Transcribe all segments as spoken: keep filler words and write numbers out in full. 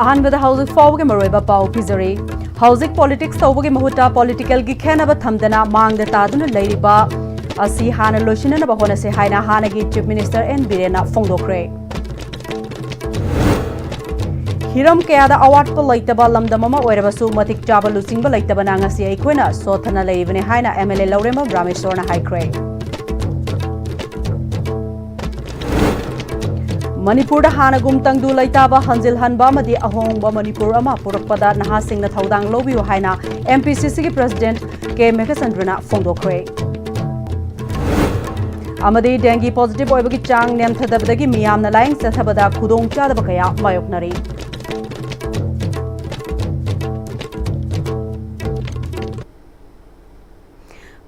ꯑꯍꯥꯟꯕꯗ ꯍꯧꯖꯤꯛ ꯐꯥꯎꯕꯒꯤ ꯃꯔꯨꯑꯣꯏꯕ ꯄꯥꯎ ꯄꯤꯖꯔꯤ꯫ ꯍꯧꯖꯤꯛ ꯄꯣꯂꯤꯇꯤꯛꯁ ꯇꯧꯕꯒꯤ ꯃꯍꯨꯠꯇ ꯄꯣꯂꯤꯇꯤꯀꯦꯜꯒꯤ ꯈꯦꯠꯅꯕ ꯊꯝꯗꯅ ꯃꯥꯡꯗ ꯇꯥꯗꯨꯅ ꯂꯩꯔꯤꯕ ꯑꯁꯤ ꯍꯥꯟꯅ ꯂꯣꯏꯁꯤꯟꯅꯅꯕ ꯍꯣꯠꯅꯁꯤ ꯍꯥꯏꯅ ꯍꯥꯟꯅꯒꯤ ꯆꯤꯐ ꯃꯤꯅꯤꯁꯇꯔ ꯑꯦꯟ ꯕꯤꯔꯦꯟꯅ ꯐꯣꯡꯗꯣꯛꯈ꯭ꯔꯦ꯫ ꯍꯤꯔꯝ ꯀꯌꯥꯗ ꯑꯋꯥꯠꯄ ꯂꯩꯇꯕ ꯂꯝꯗꯝ ꯑꯃ ꯑꯣꯏꯔꯕꯁꯨ ꯃꯇꯤꯛ ꯆꯥꯕ ꯂꯨꯆꯤꯡꯕ ꯂꯩꯇꯕꯅ ꯉꯁꯤ ꯑꯩꯈꯣꯏꯅ ꯁꯣꯠꯊꯅ ꯂꯩꯔꯤꯕꯅꯤ ꯍꯥꯏꯅ ꯑꯦꯝ ꯑꯦꯜ ꯑꯦ ꯂꯧꯔꯦꯝꯕꯝ ꯔꯥꯃꯦꯁꯣꯔꯅ ꯍꯥꯏꯈ꯭ꯔꯦ꯫ ꯃꯅꯤꯄꯨꯔꯗ ꯍꯥꯟꯅꯒꯨꯝ ꯇꯪꯗꯨ ꯂꯩꯇꯥꯕ ꯍꯟꯖꯤꯜꯍꯟꯕ ꯑꯃꯗꯤ ꯑꯍꯣꯡꯕ ꯃꯅꯤꯄꯨꯔ ꯑꯃ ꯄꯨꯔꯛꯄꯗ ꯅꯍꯥꯁꯤꯡꯅ ꯊꯧꯗꯥꯡ ꯂꯧꯕꯤꯌꯨ ꯍꯥꯏꯅ ꯑꯦꯝ ꯄꯤ ꯁꯤ ꯁꯤꯒꯤ ꯄ꯭ꯔꯁꯤꯗꯦꯟꯠ ꯀꯦ ꯃꯦꯘꯆꯟꯗ꯭ꯔꯅ ꯐꯣꯡꯗꯣꯛꯈ꯭ꯔꯦ꯫ ꯑꯃꯗꯤ ꯗꯦꯡꯒꯤ ꯄꯣꯖꯤꯇꯤꯚ ꯑꯣꯏꯕꯒꯤ ꯆꯥꯡ ꯅꯦꯝꯊꯗꯕꯗꯒꯤ ꯃꯤꯌꯥꯝꯅ ꯂꯥꯌꯦꯡ ꯆꯠꯊꯕꯗ ꯈꯨꯗꯣꯡꯆꯥꯗꯕ ꯀꯌꯥ ꯃꯥꯌꯣꯛꯅꯔꯤ꯫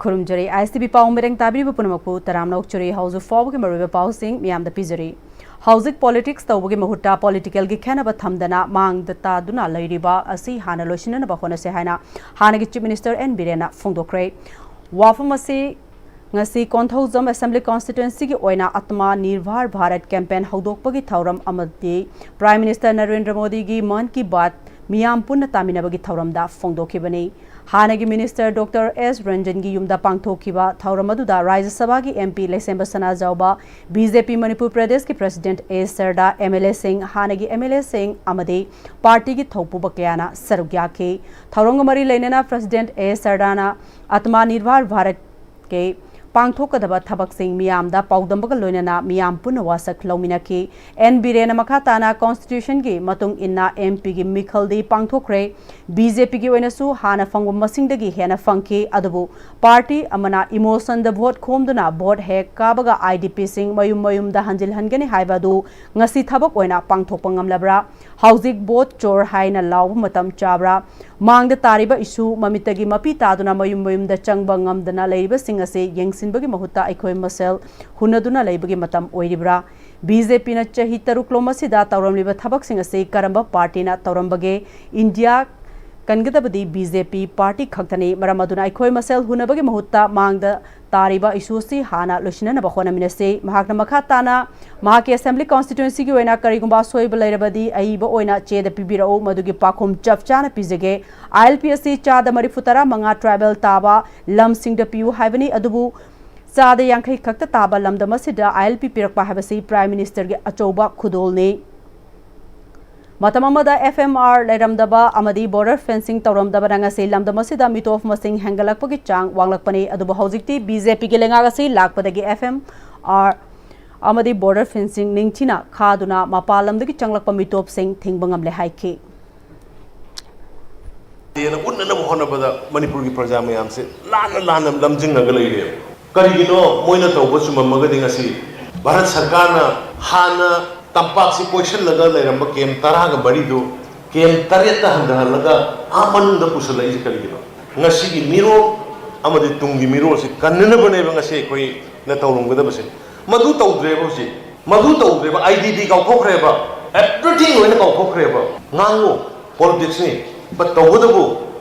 ꯈꯨꯔꯨꯝꯖꯔꯤ꯫ ꯑꯥꯏ ꯑꯦꯁ ꯇꯤ ꯚꯤ ꯄꯥꯎ ꯃꯤꯔꯦꯡ ꯇꯥꯕꯤꯔꯤꯕ ꯄꯨꯝꯅꯃꯛꯄꯨ ꯇꯔꯥꯝꯅ ꯑꯣꯛꯆꯔꯤ꯫ ꯍꯧꯖꯤꯛ ꯐꯥꯎꯕꯒꯤ ꯃꯔꯨꯑꯣꯏꯕ ꯄꯥꯎꯁꯤꯡ ꯃꯤꯌꯥꯝꯗ ꯄꯤꯖꯔꯤ꯫ ꯍꯧꯖꯤꯛ ꯄꯣꯂꯤꯇꯤꯛꯁ ꯇꯧꯕꯒꯤ ꯃꯍꯨꯠꯇ ꯄꯣꯂꯤꯇꯤꯀꯦꯜꯒꯤ ꯈꯦꯠꯅꯕ ꯊꯝꯗꯅ ꯃꯥꯡꯗ ꯇꯥꯗꯨꯅ ꯂꯩꯔꯤꯕ ꯑꯁꯤ ꯍꯥꯟꯅ ꯂꯣꯏꯁꯤꯟꯅꯅꯕ ꯍꯣꯠꯅꯁꯤ ꯍꯥꯏꯅ ꯍꯥꯟꯅꯒꯤ ꯆꯤꯐ ꯃꯤꯅꯤꯁꯇꯔ ꯑꯦꯟ ꯕꯤꯔꯦꯟꯅ ꯐꯣꯡꯗꯣꯛꯈ꯭ꯔꯦ꯫ ꯋꯥꯐꯝ ꯑꯁꯤ ꯉꯁꯤ ꯀꯣꯟꯊꯧꯖꯝ ꯑꯦꯁꯦꯝꯕ꯭ꯂꯤ ꯀꯣꯟꯁꯇꯤꯇ꯭ꯋꯦꯟꯁꯤꯒꯤ ꯑꯣꯏꯅ ꯑꯇꯃꯥ ꯅꯤꯔꯚꯥꯔ ꯚꯥꯔꯠ ꯀꯦꯝꯄꯦꯟ ꯍꯧꯗꯣꯛꯄꯒꯤ ꯊꯧꯔꯝ ꯑꯃꯗꯤ ꯄ꯭ꯔꯥꯏꯝ ꯃꯤꯅꯤꯁꯇꯔ ꯅꯔꯦꯟꯗ꯭ꯔ ꯃꯣꯗꯤꯒꯤ ꯃꯟ ꯀꯤ ꯕꯥꯠ ꯃꯤꯌꯥꯝ ꯄꯨꯟꯅ ꯇꯥꯃꯤꯟꯅꯕꯒꯤ ꯊꯧꯔꯝꯗ ꯐꯣꯡꯗꯣꯛꯈꯤꯕꯅꯤ꯫ ꯍꯥꯟꯅꯒꯤ ꯃꯤꯅꯤꯁꯇꯔ ꯗꯣꯛꯇꯔ ꯑꯦꯁ ꯔꯟꯖꯟꯒꯤ ꯌꯨꯝꯗ ꯄꯥꯡꯊꯣꯛꯈꯤꯕ ꯊꯧꯔꯝ ꯑꯗꯨꯗ ꯔꯥꯖ꯭ꯌ ꯁꯚꯥꯒꯤ ꯑꯦꯝ ꯄꯤ ꯂꯩꯁꯦꯝꯕ ꯁꯅꯥꯖꯥꯎꯕ, ꯕꯤ ꯖꯦ ꯄꯤ ꯃꯅꯤꯄꯨꯔ ꯄ꯭ꯔꯗꯦꯁꯀꯤ ꯄ꯭ꯔꯁꯤꯗꯦꯟꯠ ꯑꯦ ꯁꯔꯗꯥ, ꯑꯦꯝ ꯑꯦꯜ ꯑꯦꯁꯤꯡ, ꯍꯥꯟꯅꯒꯤ ꯑꯦꯝ ꯑꯦꯜ ꯑꯦꯁꯤꯡ ꯑꯃꯗꯤ ꯄꯥꯔꯇꯤꯒꯤ ꯊꯧꯄꯨꯕ ꯀꯌꯥꯅ ꯁꯔꯨꯛ ꯌꯥꯈꯤ꯫ ꯊꯧꯔꯝꯒ ꯃꯔꯤ ꯂꯩꯅꯅ ꯄ꯭ꯔꯁꯤꯗꯦꯟꯠ ꯑꯦ ꯁꯔꯗꯥꯅ ꯑꯇꯃꯥ ꯅꯤꯔꯚꯥꯔ ꯚꯥꯔꯠ ꯀꯤ ꯄꯥꯡꯊꯣꯛꯀꯗꯕ ꯊꯕꯛꯁꯤꯡ ꯃꯤꯌꯥꯝꯗ ꯄꯥꯎꯗꯝꯕꯒ ꯂꯣꯏꯅꯅ ꯃꯤꯌꯥꯝ ꯄꯨꯟꯅ ꯋꯥꯁꯛ ꯂꯧꯃꯤꯟꯅꯈꯤ꯫ ꯑꯦꯟ ꯕꯤꯔꯦꯟꯅ ꯃꯈꯥ ꯇꯥꯅ ꯀꯣꯟꯁꯇꯤꯇ꯭ꯌꯨꯁꯟꯒꯤ ꯃꯇꯨꯡ ꯏꯟꯅ ꯑꯦꯝ ꯄꯤꯒꯤ ꯃꯤꯈꯜꯗꯤ ꯄꯥꯡꯊꯣꯛꯈ꯭ꯔꯦ꯫ ꯕꯤ ꯖꯦ ꯄꯤꯒꯤ ꯑꯣꯏꯅꯁꯨ ꯍꯥꯟꯅ ꯐꯪꯕ ꯃꯁꯤꯡꯗꯒꯤ ꯍꯦꯟꯅ ꯐꯪꯈꯤ, ꯑꯗꯨꯕꯨ ꯄꯥꯔꯇꯤ ꯑꯃꯅ ꯏꯃꯣꯁꯟꯗ ꯚꯣꯠ ꯈꯣꯝꯗꯨꯅ ꯚꯣꯠ ꯍꯦꯛ ꯀꯥꯕꯒ ꯑꯥꯏ ꯗꯤ ꯄꯤꯁꯤꯡ ꯃꯌꯨꯝ ꯃꯌꯨꯝꯗ ꯍꯟꯖꯤꯜꯍꯟꯒꯅꯤ ꯍꯥꯏꯕ ꯑꯗꯨ ꯉꯁꯤ ꯊꯕꯛ ꯑꯣꯏꯅ ꯄꯥꯡꯊꯣꯛꯄ ꯉꯝꯂꯕ꯭ꯔꯥ? ꯍꯧꯖꯤꯛ ꯚꯣꯠ ꯆꯣꯔ ꯍꯥꯏꯅ ꯂꯥꯎꯕ ꯃꯇꯝ ꯆꯥꯕ꯭ꯔꯥ? ꯃꯥꯡꯗ ꯇꯥꯔꯤꯕ ꯏꯁꯨ ꯃꯃꯤꯠꯇꯒꯤ ꯃꯄꯤ ꯇꯥꯗꯨꯅ ꯃꯌꯨꯝ ꯃꯌꯨꯝꯗ ꯆꯪꯕ ꯉꯝꯗꯅ ꯂꯩꯔꯤꯕꯁꯤꯡ ꯑꯁꯤ ꯌꯦꯡꯁꯤꯟꯕꯒꯤ ꯃꯍꯨꯠꯇ ꯑꯩꯈꯣꯏ ꯃꯁꯦꯜ ꯍꯨꯟꯅꯗꯨꯅ ꯂꯩꯕꯒꯤ ꯃꯇꯝ ꯑꯣꯏꯔꯤꯕ꯭ꯔꯥ? ꯕꯤ ꯖꯦ ꯄꯤꯅ ꯆꯍꯤ ꯇꯔꯨꯛ ꯂꯣꯝ ꯑꯁꯤꯗ ꯇꯧꯔꯝꯂꯤꯕ ꯊꯕꯛꯁꯤꯡ ꯑꯁꯤ ꯀꯔꯝꯕ ꯄꯥꯔꯇꯤꯅ ꯇꯧꯔꯝꯕꯒꯦ? ꯏꯟꯗꯤꯌꯥ ꯀꯟꯒꯗꯕꯗꯤ ꯕꯤ ꯖꯦ ꯄꯤ ꯄꯥꯔꯇꯤ ꯈꯛꯇꯅꯤ꯫ ꯃꯔꯝ ꯑꯗꯨꯅ ꯑꯩꯈꯣꯏ ꯃꯁꯦꯜ ꯍꯨꯟꯅꯕꯒꯤ ꯃꯍꯨꯠꯇ ꯃꯥꯡꯗ ꯇꯥꯔꯤꯕ ꯏꯁꯨ ꯑꯁꯤ ꯍꯥꯟꯅ ꯂꯣꯏꯁꯤꯟꯅꯅꯕ ꯍꯣꯠꯅꯃꯤꯟꯅꯁꯤ꯫ ꯃꯍꯥꯛꯅ ꯃꯈꯥ ꯇꯥꯅ ꯃꯍꯥꯛꯀꯤ ꯑꯦꯁꯦꯝꯕ꯭ꯂꯤ ꯀꯣꯟꯁꯇꯤꯇ꯭ꯋꯦꯟꯁꯤꯒꯤ ꯑꯣꯏꯅ ꯀꯔꯤꯒꯨꯝꯕ ꯑꯁꯣꯏꯕ ꯂꯩꯔꯕꯗꯤ ꯑꯏꯕ ꯑꯣꯏꯅ ꯆꯦꯗ ꯄꯤꯕꯤꯔꯛꯎ, ꯃꯗꯨꯒꯤ ꯄꯥꯎꯈꯨꯝ ꯆꯞ ꯆꯥꯅ ꯄꯤꯖꯒꯦ꯫ ꯑꯥꯏ ꯑꯦꯜ ꯄꯤ ꯑꯁꯤ ꯆꯥꯗ ꯃꯔꯤꯐꯨ ꯇꯔꯥ ꯃꯉꯥ ꯇ꯭ꯔꯥꯏꯕꯦꯜ ꯇꯥꯕ ꯂꯝꯁꯤꯡꯗ ꯄꯤꯌꯨ ꯍꯥꯏꯕꯅꯤ, ꯑꯗꯨꯕꯨ ꯆꯥꯗ ꯌꯥꯡꯈꯩ ꯈꯛꯇ ꯇꯥꯕ ꯂꯝꯗꯝ ꯑꯁꯤꯗ ꯑꯥꯏ ꯑꯦꯜ ꯄꯤ ꯄꯤꯔꯛꯄ ꯍꯥꯏꯕꯁꯤ ꯄ꯭ꯔꯥꯏꯝ ꯃꯤꯅꯤꯁꯇꯔꯒꯤ ꯑꯆꯧꯕ ꯈꯨꯗꯣꯜꯅꯤ꯫ ꯃꯇꯝ ꯑꯃꯗ ꯑꯦꯐ ꯑꯦꯝ ꯑꯥꯔ ꯂꯩꯔꯝꯗꯕ ꯑꯃꯗꯤ ꯕꯣꯔꯗꯔ ꯐꯦꯟꯁꯤꯡ ꯇꯧꯔꯝꯗꯕꯅ ꯉꯁꯤ ꯂꯝꯗꯝ ꯑꯁꯤꯗ ꯃꯤꯇꯣꯞ ꯃꯁꯤꯡ ꯍꯦꯟꯒꯠꯂꯛꯄꯒꯤ ꯆꯥꯡ ꯋꯥꯡꯂꯛꯄꯅꯤ꯫ ꯑꯗꯨꯕꯨ ꯍꯧꯖꯤꯛꯇꯤ ꯕꯤ ꯖꯦ ꯄꯤꯒꯤ ꯂꯩꯉꯥꯛ ꯑꯁꯤ ꯂꯥꯛꯄꯗꯒꯤ ꯑꯦꯐ ꯑꯦꯝ ꯑꯥꯔ ꯑꯃꯗꯤ ꯕꯣꯔꯗꯔ ꯐꯦꯟꯁꯤꯡ ꯅꯤꯡꯊꯤꯅ ꯈꯥꯗꯨꯅ ꯃꯄꯥꯟ ꯂꯝꯗꯒꯤ ꯆꯪꯂꯛꯄ ꯃꯤꯇꯣꯞꯁꯤꯡ ꯊꯤꯡꯕ ꯉꯝꯂꯦ ꯍꯥꯏꯈꯤ꯫ ꯎꯠꯅꯅꯕ ꯍꯣꯠꯅꯕꯗ ꯃꯅꯤꯄꯨꯔꯒꯤ ꯄ꯭ꯔꯖꯥ ꯃꯌꯥꯝꯁꯦ ꯂꯥꯟꯅ ꯂꯥꯟꯅ ꯂꯝꯖꯤꯡꯉꯒ ꯂꯩꯔꯦꯕ꯫ ꯀꯔꯤꯒꯤꯅꯣ ꯃꯣꯏꯅ ꯇꯧꯕ ꯆꯨꯝꯃꯝꯃꯒꯗꯤ ꯉꯁꯤ ꯚꯥꯔꯠ ꯁꯔꯀꯥꯔꯅ ꯍꯥꯟꯅ ꯇꯝꯄꯥꯛꯁꯤ ꯀꯣꯏꯁꯤꯜꯂꯒ ꯂꯩꯔꯝꯕ ꯀꯦꯝ ꯇꯔꯥꯒ ꯃꯔꯤꯗꯨ ꯀꯦꯝ ꯇꯔꯦꯠꯇ ꯍꯟꯊꯍꯜꯂꯒ ꯑꯥ ꯃꯅꯨꯡꯗ ꯄꯨꯁꯜꯂꯛꯏꯁꯦ ꯀꯔꯤꯒꯤꯅꯣ? ꯉꯁꯤꯒꯤ ꯃꯤꯔꯣꯜ ꯑꯃꯗꯤ ꯇꯨꯡꯒꯤ ꯃꯤꯔꯣꯜꯁꯤ ꯀꯟꯅꯅꯕꯅꯦꯕ ꯉꯁꯤ ꯑꯩꯈꯣꯏꯅ ꯇꯧꯔꯝꯒꯗꯕꯁꯦ꯫ ꯃꯗꯨ ꯇꯧꯗ꯭ꯔꯦꯕ ꯍꯧꯖꯤꯛ꯫ ꯃꯗꯨ ꯇꯧꯗ꯭ꯔꯦꯕ, ꯑꯥꯏ ꯗꯤ ꯕꯤ ꯀꯥꯎꯊꯣꯛꯈ꯭ꯔꯦꯕ, everything ꯂꯣꯏꯅ ꯀꯥꯎꯊꯣꯛꯈ꯭ꯔꯦꯕ꯫ ꯉꯥꯡꯉꯨ, ꯄꯣꯂꯤꯇꯤꯛꯁꯅꯤ, but ꯇꯧꯕꯇꯕꯨ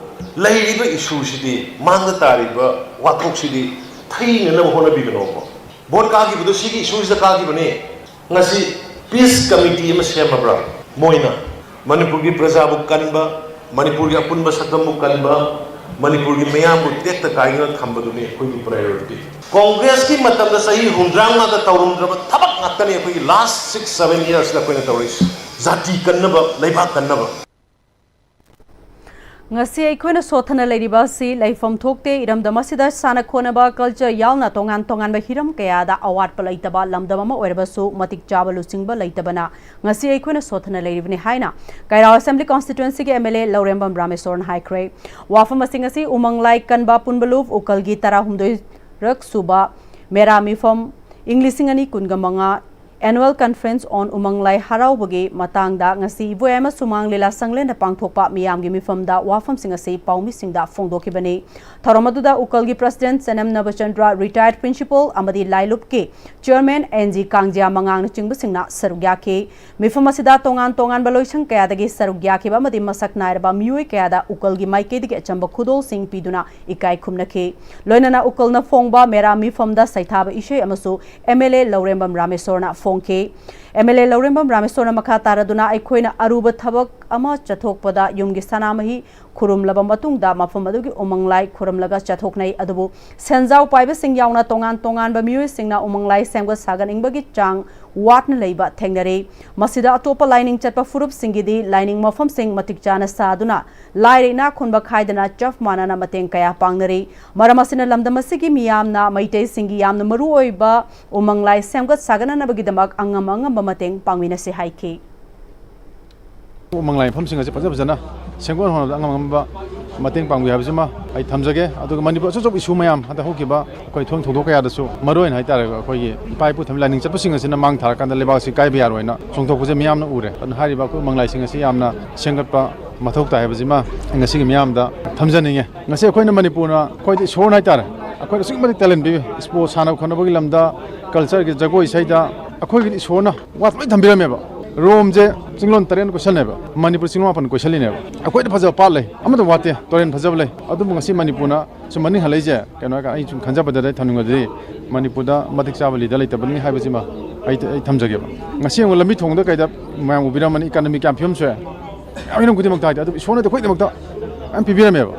ꯂꯩꯔꯤꯕ ꯏꯁꯨꯁꯤꯗꯤ, ꯃꯥꯡꯗ ꯇꯥꯔꯤꯕ ꯋꯥꯊꯣꯛꯁꯤꯗꯤ ꯊꯩꯅꯅꯕ ꯍꯣꯠꯅꯕꯤꯒꯅꯣꯕ꯫ ꯚꯣꯠ ꯀꯥꯈꯤꯕꯗꯣ ꯁꯤꯒꯤ ꯏꯁꯨꯁꯤꯗ ꯀꯥꯈꯤꯕꯅꯤ꯫ ꯉꯁꯤ ꯄꯤꯁ ꯀꯃꯤꯇꯤ ꯑꯃ ꯁꯦꯝꯃꯕ꯭ꯔꯥ? ꯃꯣꯏꯅ ꯃꯅꯤꯄꯨꯔꯒꯤ ꯄ꯭ꯔꯖꯥꯕꯨ ꯀꯟꯕ, ꯃꯅꯤꯄꯨꯔꯒꯤ ꯑꯄꯨꯟꯕ ꯁꯛꯇꯝꯕꯨ ꯀꯟꯕ, ꯃꯅꯤꯄꯨꯔꯒꯤ ꯃꯤꯌꯥꯝꯕꯨ ꯇꯦꯛꯇ ꯀꯥꯏꯗꯅ ꯊꯝꯕꯗꯨꯅꯤ ꯑꯩꯈꯣꯏꯒꯤ ꯄ꯭ꯔꯥꯏꯌꯣꯔꯤꯇꯤ꯫ ꯀꯣꯡꯒ꯭ꯔꯦꯁꯀꯤ ꯃꯇꯝꯗ ꯆꯍꯤ ꯍꯨꯝꯗ꯭ꯔꯥ ꯃꯉꯥꯗ ꯇꯧꯔꯝꯗ꯭ꯔꯕ ꯊꯕꯛ ꯉꯥꯛꯇꯅꯤ ꯑꯩꯈꯣꯏꯒꯤ ꯂꯥꯁ ꯁꯤꯛꯁ ꯁꯚꯦꯟ ꯌꯔꯁꯇ ꯑꯩꯈꯣꯏꯅ ꯇꯧꯔꯛꯏꯁꯤ꯫ ꯖꯥꯇꯤ ꯀꯟꯅꯕ, ꯂꯩꯕꯥꯛ ꯀꯟꯅꯕ꯫ ꯉꯁꯤ ꯑꯩꯈꯣꯏꯅ ꯁꯣꯠꯊꯅ ꯂꯩꯔꯤꯕ ꯑꯁꯤ ꯂꯩꯐꯝ ꯊꯣꯛꯇꯦ꯫ ꯏꯔꯝꯗꯝ ꯑꯁꯤꯗ ꯁꯥꯟꯅ ꯈꯣꯠꯅꯕ, ꯀꯜꯆꯔ ꯌꯥꯎꯅ ꯇꯣꯉꯥꯟ ꯇꯣꯉꯥꯟꯕ ꯍꯤꯔꯝ ꯀꯌꯥꯗ ꯑꯋꯥꯠꯄ ꯂꯩꯇꯕ ꯂꯝꯗꯝ ꯑꯃ ꯑꯣꯏꯔꯕꯁꯨ ꯃꯇꯤꯛ ꯆꯥꯕ ꯂꯨꯆꯤꯡꯕ ꯂꯩꯇꯕꯅ ꯉꯁꯤ ꯑꯩꯈꯣꯏꯅ ꯁꯣꯠꯊꯅ ꯂꯩꯔꯤꯕꯅꯤ ꯍꯥꯏꯅ ꯀꯩꯔꯥꯎ ꯑꯦꯁꯦꯝꯕ꯭ꯂꯤ ꯀꯣꯟꯁꯇꯤꯇ꯭ꯋꯦꯟꯁꯤꯒꯤ ꯑꯦꯝ ꯑꯦꯜ ꯑꯦ ꯂꯧꯔꯦꯝꯕꯝ ꯔꯥꯃꯦꯁꯣꯔꯅ ꯍꯥꯏꯈ꯭ꯔꯦ꯫ ꯋꯥꯐꯝ ꯑꯁꯤꯡ ꯑꯁꯤ ꯎꯃꯪ ꯂꯥꯏ ꯀꯟꯕ ꯄꯨꯟꯕ ꯂꯨꯞ ꯎꯀꯜꯒꯤ ꯇꯔꯥꯍꯨꯝꯗꯣꯏꯔꯛ ꯁꯨꯕ ꯃꯦꯔꯥ ꯃꯤꯐꯝ ꯏꯪ ꯂꯤꯁꯤꯡ ꯑꯅꯤ ꯀꯨꯟꯒ ꯃꯉꯥ Annual Conference on ꯎꯃꯪ ꯂꯥꯏ ꯍꯔꯥꯎꯕꯒꯤ ꯃꯇꯥꯡꯗ ꯉꯁꯤ ꯏꯕꯣꯌꯥꯏꯃ ꯁꯨꯃꯥꯡ ꯂꯤꯂꯥ ꯁꯪꯂꯦꯟꯗ ꯄꯥꯡꯊꯣꯛꯄ ꯃꯤꯌꯥꯝꯒꯤ ꯃꯤꯐꯝꯗ ꯋꯥꯐꯝꯁꯤꯡ ꯑꯁꯤ ꯄꯥꯎꯃꯤꯁꯤꯡꯗ ꯐꯣꯡꯗꯣꯛꯈꯤꯕꯅꯤ꯫ ꯊꯧꯔꯝ ꯑꯗꯨꯗ ꯎꯀꯜꯒꯤ President ꯆꯅꯝ ꯅꯕꯆꯟꯗ꯭ꯔ, Retired Principal ꯑꯃꯗꯤ ꯂꯥꯏꯂꯨꯞꯀꯤ Chairman ꯑꯦꯟ ꯖꯤ ꯀꯥꯡꯖꯤꯌꯥ ꯃꯉꯥꯡꯅꯆꯤꯡꯕꯁꯤꯡꯅ ꯁꯔꯨꯛ ꯌꯥꯈꯤ꯫ ꯃꯤꯐꯝ ꯑꯁꯤꯗ ꯇꯣꯉꯥꯟ ꯇꯣꯉꯥꯟꯕ ꯂꯣꯏꯁꯪ ꯀꯌꯥꯗꯒꯤ ꯁꯔꯨꯛ ꯌꯥꯈꯤꯕ ꯑꯃꯗꯤ ꯃꯁꯛ ꯅꯥꯏꯔꯕ ꯃꯤꯑꯣꯏ ꯀꯌꯥꯗ ꯎꯀꯜꯒꯤ ꯃꯥꯏꯀꯩꯗꯒꯤ ꯑꯆꯝꯕ ꯈꯨꯗꯣꯜꯁꯤꯡ ꯄꯤꯗꯨꯅ ꯏꯀꯥꯏ ꯈꯨꯝꯅꯈꯤ꯫ ꯂꯣꯏꯅꯅ ꯎꯀꯜꯅ ꯐꯣꯡꯕ ꯃꯦꯔꯥ ꯃꯤꯐꯝꯗ ꯁꯩꯊꯥꯕ ꯏꯁꯩ ꯑꯃꯁꯨ ꯑꯦꯝ ꯑꯦꯜ ꯑꯦ ꯂꯧꯔꯦꯝꯕꯝ ꯔꯥꯃꯦꯁꯣꯔꯅ ꯐꯣꯡꯈꯤ꯫ ꯑꯦꯝ ꯑꯦꯜ ꯑꯦ ꯂꯧꯔꯦꯝꯕꯝ ꯔꯥꯃꯦꯁꯣꯔꯅ ꯃꯈꯥ ꯇꯥꯔꯗꯨꯅ, ꯑꯩꯈꯣꯏꯅ ꯑꯔꯨꯕ ꯊꯕꯛ ꯑꯃ ꯆꯠꯊꯣꯛꯄꯗ ꯌꯨꯝꯒꯤ ꯁꯅꯥꯃꯍꯤ ꯈꯨꯔꯨꯝꯂꯕ ꯃꯇꯨꯡꯗ ꯃꯐꯝ ꯑꯗꯨꯒꯤ ꯎꯃꯪ ꯂꯥꯏ ꯈꯨꯔꯨꯝꯂꯒ ꯆꯠꯊꯣꯛꯅꯩ꯫ ꯑꯗꯨꯕꯨ ꯁꯦꯟꯖꯥꯎ ꯄꯥꯏꯕꯁꯤꯡ ꯌꯥꯎꯅ ꯇꯣꯉꯥꯟ ꯇꯣꯉꯥꯟꯕ ꯃꯤꯑꯣꯏꯁꯤꯡꯅ ꯎꯃꯪ ꯂꯥꯏ ꯁꯦꯝꯒꯠ ꯁꯥꯒꯠꯅꯤꯡꯕꯒꯤ ꯆꯥꯡ ꯋꯥꯠꯅ ꯂꯩꯕ ꯊꯦꯡꯅꯔꯤ꯫ ꯃꯁꯤꯗ ꯑꯇꯣꯞꯄ ꯂꯥꯏꯅꯤꯡ ꯆꯠꯄ ꯐꯨꯔꯨꯞꯁꯤꯡꯒꯤꯗꯤ ꯂꯥꯏꯅꯤꯡ ꯃꯐꯝꯁꯤꯡ ꯃꯇꯤꯛ ꯆꯥꯅ ꯁꯥꯗꯨꯅ ꯂꯥꯏꯔ ꯏꯅꯥꯛ ꯈꯨꯟꯕ ꯈꯥꯏꯗꯅ ꯆꯞ ꯃꯥꯟꯅꯅ ꯃꯇꯦꯡ ꯀꯌꯥ ꯄꯥꯡꯅꯔꯤ꯫ ꯃꯔꯝ ꯑꯁꯤꯅ ꯂꯝꯗꯝ ꯑꯁꯤꯒꯤ ꯃꯤꯌꯥꯝꯅ ꯃꯩꯇꯩꯁꯤꯡꯒꯤ ꯌꯥꯝꯅ ꯃꯔꯨ ꯑꯣꯏꯕ ꯎꯃꯪ ꯂꯥꯏ ꯁꯦꯝꯒꯠ ꯁꯥꯒꯠꯅꯅꯕꯒꯤꯗꯃꯛ ꯑꯉꯝ ꯑꯉꯝꯕ ꯃꯇꯦꯡ ꯄꯥꯡꯃꯤꯟꯅꯁꯤ ꯍꯥꯏꯈꯤ꯫ ꯎꯃꯪ ꯂꯥꯏ ꯃꯐꯝꯁꯤꯡ ꯑꯁꯤ ꯐꯖ ꯐꯖꯅ ꯁꯦꯝꯒꯠ ꯍꯣꯠꯅꯕꯗ ꯑꯉꯝ ꯑꯉꯝꯕ ꯃꯇꯦꯡ ꯄꯥꯡꯕꯤꯌꯨ ꯍꯥꯏꯕꯁꯤꯃ ꯑꯩ ꯊꯝꯖꯒꯦ꯫ ꯑꯗꯨꯒ ꯃꯅꯤꯄꯨꯔ ꯑꯆꯧ ꯑꯆꯧꯕ ꯏꯁꯨ ꯃꯌꯥꯝ ꯍꯟꯗꯛ ꯍꯧꯈꯤꯕ ꯑꯩꯈꯣꯏ ꯊꯣꯏꯗꯣꯛ ꯊꯧꯗꯣꯛ ꯀꯌꯥꯗꯁꯨ, ꯃꯔꯨꯑꯣꯏꯅ ꯍꯥꯏꯇꯥꯔꯦ, ꯑꯩꯈꯣꯏꯒꯤ ꯏꯄꯥ ꯏꯄꯨ ꯊꯝꯕꯤ ꯂꯥꯏꯅꯤꯡ ꯆꯠꯄꯁꯤꯡ ꯑꯁꯤꯅ ꯃꯥꯡ ꯊꯥꯔꯀꯥꯟꯗ ꯂꯩꯕꯥꯛ ꯑꯁꯤ ꯀꯥꯏꯕ ꯌꯥꯔꯣꯏꯅ ꯆꯣꯡꯊꯣꯛꯄꯁꯦ ꯃꯤꯌꯥꯝꯅ ꯎꯔꯦ꯫ ꯑꯗꯨꯅ ꯍꯥꯏꯔꯤꯕ ꯑꯩꯈꯣꯏ ꯎꯃꯪ ꯂꯥꯏꯁꯤꯡ ꯑꯁꯤ ꯌꯥꯝꯅ ꯁꯦꯝꯒꯠꯄ ꯃꯊꯧ ꯇꯥꯏ ꯍꯥꯏꯕꯁꯤꯃ ꯑꯩ ꯉꯁꯤꯒꯤ ꯃꯤꯌꯥꯝꯗ ꯊꯝꯖꯅꯤꯡꯉꯦ꯫ ꯉꯁꯤ ꯑꯩꯈꯣꯏꯅ ꯃꯅꯤꯄꯨꯔꯅ ꯑꯩꯈꯣꯏꯗ ꯏꯁꯣꯔꯅ ꯍꯥꯏꯇꯥꯔꯦ, ꯑꯩꯈꯣꯏꯗ ꯑꯁꯨꯛꯀꯤ ꯃꯇꯤꯛ talent ꯄꯤꯕꯤ, sports ꯁꯥꯟꯅ ꯈꯣꯠꯅꯕꯒꯤ ꯂꯝꯗ, cultureꯒꯤ ꯖꯒꯣꯏ ꯏꯁꯩꯗ ꯑꯩꯈꯣꯏꯒꯤꯗꯤ ꯏꯁꯣꯔꯅ ꯋꯥꯠꯇ ꯂꯣꯏ ꯊꯝꯕꯤꯔꯝꯃꯦꯕ꯫ ꯔꯣꯝꯁꯦ ꯆꯤꯡꯂꯣꯟ ꯇꯔꯦꯠꯅ ꯀꯣꯏꯁꯜꯂꯦꯕ, ꯃꯅꯤꯄꯨꯔ ꯆꯤꯡꯂꯣꯟ ꯃꯥꯄꯟ ꯀꯣꯏꯁꯜꯂꯤꯅꯦꯕ꯫ ꯑꯩꯈꯣꯏꯗ ꯐꯖꯕ ꯄꯥꯠ ꯂꯩ, ꯑꯃꯠꯇ ꯋꯥꯠꯇꯦ, ꯇꯨꯔꯦꯜ ꯐꯖꯕ ꯂꯩ꯫ ꯑꯗꯨꯕꯨ ꯉꯁꯤ ꯃꯅꯤꯄꯨꯔꯅ ꯁꯨꯝ ꯃꯅꯤꯡ ꯍꯜꯂꯛꯏꯁꯦ ꯀꯩꯅꯣ ꯍꯥꯏꯔꯒ, ꯑꯩ ꯁꯨꯝ ꯈꯟꯖꯕꯗ, ꯑꯩ ꯊꯝꯅꯤꯡꯕꯗꯗꯤ ꯃꯅꯤꯄꯨꯔꯗ ꯃꯇꯤꯛ ꯆꯥꯕ leader ꯂꯩꯇꯕꯅꯤ ꯍꯥꯏꯕꯁꯤꯃ ꯑꯩ, ꯑꯩ ꯊꯝꯖꯒꯦꯕ꯫ ꯉꯁꯤ ꯑꯃꯨꯛ ꯂꯝꯕꯤ ꯊꯣꯡꯗ ꯀꯩꯗ ꯃꯌꯥꯝ ꯎꯕꯤꯔꯝꯃꯅꯤ, economy ꯀꯌꯥꯝ ꯐꯤꯕꯝ ꯁꯣꯛꯑꯦ, ꯃꯌꯥꯝ ꯍꯤꯔꯝ ꯈꯨꯗꯤꯡꯃꯛꯇ ꯍꯥꯏꯗꯤ, ꯑꯗꯨꯕꯨ ꯏꯁꯣꯔꯅꯗꯤ ꯑꯩꯈꯣꯏꯒꯤꯗꯃꯛꯇ ꯃꯌꯥꯝ ꯄꯤꯕꯤꯔꯝꯃꯦꯕ꯫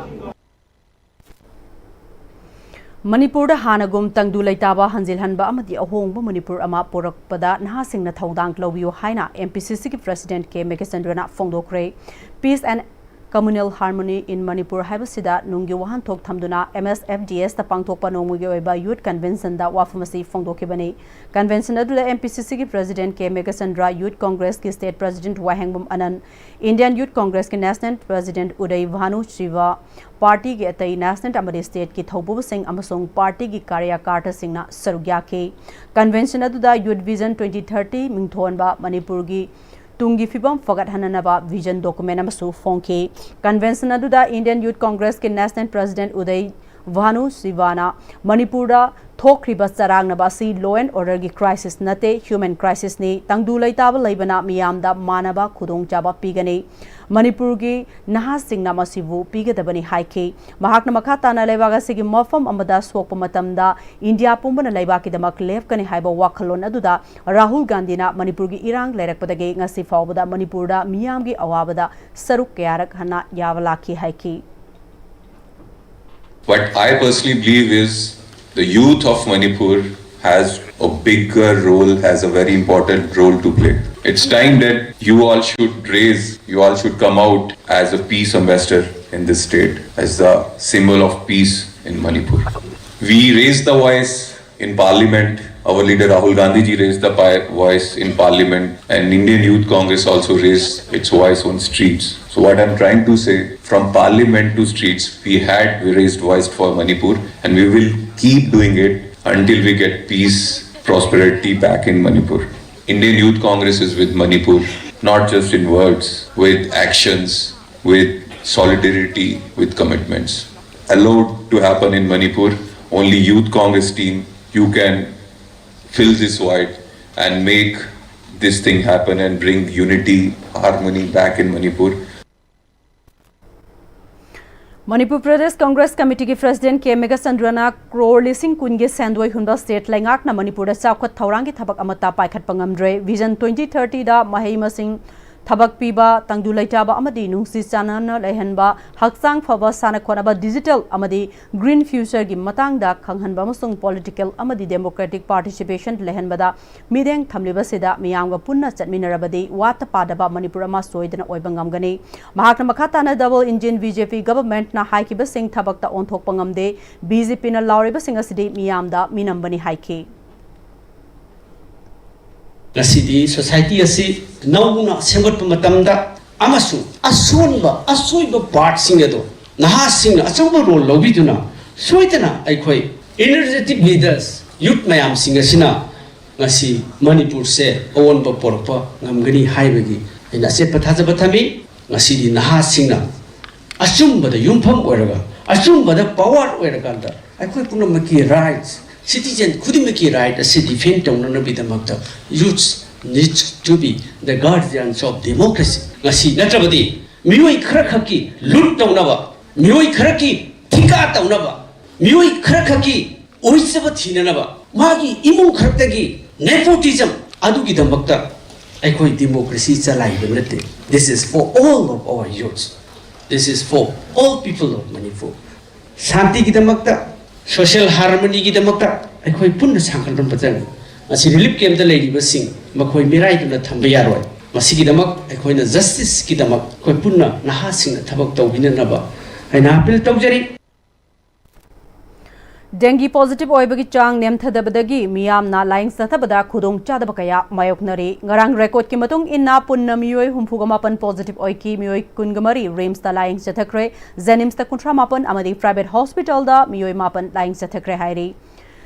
ꯃꯅꯤꯄꯨꯔꯗ ꯍꯥꯟꯅꯒꯨꯝ ꯇꯪꯗꯨ ꯂꯩꯇꯥꯕ ꯍꯟꯖꯤꯜꯍꯟꯕ ꯑꯃꯗꯤ ꯑꯍꯣꯡꯕ ꯃꯅꯤꯄꯨꯔ ꯑꯃ ꯄꯨꯔꯛꯄꯗ ꯅꯍꯥꯁꯤꯡꯅ ꯊꯧꯗꯥꯡ ꯂꯧꯕꯤꯌꯨ ꯍꯥꯏꯅ ꯑꯦꯝ ꯄꯤ ꯁꯤ ꯁꯤꯒꯤ President K ꯃꯦꯘꯆꯟꯗ꯭ꯔꯅ ꯐꯣꯡꯗꯣꯛꯈ꯭ꯔꯦ꯫ Peace and Communal Harmony in Manipur ꯍꯥꯏꯕꯁꯤꯗ ꯅꯨꯡꯒꯤ ꯋꯥꯍꯟꯊꯣꯛ ꯊꯝꯗꯨꯅ M S F D S ꯇ ꯄꯥꯡꯊꯣꯛꯄ ꯅꯣꯡꯃꯒꯤ ꯑꯣꯏꯕ Youth Convention ꯗ ꯋꯥꯐꯝ ꯑꯁꯤ ꯐꯣꯡꯗꯣꯛꯈꯤꯕꯅꯤ꯫ Convention ꯑꯗꯨꯗ M P C C ꯒꯤ President K Meghachandra, Youth Congress ꯀꯤ State President ꯋꯥꯍꯦꯡꯕꯝ ꯑꯅꯟ, Indian Youth Congress ꯀꯤ National President ꯎꯗꯩ ꯚꯥꯅꯨ ꯁꯤꯚ, party ꯒꯤ ꯑꯇꯩ national ꯑꯃꯗꯤ state ꯀꯤ ꯊꯧꯄꯨꯕꯁꯤꯡ ꯑꯃꯁꯨꯡ party ꯒꯤ ꯀꯥꯔꯌꯀꯔꯇꯥꯁꯤꯡꯅ ꯁꯔꯨꯛ ꯌꯥꯈꯤ꯫ Convention ꯑꯗꯨꯗ Youth Vision twenty thirty ꯃꯤꯡꯊꯣꯟꯕ ꯃꯅꯤꯄꯨꯔꯒꯤ ꯇꯨꯡꯒꯤ ꯐꯤꯕꯝ ꯐꯒꯠꯍꯟꯅꯅꯕ vision document ꯑꯃꯁꯨ ꯐꯣꯡꯈꯤ꯫ Convention ꯑꯗꯨꯗ Indian Youth Congress ꯀꯤ National President ꯎꯗꯩ ꯚꯥꯅꯨ ꯁꯤꯚꯥꯅ ꯃꯅꯤꯄꯨꯔꯗ ꯊꯣꯛꯈ꯭ꯔꯤꯕ ꯆꯔꯥꯡꯅꯕ ꯑꯁꯤ law and order ꯒꯤ crisis ꯅꯠꯇꯦ, human crisis ꯅꯤ꯫ ꯇꯪꯗꯨ ꯂꯩꯇꯥꯕ ꯂꯩꯕꯅ ꯃꯤꯌꯥꯝꯗ ꯃꯥꯟꯅꯕ ꯈꯨꯗꯣꯡꯆꯥꯕ ꯄꯤꯒꯅꯤ꯫ ꯃꯅꯤꯄꯨꯔꯒꯤ ꯅꯍꯥꯁꯤꯡꯅ ꯃꯁꯤꯕꯨ ꯄꯤꯒꯗꯕꯅꯤ ꯍꯥꯏꯈꯤ꯫ ꯃꯍꯥꯛꯅ ꯃꯈꯥ ꯇꯥꯅ ꯂꯩꯕꯥꯛ ꯑꯁꯤꯒꯤ ꯃꯐꯝ ꯑꯃꯗ ꯁꯣꯛꯄ ꯃꯇꯝꯗ ꯏꯟꯗꯤꯌꯥ ꯄꯨꯝꯕꯅ ꯂꯩꯕꯥꯛꯀꯤꯗꯃꯛ ꯂꯦꯞꯀꯅꯤ ꯍꯥꯏꯕ ꯋꯥꯈꯜꯂꯣꯟ ꯑꯗꯨꯗ ꯔꯥꯍꯨꯜ ꯒꯥꯟꯙꯤꯅ ꯃꯅꯤꯄꯨꯔꯒꯤ ꯏꯔꯥꯡ ꯂꯩꯔꯛꯄꯗꯒꯤ ꯉꯁꯤ ꯐꯥꯎꯕꯗ ꯃꯅꯤꯄꯨꯔꯗ ꯃꯤꯌꯥꯝꯒꯤ ꯑꯋꯥꯕꯗ ꯁꯔꯨꯛ ꯀꯌꯥꯔꯛ ꯍꯟꯅ ꯌꯥꯕ ꯂꯥꯛꯈꯤ ꯍꯥꯏꯈꯤ꯫ What I personally believe is the youth of Manipur has a bigger role, has a very important role to play. It's time that you all should raise, you all should come out as a peace ambassador in this state, as a symbol of peace in Manipur. We raised the voice in parliament. Our leader Rahul Gandhi ji raised the pi- voice in parliament, and Indian Youth Congress also raised its voice on streets. So what I'm trying to say, from parliament to streets, we had raised voice for Manipur, and we will keep doing it until we get peace, prosperity back in Manipur. Indian Youth Congress is with Manipur, not just in words, with actions, with solidarity, with commitments. A lot to happen in Manipur. Only Youth Congress team, you can fill this void and make this thing happen and bring unity, harmony back in Manipur. Manipur Pradesh Congress ꯀꯃꯤꯇꯤꯒꯤ President K ꯃꯦꯘꯆꯟꯗ꯭ꯔꯅ crore ꯂꯤꯁꯤꯡ ꯀꯨꯟꯒꯤ ꯁꯦꯟꯗꯣꯏ ꯍꯨꯟꯕ state ꯂꯩꯉꯥꯛꯅ ꯃꯅꯤꯄꯨꯔꯗ ꯆꯥꯎꯈꯠ ꯊꯧꯔꯥꯡꯒꯤ ꯊꯕꯛ ꯑꯃꯠꯇ ꯄꯥꯏꯈꯠꯄ ꯉꯝꯗ꯭ꯔꯦ꯫ Vision twenty thirty ꯗ ꯃꯍꯩ ꯃꯁꯤꯡ ꯊꯕꯛ ꯄꯤꯕ, ꯇꯪꯗꯨ ꯂꯩꯇꯥꯕ ꯑꯃꯗꯤ ꯅꯨꯡꯁꯤ ꯆꯥꯟꯅꯅ ꯂꯩꯍꯟꯕ, ꯍꯛꯆꯥꯡ ꯐꯕ, ꯁꯥꯟꯅ ꯈꯣꯠꯅꯕ, digital ꯑꯃꯗꯤ green future ꯒꯤ ꯃꯇꯥꯡꯗ ꯈꯪꯍꯟꯕ ꯑꯃꯁꯨꯡ political ꯑꯃꯗꯤ democratic participation ꯂꯩꯍꯟꯕꯗ ꯃꯤꯠꯌꯦꯡ ꯊꯝꯂꯤꯕꯁꯤꯗ ꯃꯤꯌꯥꯝꯒ ꯄꯨꯟꯅ ꯆꯠꯃꯤꯟꯅꯔꯕꯗꯤ ꯋꯥꯠꯇ ꯄꯥꯗꯕ ꯃꯅꯤꯄꯨꯔ ꯑꯃ ꯁꯣꯏꯗꯅ ꯑꯣꯏꯕ ꯉꯝꯒꯅꯤ꯫ ꯃꯍꯥꯛꯅ ꯃꯈꯥ ꯇꯥꯅ double engine B J P government ꯅ ꯍꯥꯏꯈꯤꯕꯁꯤꯡ ꯊꯕꯛꯇ ꯑꯣꯟꯊꯣꯛꯄ ꯉꯝꯗꯦ, B J P ꯅ ꯂꯥꯎꯔꯤꯕꯁꯤꯡ ꯑꯁꯤꯗꯤ ꯃꯤꯌꯥꯝꯗ ꯃꯤꯅꯝꯕꯅꯤ ꯍꯥꯏꯈꯤ꯫ ꯉꯁꯤꯗꯤ society ꯑꯁꯤ ꯅꯧꯅ ꯁꯦꯝꯒꯠꯄ ꯃꯇꯝꯗ ꯑꯃꯁꯨꯡ ꯑꯁꯣꯟꯕ ꯑꯁꯣꯏꯕ part ꯁꯤꯡ ꯑꯗꯨ ꯅꯍꯥꯁꯤꯡꯅ ꯑꯆꯧꯕ role ꯂꯧꯕꯤꯗꯨꯅ ꯁꯣꯏꯗꯅ ꯑꯩꯈꯣꯏ energetic leaders, youth ꯃꯌꯥꯝꯁꯤꯡ ꯑꯁꯤꯅ ꯉꯁꯤ ꯃꯅꯤꯄꯨꯔꯁꯦ ꯑꯑꯣꯟꯕ ꯄꯣꯔꯛꯄ ꯉꯝꯒꯅꯤ ꯍꯥꯏꯕꯒꯤ ꯑꯩꯅ ꯑꯆꯦꯠꯄ ꯊꯥꯖꯕ ꯊꯝꯃꯤ꯫ ꯉꯁꯤꯗꯤ ꯅꯍꯥꯁꯤꯡꯅ ꯑꯆꯨꯝꯕꯗ ꯌꯨꯝꯐꯝ ꯑꯣꯏꯔꯒ ꯑꯆꯨꯝꯕꯗ power ꯑꯣꯏꯔꯀꯥꯟꯗ ꯑꯩꯈꯣꯏ ꯄꯨꯝꯅꯃꯛꯀꯤ rights, citizen ꯈꯨꯗꯤꯡꯃꯛꯀꯤ right ꯑꯁꯤ defend ꯇꯧꯅꯅꯕꯒꯤꯗꯃꯛꯇ youths needs to be the guardians of democracy꯫ ꯉꯁꯤ ꯅꯠꯇ꯭ꯔꯕꯗꯤ ꯃꯤꯑꯣꯏ ꯈꯔꯈꯛꯀꯤ ꯂꯨꯠ ꯇꯧꯅꯕ, ꯃꯤꯑꯣꯏ ꯈꯔꯒꯤ ꯊꯤꯀꯥ ꯇꯧꯅꯕ, ꯃꯤꯑꯣꯏ ꯈꯔꯈꯛꯀꯤ ꯑꯣꯏꯖꯕ ꯊꯤꯅꯅꯕ, ꯃꯥꯒꯤ ꯏꯃꯨꯡ ꯈꯛꯇꯒꯤ nepotism ꯑꯗꯨꯒꯤꯗꯃꯛꯇ ꯑꯩꯈꯣꯏ democracy ꯆꯂꯥꯏꯕ ꯅꯠꯇꯦ꯫ This is for all of our youths. This is for all people of Manipur. ꯁꯥꯟꯇꯤꯒꯤꯗꯃꯛꯇ, social harmony ꯒꯤꯗꯃꯛꯇ ꯑꯩꯈꯣꯏ ꯄꯨꯟꯅ ꯁꯥꯡꯒꯠꯂꯝꯕ ꯆꯪꯏ꯫ ꯃꯁꯤ relief camp ꯇ ꯂꯩꯔꯤꯕꯁꯤꯡ ꯃꯈꯣꯏ ꯃꯤꯔꯥꯏꯗꯨꯅ ꯊꯝꯕ ꯌꯥꯔꯣꯏ꯫ ꯃꯁꯤꯒꯤꯗꯃꯛ ꯑꯩꯈꯣꯏꯅ justice ꯀꯤꯗꯃꯛ ꯑꯩꯈꯣꯏ ꯄꯨꯟꯅ ꯅꯍꯥꯁꯤꯡꯅ ꯊꯕꯛ ꯇꯧꯕꯤꯅꯅꯕ ꯑꯩꯅ appeal ꯇꯧꯖꯔꯤ꯫ Dengue positive ꯑꯣꯏꯕꯒꯤ ꯆꯥꯡ ꯅꯦꯝꯊꯗꯕꯗꯒꯤ ꯃꯤꯌꯥꯝꯅ ꯂꯥꯏꯌꯦꯡ ꯆꯠꯊꯕꯗ ꯈꯨꯗꯣꯡ ꯆꯥꯗꯕ ꯀꯌꯥ ꯃꯥꯌꯣꯛꯅꯔꯤ꯫ ꯉꯔꯥꯡ record ꯀꯤ ꯃꯇꯨꯡ ꯏꯟꯅ ꯄꯨꯟꯅ ꯃꯤꯑꯣꯏ ꯍꯨꯝꯐꯨꯒ ꯃꯥꯄꯟ positive ꯑꯣꯏꯈꯤ, ꯃꯤꯑꯣꯏ ꯀꯨꯟꯒ ꯃꯔꯤ RIMS ꯇ ꯂꯥꯏꯌꯦꯡ ꯆꯠꯊꯈ꯭ꯔꯦ, JNIMS ꯇ ꯀꯨꯟꯊ꯭ꯔꯥ ꯃꯥꯄꯟ ꯑꯃꯗꯤ private hospital ꯗ ꯃꯤꯑꯣꯏ ꯃꯥꯄꯟ ꯂꯥꯏꯌꯦꯡ ꯆꯠꯊꯈ꯭ꯔꯦ ꯍꯥꯏꯔꯤ꯫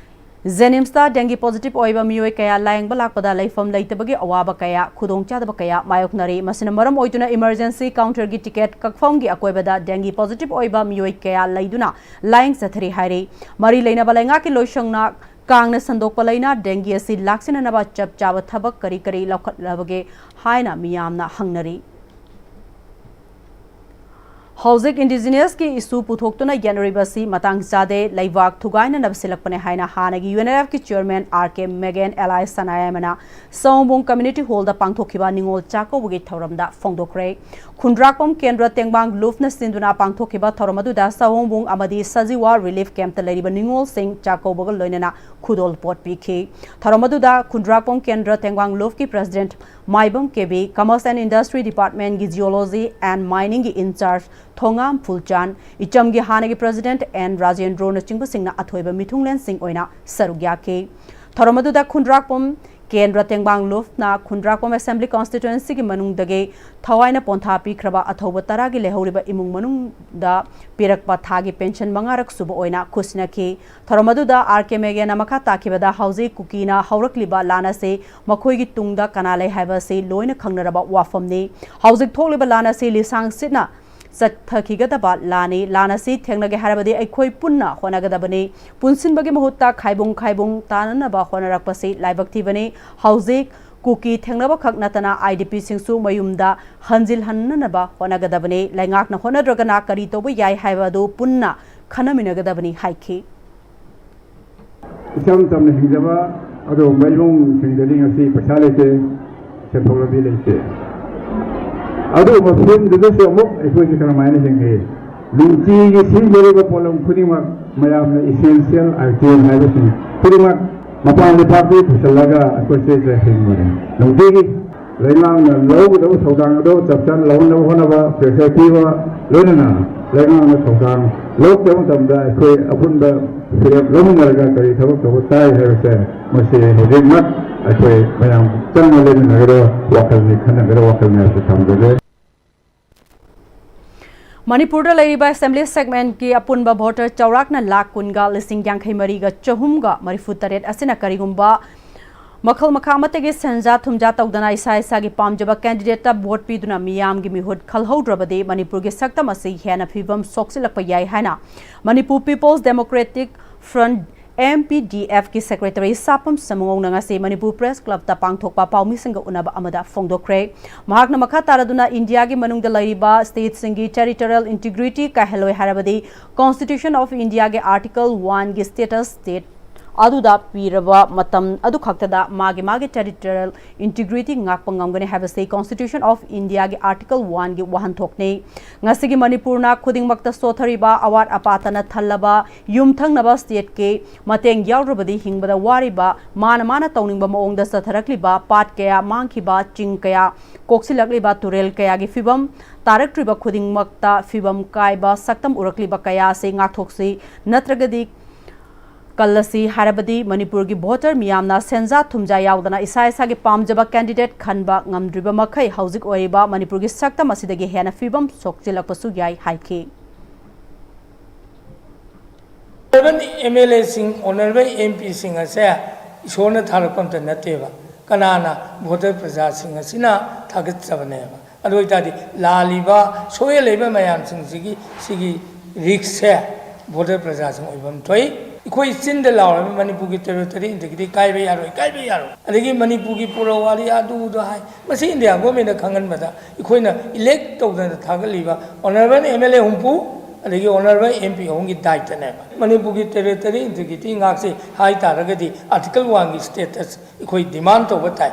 JNIMS ꯇ dengue positive ꯑꯣꯏꯕ ꯃꯤꯑꯣꯏ ꯀꯌꯥ ꯂꯥꯌꯦꯡꯕ ꯂꯥꯛꯄꯗ ꯂꯩꯐꯝ ꯂꯩꯇꯕꯒꯤ ꯑꯋꯥꯕ ꯀꯌꯥ, ꯈꯨꯗꯣꯡꯆꯥꯗꯕ ꯀꯌꯥ ꯃꯥꯌꯣꯛꯅꯔꯤ꯫ ꯃꯁꯤꯅ ꯃꯔꯝ ꯑꯣꯏꯗꯨꯅ emergency counter ꯒꯤ ticket ꯀꯛꯐꯝꯒꯤ ꯑꯀꯣꯏꯕꯗ dengue positive ꯑꯣꯏꯕ ꯃꯤꯑꯣꯏ ꯀꯌꯥ ꯂꯩꯗꯨꯅ ꯂꯥꯌꯦꯡ ꯆꯠꯊꯔꯤ ꯍꯥꯏꯔꯤ꯫ ꯃꯔꯤ ꯂꯩꯅꯕ ꯂꯩꯉꯥꯛꯀꯤ ꯂꯣꯏꯁꯪꯅ ꯀꯥꯡꯅ ꯁꯟꯗꯣꯛꯄ ꯂꯩꯅ dengue ꯑꯁꯤ ꯂꯥꯛꯁꯤꯟꯅꯅꯕ ꯆꯞ ꯆꯥꯕ ꯊꯕꯛ ꯀꯔꯤ ꯀꯔꯤ ꯂꯧꯈꯠꯂꯕꯒꯦ ꯍꯥꯏꯅ ꯃꯤꯌꯥꯝꯅ ꯍꯪꯅꯔꯤ꯫ ꯍꯧꯖꯤꯛ ꯏꯟꯗꯤꯖꯤꯅꯁꯀꯤ ꯏꯁꯨ ꯄꯨꯊꯣꯛꯇꯨꯅ ꯌꯦꯠꯅꯔꯤꯕꯁꯤ ꯃꯇꯥꯡ ꯆꯥꯗꯦ, ꯂꯩꯕꯥꯛ ꯊꯨꯒꯥꯏꯅꯅꯕ ꯁꯤꯜꯂꯛꯄꯅꯦ ꯍꯥꯏꯅ ꯍꯥꯟꯅꯒꯤ ꯌꯨ ꯑꯦꯟ ꯑꯦꯜ ꯑꯦꯐꯀꯤ ꯆꯤꯌꯔꯃꯦꯟ ꯑꯥꯔ ꯀꯦ ꯃꯦꯒꯦꯟ ꯑꯦꯂꯥꯏꯁ ꯁꯅꯥꯌꯥꯏꯃꯅ ꯁꯑꯣꯝꯕꯨꯡ ꯀꯝꯃ꯭ꯌꯨꯅꯤꯇꯤ ꯍꯣꯜꯗ ꯄꯥꯡꯊꯣꯛꯈꯤꯕ ꯅꯤꯉꯣꯜ ꯆꯥꯛꯀꯧꯕꯒꯤ ꯊꯧꯔꯝꯗ ꯐꯣꯡꯗꯣꯛꯈ꯭ꯔꯦ꯫ ꯈꯨꯟꯗ꯭ꯔꯥꯛꯄꯝ ꯀꯦꯟꯗ꯭ꯔ ꯇꯦꯡꯕꯥꯡ ꯂꯨꯞꯅ ꯁꯤꯟꯗꯨꯅ ꯄꯥꯡꯊꯣꯛꯈꯤꯕ ꯊꯧꯔꯝ ꯑꯗꯨꯗ ꯁꯑꯣꯝꯕꯨꯡ ꯑꯃꯗꯤ ꯁꯖꯤꯋꯥ ꯔꯤꯂꯤꯐ ꯀꯦꯝꯞꯇ ꯂꯩꯔꯤꯕ ꯅꯤꯉꯣꯜꯁꯤꯡ ꯆꯥꯛꯀꯧꯕꯒ ꯂꯣꯏꯅꯅ ꯈꯨꯗꯣꯜ ꯄꯣꯠ ꯄꯤꯈꯤ꯫ ꯊꯧꯔꯝ ꯑꯗꯨꯗ ꯈꯨꯟꯗ꯭ꯔꯥꯛꯄꯝ ꯀꯦꯟꯗ꯭ꯔ ꯇꯦꯡꯕꯥꯡ ꯂꯨꯞꯀꯤ ꯄ꯭ꯔꯁꯤꯗꯦꯟꯠ ꯃꯥꯏꯕꯝ ꯀꯦꯕꯤ, ꯀꯃꯔꯁ ꯑꯦꯟ ꯏꯟꯗꯁꯇ꯭ꯔꯤ ꯗꯤꯄꯥꯔꯠꯃꯦꯟꯠꯀꯤ ꯖꯤꯑꯣꯂꯣꯖꯤ ꯑꯦꯟ ꯃꯥꯏꯅꯤꯡꯒꯤ ꯏꯟꯆꯥꯔꯖ ꯊꯣꯉꯥꯝ ꯐꯨꯜꯆꯥꯟ, ꯏꯆꯝꯒꯤ ꯍꯥꯟꯅꯒꯤ ꯄ꯭ꯔꯁꯤꯗꯦꯟꯠ ꯑꯦꯟ ꯔꯥꯖꯦꯟꯗ꯭ꯔꯣꯅꯆꯤꯡꯕꯁꯤꯡꯅ ꯑꯊꯣꯏꯕ ꯃꯤꯊꯨꯡꯂꯦꯟꯁꯤꯡ ꯑꯣꯏꯅ ꯁꯔꯨꯛ ꯌꯥꯈꯤ꯫ ꯊꯧꯔꯝ ꯑꯗꯨꯗ ꯈꯨꯟꯗ꯭ꯔꯥꯛꯄꯝ ꯀꯦꯟꯗ꯭ꯔ ꯇꯦꯡꯕꯥꯡ ꯂꯨꯞꯅ ꯈꯨꯟꯗ꯭ꯔꯥꯛꯄꯝ ꯑꯦꯁꯦꯝꯕ꯭ꯂꯤ ꯀꯣꯟꯁꯇꯤꯇ꯭ꯋꯦꯟꯁꯤꯒꯤ ꯃꯅꯨꯡꯗꯒꯤ ꯊꯋꯥꯏꯅ ꯄꯣꯟꯊꯥ ꯄꯤꯈ꯭ꯔꯕ ꯑꯊꯧꯕ ꯇꯔꯥꯒꯤ ꯂꯩꯍꯧꯔꯤꯕ ꯏꯃꯨꯡ ꯃꯅꯨꯡꯗ ꯄꯤꯔꯛꯄ ꯊꯥꯒꯤ ꯄꯦꯟꯁꯟ ꯃꯉꯥꯔꯛ ꯁꯨꯕ ꯑꯣꯏꯅ ꯈꯨꯠꯁꯤꯟꯅꯈꯤ꯫ ꯊꯧꯔꯝ ꯑꯗꯨꯗ ꯑꯥꯔ ꯀꯦ ꯃꯦꯒꯦꯅ ꯃꯈꯥ ꯇꯥꯈꯤꯕꯗ, ꯍꯧꯖꯤꯛ ꯀꯨꯀꯤꯅ ꯍꯧꯔꯛꯂꯤꯕ ꯂꯥꯟ ꯑꯁꯤ ꯃꯈꯣꯏꯒꯤ ꯇꯨꯡꯗ ꯀꯅꯥ ꯂꯩ ꯍꯥꯏꯕꯁꯤ ꯂꯣꯏꯅ ꯈꯪꯅꯔꯕ ꯋꯥꯐꯝꯅꯤ꯫ ꯍꯧꯖꯤꯛ ꯊꯣꯛꯂꯤꯕ ꯂꯥꯟ ꯑꯁꯤ ꯂꯤꯁꯥꯡ ꯁꯤꯠꯅ ꯆꯠꯊꯈꯤꯒꯗꯕ ꯂꯥꯟꯅꯤ꯫ ꯂꯥꯟ ꯑꯁꯤ ꯊꯦꯡꯅꯒꯦ ꯍꯥꯏꯔꯕꯗꯤ ꯑꯩꯈꯣꯏ ꯄꯨꯟꯅ ꯍꯣꯠꯅꯒꯗꯕꯅꯤ꯫ ꯄꯨꯟꯁꯤꯟꯕꯒꯤ ꯃꯍꯨꯠꯇ ꯈꯥꯏꯕꯨꯡ ꯈꯥꯏꯕꯨꯡ ꯇꯥꯅꯅꯕ ꯍꯣꯠꯅꯔꯛꯄꯁꯤ ꯂꯥꯏꯕꯛ ꯊꯤꯕꯅꯤ꯫ ꯍꯧꯖꯤꯛ ꯀꯨꯀꯤ ꯊꯦꯡꯅꯕ ꯈꯛ ꯅꯠꯇꯅ ꯑꯥꯏ ꯗꯤ ꯄꯤꯁꯤꯡꯁꯨ ꯃꯌꯨꯝꯗ ꯍꯟꯖꯤꯜꯍꯟꯅꯅꯕ ꯍꯣꯠꯅꯒꯗꯕꯅꯤ꯫ ꯂꯩꯉꯥꯛꯅ ꯍꯣꯠꯅꯗ꯭ꯔꯒꯅ ꯀꯔꯤ ꯇꯧꯕ ꯌꯥꯏ ꯍꯥꯏꯕ ꯑꯗꯨ ꯄꯨꯟꯅ ꯈꯟꯅꯃꯤꯟꯅꯒꯗꯕꯅꯤ ꯍꯥꯏꯈꯤ꯫ ꯏꯆꯝ ꯆꯝꯅ ꯍꯤꯡꯖꯕ ꯑꯗꯨꯒꯨꯝꯕ ꯏꯃꯨꯡꯁꯤꯡꯗꯗꯤ ꯉꯁꯤ ꯄꯩꯁꯥ ꯂꯩꯇꯦ, ꯁꯦꯟꯊꯣꯛ ꯂꯝꯕꯤ ꯂꯩꯇꯦ꯫ ꯑꯗꯨꯒꯨꯝꯕ ꯐꯤꯕꯝꯗꯨꯗꯁꯨ ꯑꯃꯨꯛ ꯑꯩꯈꯣꯏꯁꯦ ꯀꯔꯝꯍꯥꯏꯅ ꯍꯤꯡꯉꯤ? ꯅꯨꯡꯇꯤꯒꯤ ꯁꯤꯖꯤꯟꯅꯔꯤꯕ ꯄꯣꯠꯂꯝ ꯈꯨꯗꯤꯡꯃꯛ, ꯃꯌꯥꯝꯅ essential item ꯍꯥꯏꯕꯁꯤꯡ ꯈꯨꯗꯤꯡꯃꯛ ꯃꯄꯥꯟ ꯂꯩꯕꯥꯛꯇꯒꯤ ꯄꯨꯁꯤꯜꯂꯒ ꯑꯩꯈꯣꯏ ꯁꯤꯗ ꯍꯤꯡꯕꯅꯤ꯫ ꯅꯨꯡꯇꯤꯒꯤ ꯂꯩꯉꯥꯛꯅ ꯂꯧꯒꯗꯕ ꯊꯧꯗꯥꯡ ꯑꯗꯨ ꯆꯞ ꯆꯥꯅ ꯂꯧꯅꯕ ꯍꯣꯠꯅꯕ, pressure ꯄꯤꯕ, ꯂꯣꯏꯅꯅ ꯂꯩꯉꯥꯛꯅ ꯊꯧꯗꯥꯡ ꯂꯧꯔꯛꯇꯕ ꯃꯇꯝꯗ ꯑꯩꯈꯣꯏ ꯑꯄꯨꯟꯕ ꯐꯤꯔꯦꯞ ꯂꯧꯃꯤꯟꯅꯔꯒ ꯀꯔꯤ ꯊꯕꯛ ꯇꯧꯕ ꯇꯥꯏ ꯍꯥꯏꯕꯁꯦ, ꯃꯁꯤ ꯍꯧꯖꯤꯛꯃꯛ ꯑꯩꯈꯣꯏ ꯃꯌꯥꯝ ꯆꯪꯅ ꯂꯩꯃꯤꯟꯅꯒꯗꯕ ꯋꯥꯈꯜꯅꯤ, ꯈꯟꯅꯒꯗꯕ ꯋꯥꯈꯜꯅꯤ ꯍꯥꯏꯕꯁꯤ ꯊꯝꯖꯒꯦ꯫ ꯃꯅꯤꯄꯨꯔꯗ ꯂꯩꯔꯤꯕ ꯑꯦꯁꯦꯝꯕ꯭ꯂꯤ ꯁꯦꯒꯃꯦꯟꯠꯀꯤ ꯑꯄꯨꯟꯕ ꯚꯣꯇꯔ ꯆꯥꯎꯔꯥꯛꯅ ꯂꯥꯈ ꯀꯨꯟꯒ ꯂꯤꯁꯤꯡ ꯌꯥꯡꯈꯩ ꯃꯔꯤꯒ ꯆꯍꯨꯝꯒ ꯃꯔꯤꯐꯨ ꯇꯔꯦꯠ ꯑꯁꯤꯅ ꯀꯔꯤꯒꯨꯝꯕ ꯃꯈꯜ ꯃꯈꯥ ꯑꯃꯠꯇꯒꯤ ꯁꯦꯟꯖꯥ ꯊꯨꯝꯖꯥ ꯇꯧꯗꯅ ꯏꯁꯥ ꯏꯁꯥꯒꯤ ꯄꯥꯝꯖꯕ ꯀꯦꯟꯗꯤꯗꯦꯠꯇ ꯚꯣꯠ ꯄꯤꯗꯨꯅ ꯃꯤꯌꯥꯝꯒꯤ ꯃꯤꯍꯨꯠ ꯈꯜꯍꯧꯗ꯭ꯔꯕꯗꯤ ꯃꯅꯤꯄꯨꯔꯒꯤ ꯁꯛꯇꯝ ꯑꯁꯤ ꯍꯦꯟꯅ ꯐꯤꯕꯝ ꯁꯣꯛꯆꯤꯜꯂꯛꯄ ꯌꯥꯏ ꯍꯥꯏꯅ Manipur peoples democratic front M P D ꯑꯦꯐꯀꯤ ꯁꯦꯀ꯭ꯔꯦꯇꯔꯤ ꯁꯥꯄꯝ ꯁꯃꯨꯉꯧꯅ ꯉꯁꯤ ꯃꯅꯤꯄꯨꯔ ꯄ꯭ꯔꯦꯁ ꯀ꯭ꯂꯕꯇ ꯄꯥꯡꯊꯣꯛꯄ ꯄꯥꯎꯃꯤꯁꯤꯡꯒ ꯎꯅꯕ ꯑꯃꯗ ꯐꯣꯡꯗꯣꯛꯈ꯭ꯔꯦ꯫ ꯃꯍꯥꯛꯅ ꯃꯈꯥ ꯇꯥꯔꯗꯨꯅ ꯏꯟꯗꯤꯌꯥꯒꯤ ꯃꯅꯨꯡꯗ ꯂꯩꯔꯤꯕ ꯁ꯭ꯇꯦꯠꯁꯤꯡꯒꯤ ꯇꯦꯔꯤꯇꯣꯔꯤꯌꯦꯜ ꯏꯟꯇꯤꯒ꯭ꯔꯤꯇꯤ ꯀꯥꯏꯍꯜꯂꯣꯏ ꯍꯥꯏꯔꯕꯗꯤ ꯀꯣꯟꯁꯇꯤꯇ꯭ꯌꯨꯁꯟ ꯑꯣꯐ ꯏꯟꯗꯤꯌꯥꯒꯤ ꯑꯥꯔꯇꯤꯀꯜ ꯋꯥꯟꯒꯤ ꯁ꯭ꯇꯦꯇꯁ ꯁ꯭ꯇꯦꯠ ꯑꯗꯨꯗ ꯄꯤꯔꯕ ꯃꯇꯝ ꯑꯗꯨ ꯈꯛꯇꯗ ꯃꯥꯒꯤ ꯃꯥꯒꯤ ꯇꯦꯔꯤꯇꯣꯔꯤꯌꯦꯜ ꯏꯟꯇꯤꯒ꯭ꯔꯤꯇꯤ ꯉꯥꯛꯄ ꯉꯝꯒꯅꯤ ꯍꯥꯏꯕꯁꯤ ꯀꯣꯟꯁꯇꯤꯇ꯭ꯌꯨꯁꯟ ꯑꯣꯐ ꯏꯟꯗꯤꯌꯥꯒꯤ ꯑꯥꯔꯇꯤꯀꯜ ꯋꯥꯟꯒꯤ ꯋꯥꯍꯟꯊꯣꯛꯅꯤ꯫ ꯉꯁꯤꯒꯤ ꯃꯅꯤꯄꯨꯔꯅ ꯈꯨꯗꯤꯡꯃꯛꯇ ꯁꯣꯠꯊꯔꯤꯕ ꯑꯋꯥꯠ ꯑꯄꯥꯇꯅ ꯊꯜꯂꯕ ꯌꯨꯝꯊꯪꯅꯕ ꯁ꯭ꯇꯦꯠꯀꯤ ꯃꯇꯦꯡ ꯌꯥꯎꯗ꯭ꯔꯕꯗꯤ ꯍꯤꯡꯕꯗ ꯋꯥꯔꯤꯕ, ꯃꯥꯅ ꯃꯥꯅ ꯇꯧꯅꯤꯡꯕ ꯃꯑꯣꯡꯗ ꯆꯠꯊꯔꯛꯂꯤꯕ ꯄꯥꯠ ꯀꯌꯥ ꯃꯥꯡꯈꯤꯕ, ꯆꯤꯡ ꯀꯌꯥ ꯀꯣꯛꯁꯤꯜꯂꯛꯂꯤꯕ, ꯇꯨꯔꯦꯜ ꯀꯌꯥꯒꯤ ꯐꯤꯕꯝ ꯇꯥꯔꯛꯇ꯭ꯔꯤꯕ ꯈꯨꯗꯤꯡꯃꯛꯇ ꯐꯤꯕꯝ ꯀꯥꯏꯕ ꯁꯛꯇꯝ ꯎꯔꯛꯂꯤꯕ ꯀꯌꯥ ꯑꯁꯤ ꯉꯥꯛꯊꯣꯛꯁꯤ, ꯅꯠꯇ꯭ꯔꯒꯗꯤ ꯀꯜꯂꯁꯤ ꯍꯥꯏꯔꯕꯗꯤ ꯃꯅꯤꯄꯨꯔꯒꯤ ꯚꯣꯇꯔ ꯃꯤꯌꯥꯝꯅ ꯁꯦꯟꯖꯥ ꯊꯨꯝꯖꯥ ꯌꯥꯎꯗꯅ ꯏꯁꯥ ꯏꯁꯥꯒꯤ ꯄꯥꯝꯖꯕ ꯀꯦꯟꯗꯤꯗꯦꯠ ꯈꯟꯕ ꯉꯝꯗ꯭ꯔꯤꯕ ꯃꯈꯩ ꯍꯧꯖꯤꯛ ꯑꯣꯏꯔꯤꯕ ꯃꯅꯤꯄꯨꯔꯒꯤ ꯁꯛꯇꯝ ꯑꯁꯤꯗꯒꯤ ꯍꯦꯟꯅ ꯐꯤꯕꯝ ꯁꯣꯛꯆꯤꯜꯂꯛꯄꯁꯨ ꯌꯥꯏ ꯍꯥꯏꯈꯤ꯫ ꯑꯣꯅꯔꯦꯕꯜ ꯑꯦꯝ ꯑꯦꯜ ꯑꯦꯁꯤꯡ, ꯑꯣꯅꯔꯦꯕꯜ ꯑꯦꯝ ꯄꯤꯁꯤꯡ ꯑꯁꯦ ꯏꯁꯣꯔꯅ ꯊꯥꯔꯛꯄ ꯑꯝꯇ ꯅꯠꯇꯦꯕ, ꯀꯅꯥꯅ? ꯚꯣꯇꯔ ꯄ꯭ꯔꯖꯥꯁꯤꯡ ꯑꯁꯤꯅ ꯊꯥꯒꯠꯆꯕꯅꯦꯕ꯫ ꯑꯗꯨ ꯑꯣꯏꯇꯥꯔꯗꯤ ꯂꯥꯜꯂꯤꯕ, ꯁꯣꯛꯍꯜꯂꯛꯏꯕ ꯃꯌꯥꯝꯁꯤꯡꯁꯤꯒꯤ ꯁꯤꯒꯤ ꯔꯤꯛꯁꯁꯦ ꯚꯣꯇꯔ ꯄ꯭ꯔꯖꯥꯁꯤꯡ ꯑꯣꯏꯐꯝ ꯊꯣꯛꯏ꯫ ꯑꯩꯈꯣꯏ ꯆꯤꯟꯗ ꯂꯥꯎꯔꯕ ꯃꯅꯤꯄꯨꯔꯒꯤ ꯇꯦꯔꯤꯇꯣꯔꯤ ꯏꯟꯇꯤꯒ꯭ꯔꯤꯇꯤ ꯀꯥꯏꯕ ꯌꯥꯔꯣꯏ, ꯀꯥꯏꯕ ꯌꯥꯔꯣꯏ, ꯑꯗꯒꯤ ꯃꯅꯤꯄꯨꯔꯒꯤ ꯄꯨꯔꯋꯥꯔꯤ ꯑꯗꯨꯗ ꯍꯥꯏ, ꯃꯁꯤ ꯏꯟꯗꯤꯌꯥ ꯒꯣꯔꯃꯦꯟꯗ ꯈꯪꯍꯟꯕꯗ ꯑꯩꯈꯣꯏꯅ ꯏꯂꯦꯛ ꯇꯧꯗꯅ ꯊꯥꯒꯠꯂꯤꯕ ꯑꯣꯅꯔꯦꯕꯜ ꯑꯦꯝ ꯑꯦꯜ ꯑꯦ ꯍꯨꯝꯐꯨ ꯑꯗꯒꯤ ꯑꯣꯅꯔꯦꯕꯜ ꯑꯦꯝ ꯄꯤ ꯑꯍꯨꯝꯒꯤ ꯗꯥꯏꯇꯅꯦꯕ꯫ ꯃꯅꯤꯄꯨꯔꯒꯤ ꯇꯦꯔꯤꯇꯣꯔꯤ ꯏꯟꯇꯤꯒ꯭ꯔꯤꯇꯤ ꯉꯥꯛꯁꯤ ꯍꯥꯏ ꯇꯥꯔꯒꯗꯤ ꯑꯥꯔꯇꯤꯀꯜ ꯋꯥꯟꯒꯤ ꯁ꯭ꯇꯦꯇꯁ ꯑꯩꯈꯣꯏ ꯗꯤꯃꯥꯟ ꯇꯧꯕ ꯇꯥꯏ꯫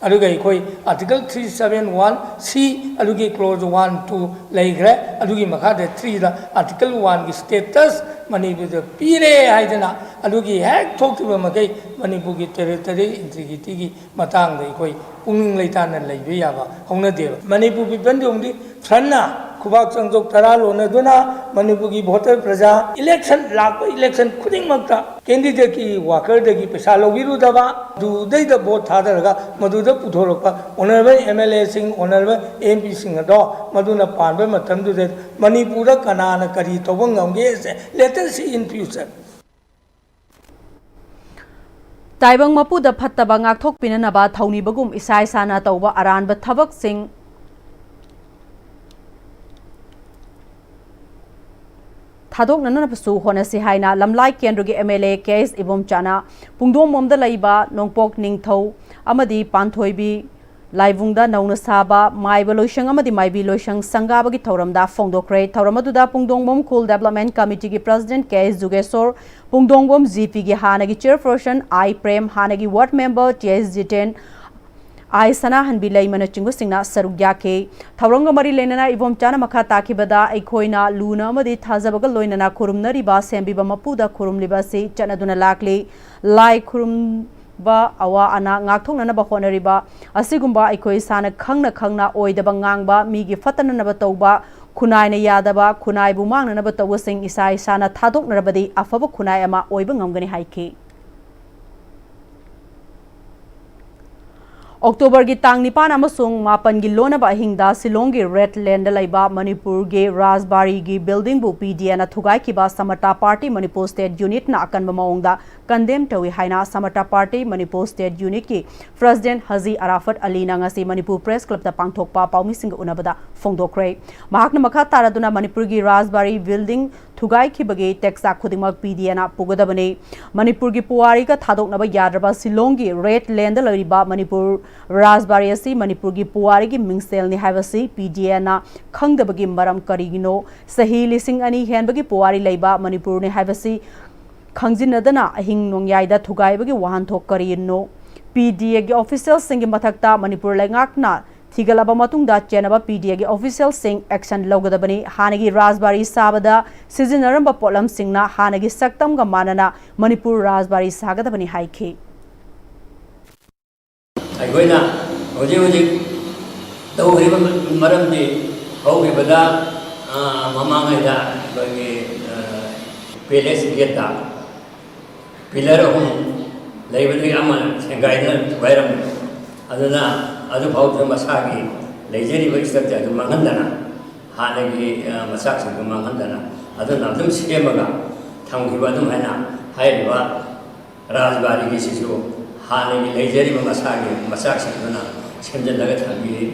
ꯑꯗꯨꯒ ꯑꯩꯈꯣꯏ ꯑꯥꯔꯇꯤꯀꯜ ꯊ꯭ꯔꯤ ꯁꯕꯦꯟ ꯋꯥꯟ ꯁꯤ ꯑꯗꯨꯒꯤ ꯀ꯭ꯂꯣꯖ ꯋꯥꯟ ꯇꯨ ꯂꯩꯈ꯭ꯔꯦ꯫ ꯑꯗꯨꯒꯤ ꯃꯈꯥꯗ ꯊ꯭ꯔꯤꯗ ꯑꯥꯔꯇꯤꯀꯜ ꯋꯥꯟꯒꯤ ꯁ꯭ꯇꯦꯇꯁ ꯃꯅꯤꯄꯨꯔꯗ ꯄꯤꯔꯦ ꯍꯥꯏꯗꯅ ꯑꯗꯨꯒꯤ ꯍꯦꯛ ꯊꯣꯛꯈꯤꯕ ꯃꯈꯩ ꯃꯅꯤꯄꯨꯔꯒꯤ ꯇꯦꯔꯤꯇꯣꯔꯤ ꯏꯟꯇꯤꯒ꯭ꯔꯤꯇꯤꯒꯤ ꯃꯇꯥꯡꯗ ꯑꯩꯈꯣꯏ ꯄꯨꯛꯅꯤꯡ ꯂꯩꯇꯥꯅ ꯂꯩꯕ ꯌꯥꯕ ꯍꯧꯅꯗꯦꯕ꯫ ꯃꯅꯤꯄꯨꯔ ꯄꯤꯄꯜꯁ ꯌꯨꯅꯤꯌꯟꯒꯤ ꯐ꯭ꯔꯟꯠꯅ ꯈꯨꯕꯥꯛ ꯆꯪꯖꯣꯛ ꯇꯔꯥ ꯂꯣꯟꯅꯗꯨꯅ ꯃꯅꯤꯄꯨꯔꯒꯤ ꯚꯣꯇꯔ ꯄ꯭ꯔꯖꯥ ꯏꯂꯦꯛꯁꯟ, ꯂꯥꯛꯄ ꯏꯂꯦꯛꯁꯟ ꯈꯨꯗꯤꯡꯃꯛꯇ ꯀꯦꯟꯗꯤꯗꯦꯠꯀꯤ ꯋꯥꯀꯔꯗꯒꯤ ꯄꯩꯁꯥ ꯂꯧꯕꯤꯔꯨꯗꯕ, ꯑꯗꯨꯗꯩꯗ ꯚꯣꯠ ꯊꯥꯗꯔꯒ ꯃꯗꯨꯗ ꯄꯨꯊꯣꯔꯛꯄ ꯑꯣꯅꯔꯦꯕꯜ ꯑꯦꯝ ꯑꯦꯜ ꯑꯦꯁꯤꯡ, ꯑꯣꯅꯔꯦꯕꯜ ꯑꯦꯝ ꯄꯤꯁꯤꯡ ꯑꯗꯣ ꯃꯗꯨꯅ ꯄꯥꯟꯕ ꯃꯇꯝꯗꯨꯗ ꯃꯅꯤꯄꯨꯔꯗ ꯀꯅꯥꯅ ꯀꯔꯤ ꯇꯧꯕ ꯉꯝꯒꯦꯁꯦ, let us see in future꯫ ꯇꯥꯏꯕꯪ ꯃꯄꯨꯗ ꯐꯠꯇꯕ ꯉꯥꯛꯊꯣꯛꯄꯤꯅꯅꯕ ꯊꯧꯅꯤꯕꯒꯨꯝ ꯏꯁꯥ ꯏꯁꯥꯅ ꯇꯧꯕ ꯑꯔꯥꯟꯕ ꯊꯕꯛꯁꯤꯡ ꯊꯥꯗꯣꯛꯅꯅꯕꯁꯨ ꯍꯣꯠꯅꯁꯤ ꯍꯥꯏꯅ ꯂꯝꯂꯥꯏ ꯀꯦꯟꯗ꯭ꯔꯒꯤ ꯑꯦꯝ ꯑꯦꯜ ꯑꯦ ꯀꯦ ꯑꯦꯁ ꯏꯕꯣꯝꯆꯥꯅ ꯄꯨꯡꯗꯣꯡꯕꯝꯗ ꯂꯩꯕ ꯅꯣꯡꯄꯣꯛ ꯅꯤꯡꯊꯧ ꯑꯃꯗꯤ ꯄꯥꯟꯊꯣꯏꯕꯤ ꯂꯥꯏꯕꯨꯡꯗ ꯅꯧꯅ ꯁꯥꯕ ꯃꯥꯏꯕ ꯂꯣꯏꯁꯪ ꯑꯃꯗꯤ ꯃꯥꯏꯕꯤ ꯂꯣꯏꯁꯪ ꯁꯪꯒꯥꯕꯒꯤ ꯊꯧꯔꯝꯗ ꯐꯣꯡꯗꯣꯛꯈ꯭ꯔꯦ꯫ ꯊꯧꯔꯝ ꯑꯗꯨꯗ ꯄꯨꯡꯗꯣꯡꯕꯝ ꯈꯨꯜ ꯗꯦꯕꯂꯞꯃꯦꯟ ꯀꯃꯤꯇꯤꯒꯤ ꯄ꯭ꯔꯁꯤꯗꯦꯟꯠ ꯀꯦ ꯑꯦꯁ ꯖꯨꯒꯦꯁꯣꯔ, ꯄꯨꯡꯗꯣꯡꯕꯝ ꯖꯤ ꯄꯤꯒꯤ ꯍꯥꯟꯅꯒꯤ ꯆꯤꯌꯔꯄꯔꯁꯟ ꯑꯥꯏ ꯄ꯭ꯔꯦꯝ, ꯍꯥꯟꯅꯒꯤ ꯋꯥꯔꯗ ꯃꯦꯝꯕꯔ ꯇꯤ ꯑꯦꯁ ꯖꯤꯇꯦꯟ, ꯑꯥꯏ ꯁꯅꯥꯍꯟꯕꯤ ꯂꯩꯃꯅꯆꯤꯡꯕꯁꯤꯡꯅ ꯁꯔꯨꯛ ꯌꯥꯈꯤ꯫ ꯊꯧꯔꯝꯒ ꯃꯔꯤ ꯂꯩꯅꯅ ꯏꯕꯣꯝꯆꯥꯅ ꯃꯈꯥ ꯇꯥꯈꯤꯕꯗ, ꯑꯩꯈꯣꯏꯅ ꯂꯨꯅ ꯑꯃꯗꯤ ꯊꯥꯖꯕꯒ ꯂꯣꯏꯅꯅ ꯈꯨꯔꯨꯝꯅꯔꯤꯕ ꯁꯦꯝꯕꯤꯕ ꯃꯄꯨꯗ ꯈꯨꯔꯨꯝꯂꯤꯕ ꯑꯁꯤ ꯆꯠꯅꯗꯨꯅ ꯂꯥꯛꯂꯤ꯫ ꯂꯥꯏ ꯈꯨꯔꯨꯝꯕ ꯑꯋꯥ ꯑꯅꯥ ꯉꯥꯛꯊꯣꯛꯅꯅꯕ ꯍꯣꯠꯅꯔꯤꯕ ꯑꯁꯤꯒꯨꯝꯕ ꯑꯩꯈꯣꯏ ꯏꯁꯥꯅ ꯈꯪꯅ ꯈꯪꯅ ꯑꯣꯏꯗꯕ ꯉꯥꯡꯕ, ꯃꯤꯒꯤ ꯐꯠꯇꯅꯅꯕ ꯇꯧꯕ, ꯈꯨꯟꯅꯥꯏꯅ ꯌꯥꯗꯕ, ꯈꯨꯟꯅꯥꯏꯕꯨ ꯃꯥꯡꯅꯅꯕ ꯇꯧꯕꯁꯤꯡ ꯏꯁꯥ ꯏꯁꯥꯅ ꯊꯥꯗꯣꯛꯅꯔꯕꯗꯤ ꯑꯐꯕ ꯈꯨꯟꯅꯥꯏ ꯑꯃ ꯑꯣꯏꯕ ꯉꯝꯒꯅꯤ ꯍꯥꯏꯈꯤ꯫ ꯑꯣꯛꯇꯣꯕꯔꯒꯤ ꯇꯥꯡ ꯅꯤꯄꯥꯟ ꯑꯃꯁꯨꯡ ꯃꯥꯄꯟꯒꯤ ꯂꯣꯟꯅꯕ ꯑꯍꯤꯡꯗ ꯁꯤꯂꯣꯡꯒꯤ ꯔꯦꯗ ꯂꯦꯟꯗ ꯂꯩꯕ ꯃꯅꯤꯄꯨꯔꯒꯤ ꯔꯥꯖꯕꯥꯔꯤꯒꯤ ꯕꯤꯜꯗꯤꯡꯕꯨ ꯄꯤ ꯗꯤ ꯑꯦꯅ ꯊꯨꯒꯥꯏꯈꯤꯕ ꯁꯃꯇꯥ ꯄꯥꯔꯇꯤ ꯃꯅꯤꯄꯨꯔ ꯁ꯭ꯇꯦꯠ ꯌꯨꯅꯤꯠꯅ ꯑꯀꯟꯕ ꯃꯑꯣꯡꯗ ꯀꯟꯗꯦꯝ ꯇꯧꯏ ꯍꯥꯏꯅ ꯁꯃꯇꯥ ꯄꯥꯔꯇꯤ ꯃꯅꯤꯄꯨꯔ ꯁ꯭ꯇꯦꯠ ꯌꯨꯅꯤꯠꯀꯤ ꯄ꯭ꯔꯁꯤꯗꯦꯟꯠ ꯍꯖꯤ ꯑꯔꯥꯐꯠ ꯑꯂꯤꯅ ꯉꯁꯤ ꯃꯅꯤꯄꯨꯔ ꯄ꯭ꯔꯦꯁ ꯀ꯭ꯂꯕꯇ ꯄꯥꯡꯊꯣꯛꯄ ꯄꯥꯎꯃꯤꯁꯤꯡꯒ ꯎꯅꯕꯗ ꯐꯣꯡꯗꯣꯛꯈ꯭ꯔꯦ꯫ ꯃꯍꯥꯛꯅ ꯃꯈꯥ ꯇꯥꯔꯗꯨꯅ ꯃꯅꯤꯄꯨꯔꯒꯤ ꯔꯥꯖꯕꯥꯔꯤ ꯕꯤꯜꯗꯤꯡ ꯊꯨꯒꯥꯏꯈꯤꯕꯒꯤ ꯇꯦꯛꯆꯥꯛ ꯈꯨꯗꯤꯡꯃꯛ ꯄꯤ ꯗꯤ ꯑꯦꯅ ꯄꯨꯒꯗꯕꯅꯤ꯫ ꯃꯅꯤꯄꯨꯔꯒꯤ ꯄꯨꯋꯥꯔꯤꯒ ꯊꯥꯗꯣꯛꯅꯕ ꯌꯥꯗ꯭ꯔꯕ ꯁꯤꯂꯣꯡꯒꯤ ꯔꯦꯗ ꯂꯦꯟꯗ ꯂꯩꯔꯤꯕ ꯃꯅꯤꯄꯨꯔ ꯔꯥꯖꯕꯥꯔꯤ ꯑꯁꯤ ꯃꯅꯤꯄꯨꯔꯒꯤ ꯄꯨꯋꯥꯔꯤꯒꯤ ꯃꯤꯡꯁꯦꯜꯅꯤ ꯍꯥꯏꯕꯁꯤ ꯄꯤ ꯗꯤ ꯑꯦꯅ ꯈꯪꯗꯕꯒꯤ ꯃꯔꯝ ꯀꯔꯤꯒꯤꯅꯣ? ꯆꯍꯤ ꯂꯤꯁꯤꯡ ꯑꯅꯤ ꯍꯦꯟꯕꯒꯤ ꯄꯨꯋꯥꯔꯤ ꯂꯩꯕ ꯃꯅꯤꯄꯨꯔꯅꯤ ꯍꯥꯏꯕꯁꯤ ꯈꯪꯖꯤꯟꯅꯗꯅ ꯑꯍꯤꯡ ꯅꯣꯡꯌꯥꯏꯗ ꯊꯨꯒꯥꯏꯕꯒꯤ ꯋꯥꯍꯟꯊꯣꯛ ꯀꯔꯤꯅꯣ? ꯄꯤ ꯗꯤ ꯑꯦꯒꯤ ꯑꯣꯐꯤꯁꯤꯌꯦꯜꯁꯤꯡꯒꯤ ꯃꯊꯛꯇ ꯃꯅꯤꯄꯨꯔ ꯂꯩꯉꯥꯛꯅ ꯊꯤꯒꯠꯂꯕ ꯃꯇꯨꯡꯗ ꯆꯦꯟꯅꯕ ꯄꯤ ꯗꯤ ꯑꯦꯒꯤ ꯑꯣꯐꯤꯁꯤꯌꯦꯜꯁꯤꯡ ꯑꯦꯛꯁꯟ ꯂꯧꯒꯗꯕꯅꯤ꯫ ꯍꯥꯟꯅꯒꯤ ꯔꯥꯖꯕꯥꯔꯤ ꯁꯥꯕꯗ ꯁꯤꯖꯤꯟꯅꯔꯝꯕ ꯄꯣꯠꯂꯝꯁꯤꯡꯅ ꯍꯥꯟꯅꯒꯤ ꯁꯛꯇꯝꯒ ꯃꯥꯟꯅꯅ ꯃꯅꯤꯄꯨꯔ ꯔꯥꯖꯕꯥꯔꯤ ꯁꯥꯒꯗꯕꯅꯤ ꯍꯥꯏꯈꯤ꯫ ꯑꯩꯈꯣꯏꯅ ꯍꯧꯖꯤꯛ ꯍꯧꯖꯤꯛ ꯇꯧꯈ꯭ꯔꯤꯕ ꯃꯔꯝꯗꯤ ꯍꯧꯈꯤꯕꯗ, ꯑ, ꯃꯃꯥꯡꯉꯩꯗ ꯑꯩꯈꯣꯏꯒꯤ, ꯑ, ꯄꯦꯂꯦꯁ ꯒꯦꯠꯇ ꯄꯤꯂꯔ ꯑꯍꯨꯝ ꯂꯩꯕꯗꯒꯤ ꯑꯃ ꯁꯦꯡꯒꯥꯏꯗꯨꯅ ꯊꯨꯒꯥꯏꯔꯝꯃꯤ꯫ ꯑꯗꯨꯅ ꯑꯗꯨꯐꯥꯎꯗ ꯃꯁꯥꯒꯤ ꯂꯩꯖꯔꯤꯕ ꯏꯁꯇ꯭ꯔꯛꯆꯔꯗꯨ ꯃꯥꯡꯍꯟꯗꯅ, ꯍꯥꯟꯅꯒꯤ, ꯑ, ꯃꯆꯥꯛꯁꯤꯡꯗꯨ ꯃꯥꯡꯍꯟꯗꯅ, ꯑꯗꯨꯅ ꯑꯗꯨꯝ ꯁꯦꯝꯃꯒ ꯊꯝꯈꯤꯕ꯫ ꯑꯗꯨꯝ ꯍꯥꯏꯅ ꯍꯥꯏꯔꯤꯕ ꯔꯥꯖꯕꯥꯔꯤꯒꯤꯁꯤꯁꯨ ꯍꯥꯟꯅꯒꯤ ꯂꯩꯖꯔꯤꯕ ꯃꯁꯥꯒꯤ ꯃꯆꯥꯛꯁꯤꯡꯗꯨꯅ ꯁꯦꯝꯖꯤꯜꯂꯒ ꯊꯝꯕꯤꯔꯤ꯫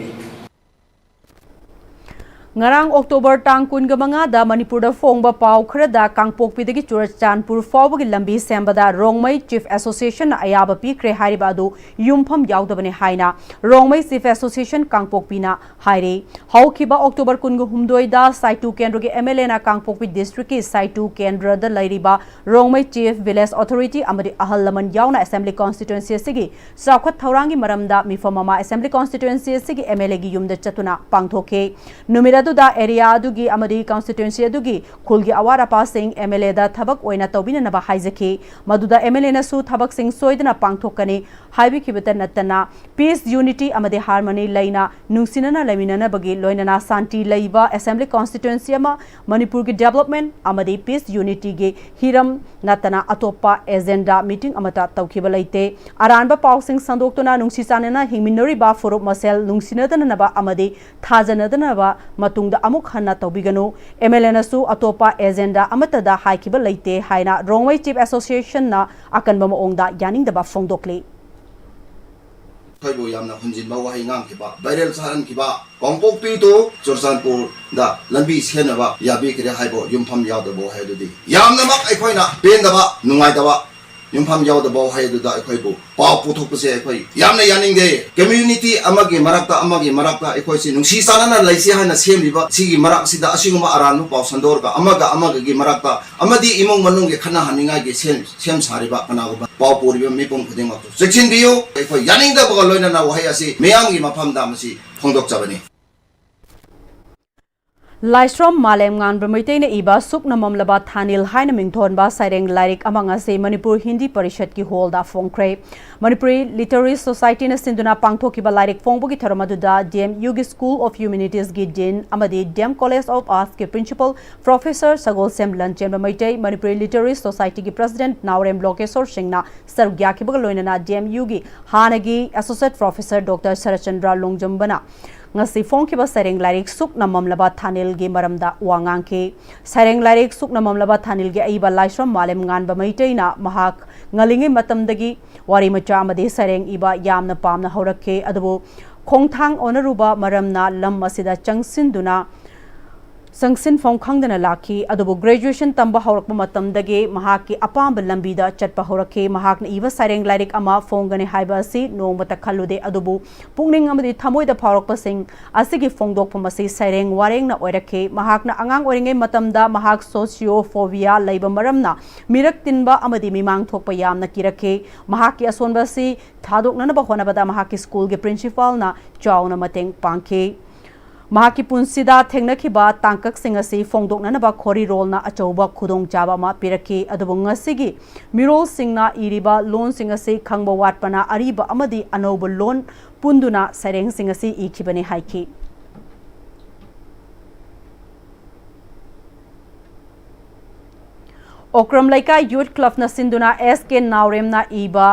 ꯉꯔꯥꯡ ꯑꯣꯛꯇꯣꯕꯔ ꯇꯥꯡ ꯀꯨꯟꯒ ꯃꯉꯥꯗ ꯃꯅꯤꯄꯨꯔꯗ ꯐꯣꯡꯕ ꯄꯥꯎ ꯈꯔꯗ ꯀꯥꯡꯄꯣꯛꯄꯤꯗꯒꯤ ꯆꯨꯔꯆꯥꯟꯄꯨꯔ ꯐꯥꯎꯕꯒꯤ ꯂꯝꯕꯤ ꯁꯦꯝꯕꯗ ꯔꯣꯡꯃꯩ ꯆꯤꯐ ꯑꯦꯁꯣꯁꯤꯌꯦꯁꯟꯅ ꯑꯌꯥꯕ ꯄꯤꯈ꯭ꯔꯦ ꯍꯥꯏꯔꯤꯕ ꯑꯗꯨ ꯌꯨꯝꯐꯝ ꯌꯥꯎꯗꯕꯅꯤ ꯍꯥꯏꯅ ꯔꯣꯡꯃꯩ ꯆꯤꯐ ꯑꯦꯁꯣꯁꯤꯌꯦꯁꯟ ꯀꯥꯡꯄꯣꯛꯄꯤꯅ ꯍꯥꯏꯔꯤ꯫ ꯍꯧꯈꯤꯕ ꯑꯣꯛꯇꯣꯕꯔ ꯀꯨꯟꯒ ꯍꯨꯝꯗꯣꯏꯗ ꯁꯥꯏꯇꯨ ꯀꯦꯟꯗ꯭ꯔꯒꯤ ꯑꯦꯝ ꯑꯦꯜ ꯑꯦꯅ ꯀꯥꯡꯄꯣꯛꯄꯤ ꯗꯤꯁꯇ꯭ꯔꯤꯛꯀꯤ ꯁꯥꯏꯇꯨ ꯀꯦꯟꯗ꯭ꯔꯗ ꯂꯩꯔꯤꯕ ꯔꯣꯡꯃꯩ ꯆꯤꯐ, ꯚꯤꯂꯦꯖ ꯑꯣꯊꯣꯔꯤꯇꯤ ꯑꯃꯗꯤ ꯑꯍꯜ ꯂꯃꯟ ꯌꯥꯎꯅ ꯑꯦꯁꯦꯝꯕ꯭ꯂꯤ ꯀꯣꯟꯁꯇꯤꯇ꯭ꯋꯦꯟꯁꯤ ꯑꯁꯤꯒꯤ ꯆꯥꯎꯈꯠ ꯊꯧꯔꯥꯡꯒꯤ ꯃꯔꯝꯗ ꯃꯤꯐꯝ ꯑꯃ ꯑꯦꯁꯦꯝꯕ꯭ꯂꯤ ꯀꯣꯟꯁꯇꯤꯇ꯭ꯋꯦꯟꯁꯤ ꯑꯁꯤꯒꯤ ꯑꯦꯝ ꯑꯦꯜ ꯑꯦꯒꯤ ꯌꯨꯝꯗ ꯆꯠꯇꯨꯅ ꯄꯥꯡꯊꯣꯛꯈꯤ꯫ ꯅꯨꯃꯤꯠ ꯑꯗꯨꯗ ꯑꯦꯔꯤꯌꯥ ꯑꯗꯨꯒꯤ ꯑꯃꯗꯤ ꯀꯣꯟꯁꯇꯤꯇ꯭ꯋꯦꯟꯁꯤ ꯑꯗꯨꯒꯤ ꯈꯨꯜꯒꯤ ꯑꯋꯥꯠ ꯑꯄꯥꯁꯤꯡ ꯑꯦꯝ ꯑꯦꯜ ꯑꯦꯗ ꯊꯕꯛ ꯑꯣꯏꯅ ꯇꯧꯕꯤꯅꯅꯕ ꯍꯥꯏꯖꯈꯤ꯫ ꯃꯗꯨꯗ ꯑꯦꯝ ꯑꯦꯜ ꯑꯦꯅꯁꯨ ꯊꯕꯛꯁꯤꯡ ꯁꯣꯏꯗꯅ ꯄꯥꯡꯊꯣꯛꯀꯅꯤ ꯍꯥꯏꯕꯤꯈꯤꯕꯇ ꯅꯠꯇꯅ, ꯄꯤꯁ, ꯌꯨꯅꯤꯇꯤ ꯑꯃꯗꯤ ꯍꯥꯔꯃꯣꯅꯤ ꯂꯩꯅ ꯅꯨꯡꯁꯤꯅꯅ ꯂꯩꯃꯤꯟꯅꯅꯕꯒꯤ ꯂꯣꯏꯅꯅ ꯁꯥꯟꯇꯤ ꯂꯩꯕ ꯑꯦꯁꯦꯝꯕ꯭ꯂꯤ ꯀꯣꯟꯁꯇꯤꯇ꯭ꯋꯦꯟꯁꯤ ꯑꯃ ꯃꯅꯤꯄꯨꯔꯒꯤ ꯗꯦꯕꯂꯞꯃꯦꯟ ꯑꯃꯗꯤ ꯄꯤꯁ ꯌꯨꯅꯤꯇꯤꯒꯤ ꯍꯤꯔꯝ ꯅꯠꯇꯅ ꯑꯇꯣꯞꯄ ꯑꯦꯖꯦꯟꯗꯥ ꯃꯤꯇꯤꯡ ꯑꯃꯠꯇ ꯇꯧꯈꯤꯕ ꯂꯩꯇꯦ꯫ ꯑꯔꯥꯟꯕ ꯄꯥꯎꯁꯤꯡ ꯁꯟꯗꯣꯛꯇꯨꯅ ꯅꯨꯡꯁꯤ ꯆꯥꯟꯅꯅ ꯍꯤꯡꯃꯤꯟꯅꯔꯤꯕ ꯐꯨꯔꯨꯞ ꯃꯁꯦꯜ ꯅꯨꯡꯁꯤꯅꯗꯅꯕ ꯑꯃꯗꯤ ꯊꯥꯖꯅꯗꯅꯕ ꯃꯇꯨꯡꯗ ꯑꯃꯨꯛ ꯍꯟꯅ ꯇꯧꯕꯤꯒꯅꯨ꯫ ꯑꯦꯝ ꯑꯦꯜ ꯑꯦꯅꯁꯨ ꯑꯇꯣꯞꯄ ꯑꯦꯖꯦꯟꯗꯥ ꯑꯃꯠꯇꯗ ꯍꯥꯏꯈꯤꯕ ꯂꯩꯇꯦ ꯍꯥꯏꯅ ꯔꯣꯡꯃꯩ ꯆꯤꯐ ꯑꯦꯁꯣꯁꯤꯌꯦꯁꯟꯅ ꯑꯀꯟꯕ ꯃꯑꯣꯡꯗ ꯌꯥꯅꯤꯡꯗꯕ ꯐꯣꯡꯗꯣꯛꯂꯤ꯫ ꯑꯩꯈꯣꯏꯕꯨ ꯌꯥꯝꯅ ꯍꯨꯟꯖꯤꯟꯕ ꯋꯥꯍꯩ ꯉꯥꯡꯈꯤꯕ, ꯚꯥꯏꯔꯦꯜ ꯆꯥꯍꯟꯈꯤꯕ, ꯀꯥꯡꯄꯣꯛꯄꯤ to ꯆꯨꯔꯆꯥꯟꯄꯨꯔꯗ ꯂꯝꯕꯤ ꯁꯦꯝꯅꯕ ꯌꯥꯕꯤꯈ꯭ꯔꯦ ꯍꯥꯏꯕ ꯌꯨꯝꯐꯝ ꯌꯥꯎꯗꯕ ꯋꯥꯍꯩ ꯑꯗꯨꯗꯤ ꯌꯥꯝꯅꯃꯛ ꯑꯩꯈꯣꯏꯅ ꯄꯦꯟꯗꯕ, ꯅꯨꯡꯉꯥꯏꯇꯕ, ꯌꯨꯝꯐꯝ ꯌꯥꯎꯗꯕ ꯋꯥꯍꯩ ꯑꯗꯨꯗ ꯑꯩꯈꯣꯏꯕꯨ ꯄꯥꯎ ꯄꯨꯊꯣꯛꯄꯁꯦ ꯑꯩꯈꯣꯏ ꯌꯥꯝꯅ ꯌꯥꯅꯤꯡꯗꯦ꯫ ꯀꯝꯃ꯭ꯌꯨꯅꯤꯇꯤ ꯑꯃꯒꯤ ꯃꯔꯛꯇ, ꯑꯃꯒꯤ ꯃꯔꯛꯇ ꯑꯩꯈꯣꯏꯁꯤ ꯅꯨꯡꯁꯤ ꯆꯥꯟꯅꯅ ꯂꯩꯁꯤ ꯍꯥꯏꯅ ꯁꯦꯝꯂꯤꯕ ꯁꯤꯒꯤ ꯃꯔꯛꯁꯤꯗ ꯑꯁꯤꯒꯨꯝꯕ ꯑꯔꯥꯟꯕ ꯄꯥꯎ ꯁꯟꯗꯣꯛꯂꯒ ꯑꯃꯒ ꯑꯃꯒꯒꯤ ꯃꯔꯛꯇ ꯑꯃꯗꯤ ꯏꯃꯨꯡ ꯃꯅꯨꯡꯒꯤ ꯈꯠꯅꯍꯟꯅꯤꯡꯉꯥꯏꯒꯤ ꯁꯦꯝ, ꯁꯦꯝ ꯁꯥꯔꯤꯕ ꯀꯅꯥꯒꯨꯝꯕ ꯄꯥꯎ ꯄꯨꯔꯤꯕ ꯃꯤꯄꯨꯝ ꯈꯨꯗꯤꯡꯃꯛꯇꯨ ꯆꯦꯛꯁꯤꯟꯕꯤꯌꯨ꯫ ꯑꯩꯈꯣꯏ ꯌꯥꯅꯤꯡꯗꯕꯒ ꯂꯣꯏꯅꯅ ꯋꯥꯍꯩ ꯑꯁꯤ ꯃꯤꯌꯥꯝꯒꯤ ꯃꯐꯝꯗ ꯃꯁꯤ ꯐꯣꯡꯗꯣꯛꯆꯕꯅꯤ꯫ ꯂꯥꯏꯁ꯭ꯔꯝ ꯃꯥꯂꯦꯝꯉꯥꯟꯕ ꯃꯩꯇꯩꯅ ꯏꯕ ꯁꯨꯞꯅ ꯃꯝꯂꯕ ꯊꯥꯅꯤꯜ ꯍꯥꯏꯅ ꯃꯤꯡꯊꯣꯟꯕ ꯁꯩꯔꯦꯡ ꯂꯥꯏꯔꯤꯛ ꯑꯃ ꯉꯁꯤ ꯃꯅꯤꯄꯨꯔ ꯍꯤꯟꯗꯤ ꯄꯔꯤꯁꯠꯀꯤ ꯍꯣꯜꯗ ꯐꯣꯡꯈ꯭ꯔꯦ꯫ ꯃꯅꯤꯄꯨꯔꯤ ꯂꯤꯇꯔꯦꯔꯤ ꯁꯣꯁꯥꯏꯇꯤꯅ ꯁꯤꯟꯗꯨꯅ ꯄꯥꯡꯊꯣꯛꯈꯤꯕ ꯂꯥꯏꯔꯤꯛ ꯐꯣꯡꯕꯒꯤ ꯊꯧꯔꯝ ꯑꯗꯨꯗ ꯗꯤ ꯑꯦꯝ ꯌꯨꯒꯤ ꯁ꯭ꯀꯨꯜ ꯑꯣꯐ ꯍ꯭ꯌꯨꯃꯦꯅꯤꯇꯤꯁꯒꯤ ꯗꯤꯟ ꯑꯃꯗꯤ ꯗꯤ ꯑꯦꯝ ꯀꯣꯂꯦꯖ ꯑꯣꯐ ꯑꯥꯔꯠꯁꯀꯤ principal professor Sagolsem Lanchenba Meitei, Manipuri literary ꯁꯣꯁꯥꯏꯇꯤꯒꯤ ꯄ꯭ꯔꯁꯤꯗꯦꯟꯠ ꯅꯥꯎꯔꯦꯝ ꯂꯣꯀꯦꯁꯣꯔ ꯁꯤꯡꯅ ꯁꯔꯨꯛ ꯌꯥꯈꯤꯕꯒ ꯂꯣꯏꯅꯅ ꯗꯤ ꯑꯦꯝ ꯌꯨꯒꯤ ꯍꯥꯟꯅꯒꯤ ꯑꯦꯁꯣꯁꯤꯌꯦꯠ ꯄ꯭ꯔꯣꯐꯦꯁꯔ ꯗꯣꯛꯇꯔ ꯁꯔꯠꯆꯟꯗ꯭ꯔ ꯂꯣꯡꯖꯝꯕꯅ ꯉꯁꯤ ꯐꯣꯡꯈꯤꯕ ꯁꯩꯔꯦꯡ ꯂꯥꯏꯔꯤꯛ ꯁꯨꯛꯅ ꯃꯝꯂꯕ ꯊꯥꯅꯤꯜꯒꯤ ꯃꯔꯝꯗ ꯋꯥ ꯉꯥꯡꯈꯤ꯫ ꯁꯩꯔꯦꯡ ꯂꯥꯏꯔꯤꯛ ꯁꯨꯛꯅ ꯃꯝꯂꯕ ꯊꯥꯅꯤꯜꯒꯤ ꯑꯏꯕ ꯂꯥꯏꯁ꯭ꯔꯝ ꯃꯥꯂꯦꯝꯉꯥꯟꯕ ꯃꯩꯇꯩꯅ ꯃꯍꯥꯛ ꯉꯜꯂꯤꯉꯩ ꯃꯇꯝꯗꯒꯤ ꯋꯥꯔꯤ ꯃꯆꯥ ꯑꯃꯗꯤ ꯁꯩꯔꯦꯡ ꯏꯕ ꯌꯥꯝꯅ ꯄꯥꯝꯅ ꯍꯧꯔꯛꯈꯤ꯫ ꯑꯗꯨꯕꯨ ꯈꯣꯡꯊꯥꯡ ꯑꯣꯟꯅꯔꯨꯕ ꯃꯔꯝꯅ ꯂꯝ ꯑꯁꯤꯗ ꯆꯪꯁꯤꯟꯗꯨꯅ ꯆꯪꯁꯤꯟꯐꯝ ꯈꯪꯗꯅ ꯂꯥꯛꯈꯤ꯫ ꯑꯗꯨꯕꯨ graduation ꯇꯝꯕ ꯍꯧꯔꯛꯄ ꯃꯇꯝꯗꯒꯤ ꯃꯍꯥꯛꯀꯤ ꯑꯄꯥꯝꯕ ꯂꯝꯕꯤꯗ ꯆꯠꯄ ꯍꯧꯔꯛꯈꯤ꯫ ꯃꯍꯥꯛꯅ ꯏꯕ ꯁꯩꯔꯦꯡ ꯂꯥꯏꯔꯤꯛ ꯑꯃ ꯐꯣꯡꯒꯅꯤ ꯍꯥꯏꯕ ꯑꯁꯤ ꯅꯣꯡꯃꯇ ꯈꯜꯂꯨꯗꯦ꯫ ꯑꯗꯨꯕꯨ ꯄꯨꯛꯅꯤꯡ ꯑꯃꯗꯤ ꯊꯃꯣꯏꯗ ꯐꯥꯎꯔꯛꯄꯁꯤꯡ ꯑꯁꯤꯒꯤ ꯐꯣꯡꯗꯣꯛꯐꯝ ꯑꯁꯤ ꯁꯩꯔꯦꯡ ꯋꯥꯔꯦꯡꯅ ꯑꯣꯏꯔꯛꯈꯤ꯫ ꯃꯍꯥꯛꯅ ꯑꯉꯥꯡ ꯑꯣꯏꯔꯤꯉꯩ ꯃꯇꯝꯗ ꯃꯍꯥꯛ sociophobia ꯂꯩꯕ ꯃꯔꯝꯅ ꯃꯤꯔꯛ ꯇꯤꯟꯕ ꯑꯃꯗꯤ ꯃꯤꯃꯥꯡ ꯊꯣꯛꯄ ꯌꯥꯝꯅ ꯀꯤꯔꯛꯈꯤ꯫ ꯃꯍꯥꯛꯀꯤ ꯑꯁꯣꯟꯕ ꯑꯁꯤ ꯊꯥꯗꯣꯛꯅꯅꯕ ꯍꯣꯠꯅꯕꯗ ꯃꯍꯥꯛꯀꯤ ꯁ꯭ꯀꯨꯜꯒꯤ principalꯅ ꯆꯥꯎꯅ ꯃꯇꯦꯡ ꯄꯥꯡꯈꯤ꯫ ꯃꯍꯥꯛꯀꯤ ꯄꯨꯟꯁꯤꯗ ꯊꯦꯡꯅꯈꯤꯕ ꯇꯥꯡꯀꯛꯁꯤꯡ ꯑꯁꯤ ꯐꯣꯡꯗꯣꯛꯅꯅꯕ ꯈꯣꯔꯤꯔꯣꯜꯅ ꯑꯆꯧꯕ ꯈꯨꯗꯣꯡꯆꯥꯕ ꯑꯃ ꯄꯤꯔꯛꯈꯤ꯫ ꯑꯗꯨꯕꯨ ꯉꯁꯤꯒꯤ ꯃꯤꯔꯣꯜꯁꯤꯡꯅ ꯏꯔꯤꯕ ꯂꯣꯟꯁꯤꯡ ꯑꯁꯤ ꯈꯪꯕ ꯋꯥꯠꯄꯅ ꯑꯔꯤꯕ ꯑꯃꯗꯤ ꯑꯅꯧꯕ ꯂꯣꯟ ꯄꯨꯟꯗꯨꯅ ꯁꯩꯔꯦꯡꯁꯤꯡ ꯑꯁꯤ ꯏꯈꯤꯕꯅꯤ ꯍꯥꯏꯈꯤ꯫ ꯑꯣꯀ꯭ꯔꯝ ꯂꯩꯀꯥꯏ Youth Clubꯅ ꯁꯤꯟꯗꯨꯅ ꯑꯦꯁ ꯀꯦ ꯅꯥꯎꯔꯦꯝꯅ ꯏꯕ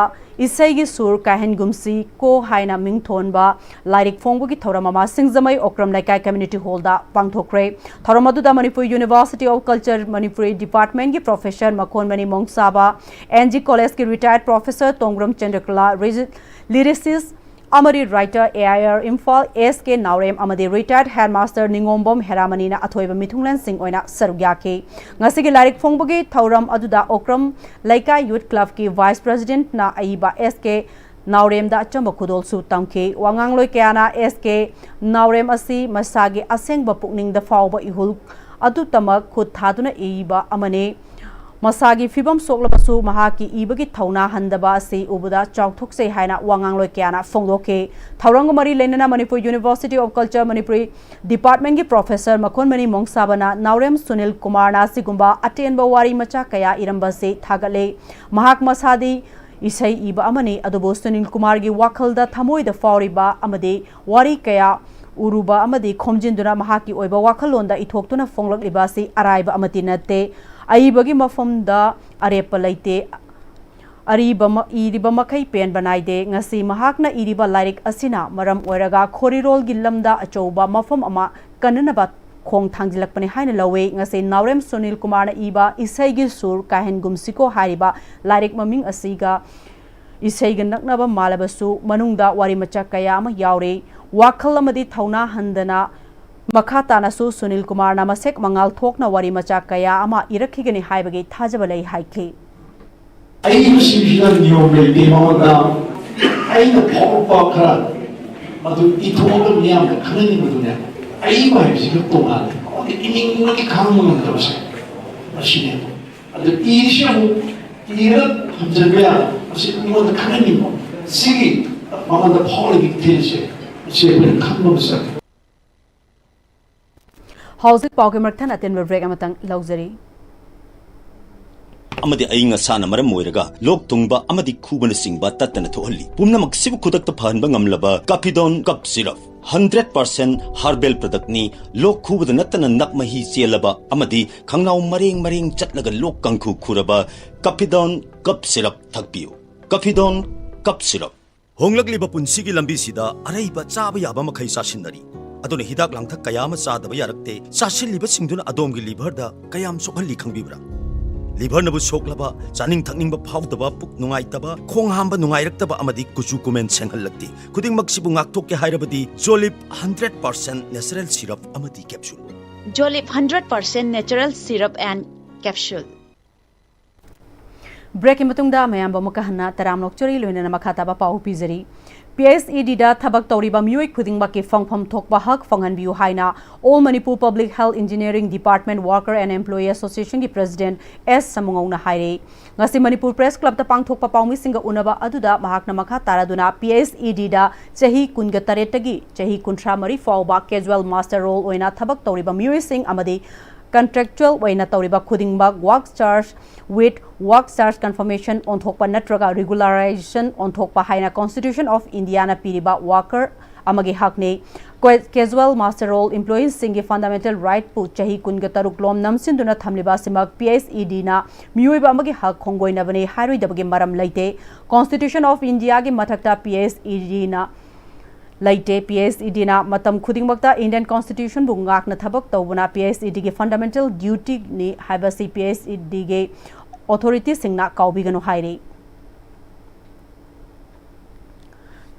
ꯏꯁꯩꯒꯤ ꯁꯨꯔ ꯀꯥꯏꯍꯟꯒꯨꯝꯁꯤ ꯀꯣ ꯍꯥꯏꯅ ꯃꯤꯡꯊꯣꯟꯕ ꯂꯥꯏꯔꯤꯛ ꯐꯣꯡꯕꯒꯤ ꯊꯧꯔꯝ ꯑꯃ ꯁꯤꯡꯖꯃꯩ ꯑꯣꯀ꯭ꯔꯝ ꯂꯩꯀꯥꯏ community hallꯗ ꯄꯥꯡꯊꯣꯛꯈ꯭ꯔꯦ꯫ ꯊꯧꯔꯝ ꯑꯗꯨꯗ Manipur University of Culture Manipuri departmentꯀꯤ professor ꯃꯈꯣꯟꯃꯅꯤ ꯃꯣꯡꯁꯥꯕ, N G Collegeꯀꯤ retired professor Tongbram ꯆꯟꯗ꯭ꯔꯀꯂꯥ, lyricist ꯑꯃꯗꯤ writer A I R Imphal ꯑꯦꯁ ꯀꯦ ꯅꯥꯎꯔꯦꯝ ꯑꯃꯗꯤ retired headmaster ꯅꯤꯉꯣꯝꯕꯝ ꯍꯦꯔꯥꯃꯅꯤꯅ ꯑꯊꯣꯏꯕ ꯃꯤꯊꯨꯡꯂꯦꯟꯁꯤꯡ ꯑꯣꯏꯅ ꯁꯔꯨꯛ ꯌꯥꯈꯤ꯫ ꯉꯁꯤꯒꯤ ꯂꯥꯏꯔꯤꯛ ꯐꯣꯡꯕꯒꯤ ꯊꯧꯔꯝ ꯑꯗꯨꯗ ꯑꯣꯀ꯭ꯔꯝ ꯂꯩꯀꯥꯏ Youth Clubꯀꯤ vice presidentꯅ ꯑꯏꯕ ꯑꯦꯁ ꯀꯦ ꯅꯥꯎꯔꯦꯝꯗ ꯑꯆꯝꯕ ꯈꯨꯗꯣꯜꯁꯨ ꯇꯝꯈꯤ꯫ ꯋꯥꯉꯥꯡꯂꯣꯏ ꯀꯌꯥꯅ ꯑꯦꯁ ꯀꯦ ꯅꯥꯎꯔꯦꯝ ꯑꯁꯤ ꯃꯁꯥꯒꯤ ꯑꯁꯦꯡꯕ ꯄꯨꯛꯅꯤꯡꯗ ꯐꯥꯎꯕ ꯏꯍꯨꯜ ꯑꯗꯨꯇꯃꯛ ꯈꯨꯠ ꯊꯥꯗꯨꯅ ꯏꯕ ꯑꯃꯅꯤ꯫ ꯃꯁꯥꯒꯤ ꯐꯤꯕꯝ ꯁꯣꯛꯂꯕꯁꯨ ꯃꯍꯥꯛꯀꯤ ꯏꯕꯒꯤ ꯊꯧꯅꯥ ꯍꯟꯗꯕ ꯑꯁꯤ ꯎꯕꯗ ꯆꯥꯎꯊꯣꯛꯆꯩ ꯍꯥꯏꯅ ꯋꯥꯉꯥꯡꯂꯣꯏ ꯀꯌꯥꯅ ꯐꯣꯡꯗꯣꯛꯈꯤ꯫ ꯊꯧꯔꯝꯒ ꯃꯔꯤ ꯂꯩꯅꯅ Manipur University of Culture Manipuri departmentꯀꯤ professor ꯃꯈꯣꯟꯃꯅꯤ ꯃꯣꯡꯁꯥꯕꯅ ꯅꯥꯎꯔꯦꯝ ꯁꯨꯅꯤꯜ ꯀꯨꯃꯥꯔꯅ ꯑꯁꯤꯒꯨꯝꯕ ꯑꯇꯦꯟꯕ ꯋꯥꯔꯤ ꯃꯆꯥ ꯀꯌꯥ ꯏꯔꯝꯕ ꯑꯁꯤ ꯊꯥꯒꯠꯂꯤ꯫ ꯃꯍꯥꯛ ꯃꯁꯥꯗꯤ ꯏꯁꯩ ꯏꯕ ꯑꯃꯅꯤ, ꯑꯗꯨꯕꯨ ꯁꯨꯅꯤꯜ ꯀꯨꯃꯥꯔꯒꯤ ꯋꯥꯈꯜꯗ ꯊꯃꯣꯏꯗ ꯐꯥꯎꯔꯤꯕ ꯑꯃꯗꯤ ꯋꯥꯔꯤ ꯀꯌꯥ ꯎꯔꯨꯕ ꯑꯃꯗꯤ ꯈꯣꯝꯖꯤꯟꯗꯨꯅ ꯃꯍꯥꯛꯀꯤ ꯑꯣꯏꯕ ꯋꯥꯈꯜꯂꯣꯟꯗ ꯏꯊꯣꯛꯇꯨꯅ ꯐꯣꯡꯂꯛꯂꯤꯕ ꯑꯁꯤ ꯑꯔꯥꯏꯕ ꯑꯃꯠꯇꯤ ꯅꯠꯇꯦ꯫ ꯑꯏꯕꯒꯤ ꯃꯐꯝꯗ ꯑꯔꯦꯞꯄ ꯂꯩꯇꯦ꯫ ꯑꯔꯤꯕ ꯃ-, ꯏꯔꯤꯕ ꯃꯈꯩ ꯄꯦꯟꯕ ꯅꯥꯏꯗꯦ꯫ ꯉꯁꯤ ꯃꯍꯥꯛꯅ ꯏꯔꯤꯕ ꯂꯥꯏꯔꯤꯛ ꯑꯁꯤꯅ ꯃꯔꯝ ꯑꯣꯏꯔꯒ ꯈꯣꯔꯤꯔꯣꯜꯒꯤ ꯂꯝꯗ ꯑꯆꯧꯕ ꯃꯐꯝ ꯑꯃ ꯀꯟꯅꯅꯕ ꯈꯣꯡ ꯊꯥꯡꯖꯤꯜꯂꯛꯄꯅꯤ ꯍꯥꯏꯅ ꯂꯧꯏ꯫ ꯉꯁꯤ ꯅꯥꯎꯔꯦꯝ ꯁꯨꯅꯤꯜ ꯀꯨꯃꯥꯔꯅ ꯏꯕ ꯏꯁꯩꯒꯤ ꯁꯨꯔ ꯀꯥꯏꯍꯟꯒꯨꯝꯁꯤꯀꯣ ꯍꯥꯏꯔꯤꯕ ꯂꯥꯏꯔꯤꯛ ꯃꯃꯤꯡ ꯑꯁꯤꯒ ꯏꯁꯩꯒ ꯅꯛꯅꯕ ꯃꯥꯜꯂꯕꯁꯨ ꯃꯅꯨꯡꯗ ꯋꯥꯔꯤ ꯃꯆꯥ ꯀꯌꯥ ꯑꯃ ꯌꯥꯎꯔꯤ꯫ ꯋꯥꯈꯜ ꯑꯃꯗꯤ ꯊꯧꯅꯥ ꯍꯟꯗꯅ ꯃꯈꯥ ꯇꯥꯅꯁꯨ ꯁꯨꯅꯤꯜ ꯀꯨꯃꯥꯔꯅ ꯃꯁꯦꯛ ꯃꯉꯥꯜ ꯊꯣꯛꯅ ꯋꯥꯔꯤ ꯃꯆꯥ ꯀꯌꯥ ꯑꯃ ꯏꯔꯛꯈꯤꯒꯅꯤ ꯍꯥꯏꯕꯒꯤ ꯊꯥꯖꯕ ꯂꯩ ꯍꯥꯏꯈꯤ꯫ ꯑꯏꯕꯁꯤꯡꯁꯤꯗ ꯅꯤꯌꯣꯝ ꯂꯩꯇꯦ꯫ ꯃꯉꯣꯟꯗ ꯑꯩꯅ ꯐꯥꯎꯔꯛꯄ ꯈꯔ ꯃꯗꯨ ꯏꯊꯣꯛꯑꯒ ꯃꯤꯌꯥꯝꯗ ꯈꯪꯍꯟꯅꯤꯡꯕꯗꯨꯅꯦ꯫ ꯑꯏꯕ ꯍꯥꯏꯕꯁꯤꯒ ꯇꯣꯉꯥꯟꯅ ꯃꯉꯣꯟꯗ ꯏꯅꯤꯡꯕꯒꯤ ꯈꯥꯡꯕ ꯉꯝꯗꯕꯁꯦ ꯃꯁꯤꯅꯦ꯫ ꯑꯗꯨ ꯏꯁꯤ ꯑꯃꯨꯛ ꯏꯔ ꯊꯝꯖꯤꯟꯕ ꯌꯥꯕ, ꯃꯁꯤ ꯃꯤꯉꯣꯟꯗ ꯈꯪꯍꯟꯅꯤꯡꯕ, ꯁꯤꯒꯤ ꯃꯉꯣꯟꯗ ꯐꯥꯎꯔꯤꯕ ꯏꯊꯤꯜꯁꯦ ꯃꯁꯤ ꯑꯩꯈꯣꯏꯅ ꯈꯪꯕ ꯑꯃ ꯆꯪꯉꯤ꯫ ꯍꯧꯖꯤꯛ ꯄꯥꯎꯒꯤ ꯃꯔꯛ ꯊꯠꯅ ꯑꯇꯦꯟꯕ ꯕ꯭ꯔꯦꯛ ꯑꯃꯇꯪ ꯂꯧꯖꯔꯤ꯫ ꯑꯃꯗꯤ ꯑꯏꯪ ꯑꯁꯥꯅ ꯃꯔꯝ ꯑꯣꯏꯔꯒ ꯂꯣꯛ ꯊꯨꯡꯕ ꯑꯃꯗꯤ ꯈꯨꯕꯅꯆꯤꯡꯕ ꯇꯠꯇꯅ ꯊꯣꯛꯍꯜꯂꯤ꯫ ꯄꯨꯝꯅꯃꯛꯁꯤꯕꯨ ꯈꯨꯗꯛꯇ ꯐꯍꯟꯕ ꯉꯝꯂꯕ ꯀꯥꯐꯤꯗꯣꯟ ꯀꯞ ꯁꯤꯔꯞ, ꯍꯟꯗ꯭ꯔꯦꯠ ꯄꯥꯔꯁꯦꯟ ꯍꯥꯔꯕꯦꯜ ꯄ꯭ꯔꯗꯛꯅꯤ꯫ ꯂꯣꯛ ꯈꯨꯕꯗ ꯅꯠꯇꯅ ꯅꯞ ꯃꯍꯤ ꯆꯦꯜꯂꯕ ꯑꯃꯗꯤ ꯈꯪꯅꯥꯎ ꯃꯔꯦꯡ ꯃꯔꯦꯡ ꯆꯠꯂꯒ ꯂꯣꯛ ꯀꯥꯡꯈꯨ ꯈꯨꯔꯕ ꯀꯥꯐꯤꯗꯣꯟ ꯀꯞ ꯁꯤꯔꯞ ꯊꯛꯄꯤꯌꯨ꯫ ꯀꯥꯐꯤꯗꯣꯟ ꯀꯞ ꯁꯤꯔꯞ꯫ ꯍꯣꯡꯂꯛꯂꯤꯕ ꯄꯨꯟꯁꯤꯒꯤ ꯂꯝꯕꯤꯁꯤꯗ ꯑꯔꯩꯕ ꯆꯥꯕ ꯌꯥꯕ ꯃꯈꯩ ꯆꯥꯁꯤꯟꯅꯔꯤ꯫ ꯑꯗꯨꯅ ꯍꯤꯗꯥꯛ ꯂꯥꯡꯊꯛ ꯀꯌꯥ ꯑꯃ ꯆꯥꯗꯕ ꯌꯥꯔꯛꯇꯦ꯫ ꯆꯥꯁꯤꯜꯂꯤꯕꯁꯤꯡꯗꯨꯅ ꯑꯗꯣꯝꯒꯤ ꯂꯤꯚꯔꯗ ꯀꯌꯥꯝ ꯁꯣꯛꯍꯜꯂꯤ ꯈꯪꯕꯤꯕ꯭ꯔꯥ? ꯂꯤꯚꯔꯅꯕꯨ ꯁꯣꯛꯂꯕ, ꯆꯥꯅꯤꯡ ꯊꯛꯅꯤꯡꯕ ꯐꯥꯎꯗꯕ, ꯄꯨꯛ ꯅꯨꯡꯉꯥꯏꯇꯕ, ꯈꯣꯡ ꯍꯥꯝꯕ ꯅꯨꯡꯉꯥꯏꯔꯛꯇꯕ ꯑꯃꯗꯤ ꯀꯨꯆꯨ ꯀꯨꯃꯦꯟ ꯁꯦꯡꯍꯜꯂꯛꯇꯦ꯫ ꯈꯨꯗꯤꯡꯃꯛꯁꯤꯕꯨ ꯉꯥꯛꯊꯣꯛꯀꯦ ꯍꯥꯏꯔꯕꯗꯤ ꯖꯣꯂꯤꯞ ꯍꯟꯗ꯭ꯔꯦꯠ ꯄꯥꯔꯁꯦꯟ ꯅꯦꯆꯔꯦꯜ ꯁꯤꯔꯞ ꯑꯃꯗꯤ capsule. Jolip hundred percent natural syrup and capsule. ꯕ꯭ꯔꯦꯛꯀꯤ ꯃꯇꯨꯡꯗ ꯃꯌꯥꯝꯕꯨ ꯑꯃꯨꯛꯀ ꯍꯟꯅ ꯇꯔꯥꯝꯅ ꯑꯣꯛꯆꯔꯤ, ꯂꯣꯏꯅꯅ ꯃꯈꯥ ꯇꯥꯕ ꯄꯥꯎ ꯄꯤꯖꯔꯤ꯫ ꯄꯤ ꯑꯩꯆ ꯏ ꯗꯤꯗ ꯊꯕꯛ ꯇꯧꯔꯤꯕ ꯃꯤꯑꯣꯏ ꯈꯨꯗꯤꯡꯃꯛꯀꯤ ꯐꯪꯐꯝ ꯊꯣꯛꯄ ꯍꯛ ꯐꯪꯍꯟꯕꯤꯌꯨ ꯍꯥꯏꯅ All Manipur Public Health Engineering Department Worker and Employee Association ꯒꯤ President ꯑꯦꯁ ꯁꯃꯨꯉꯧꯅ ꯍꯥꯏꯔꯦ꯫ ꯉꯁꯤ ꯃꯅꯤꯄꯨꯔ ꯄ꯭ꯔꯦꯁ ꯀ꯭ꯂꯕꯇ ꯄꯥꯡꯊꯣꯛꯄ ꯄꯥꯎꯃꯤꯁꯤꯡꯒ ꯎꯅꯕ ꯑꯗꯨꯗ ꯃꯍꯥꯛꯅ ꯃꯈꯥ ꯇꯥꯔꯗꯨꯅ ꯄꯤ ꯑꯩꯆ ꯏ ꯗꯤꯗ ꯆꯍꯤ ꯀꯨꯟꯒ ꯇꯔꯦꯠꯇꯒꯤ ꯆꯍꯤ ꯀꯨꯟꯊ꯭ꯔꯥ ꯃꯔꯤ ꯐꯥꯎꯕ casual master role ꯑꯣꯏꯅ ꯊꯕꯛ ꯇꯧꯔꯤꯕ ꯃꯤꯑꯣꯏꯁꯤꯡ ꯑꯃꯗꯤ contractual ꯑꯣꯏꯅ ꯇꯧꯔꯤꯕ ꯈꯨꯗꯤꯡꯃꯛ work charge with work charge confirmation ꯑꯣꯟꯊꯣꯛꯄ ꯅꯠꯇ꯭ꯔꯒ regularization ꯑꯣꯟꯊꯣꯛꯄ ꯍꯥꯏꯅ Constitution of Indiaꯅ ꯄꯤꯔꯤꯕ worker ꯑꯃꯒꯤ ꯍꯛꯅꯤ꯫ Casual master role employeeꯁꯤꯡꯒꯤ fundamental rightꯄꯨ ꯆꯍꯤ ꯀꯨꯟꯒ ꯇꯔꯨꯛ ꯂꯣꯝ ꯅꯝꯁꯤꯟꯗꯨꯅ ꯊꯝꯂꯤꯕ ꯑꯁꯤꯃꯛ ꯄꯤ ꯑꯩꯆ ꯏ ꯗꯤꯅ ꯃꯤꯑꯣꯏꯕ ꯑꯃꯒꯤ ꯍꯛ ꯈꯣꯡꯒꯣꯏꯅꯕꯅꯤ ꯍꯥꯏꯔꯣꯏꯗꯕꯒꯤ ꯃꯔꯝ ꯂꯩꯇꯦ꯫ Constitution of Indiaꯒꯤ ꯃꯊꯛꯇ ꯄꯤ ꯑꯩꯆ ꯏ ꯗꯤꯅ ꯂꯩꯇꯦ꯫ ꯄꯤ ꯑꯩꯆ ꯏ ꯗꯤꯅ ꯃꯇꯝ ꯈꯨꯗꯤꯡꯃꯛꯇ Indian Constitutionꯕꯨ ꯉꯥꯛꯅ ꯊꯕꯛ ꯇꯧꯕꯅ ꯄꯤ ꯑꯩꯆ ꯏ ꯗꯤꯒꯤ fundamental dutyꯅꯤ ꯍꯥꯏꯕꯁꯤ ꯄꯤ ꯑꯩꯆ ꯏ ꯗꯤꯒꯤ authorityꯁꯤꯡꯅ ꯀꯥꯎꯕꯤꯒꯅꯨ ꯍꯥꯏꯔꯤ꯫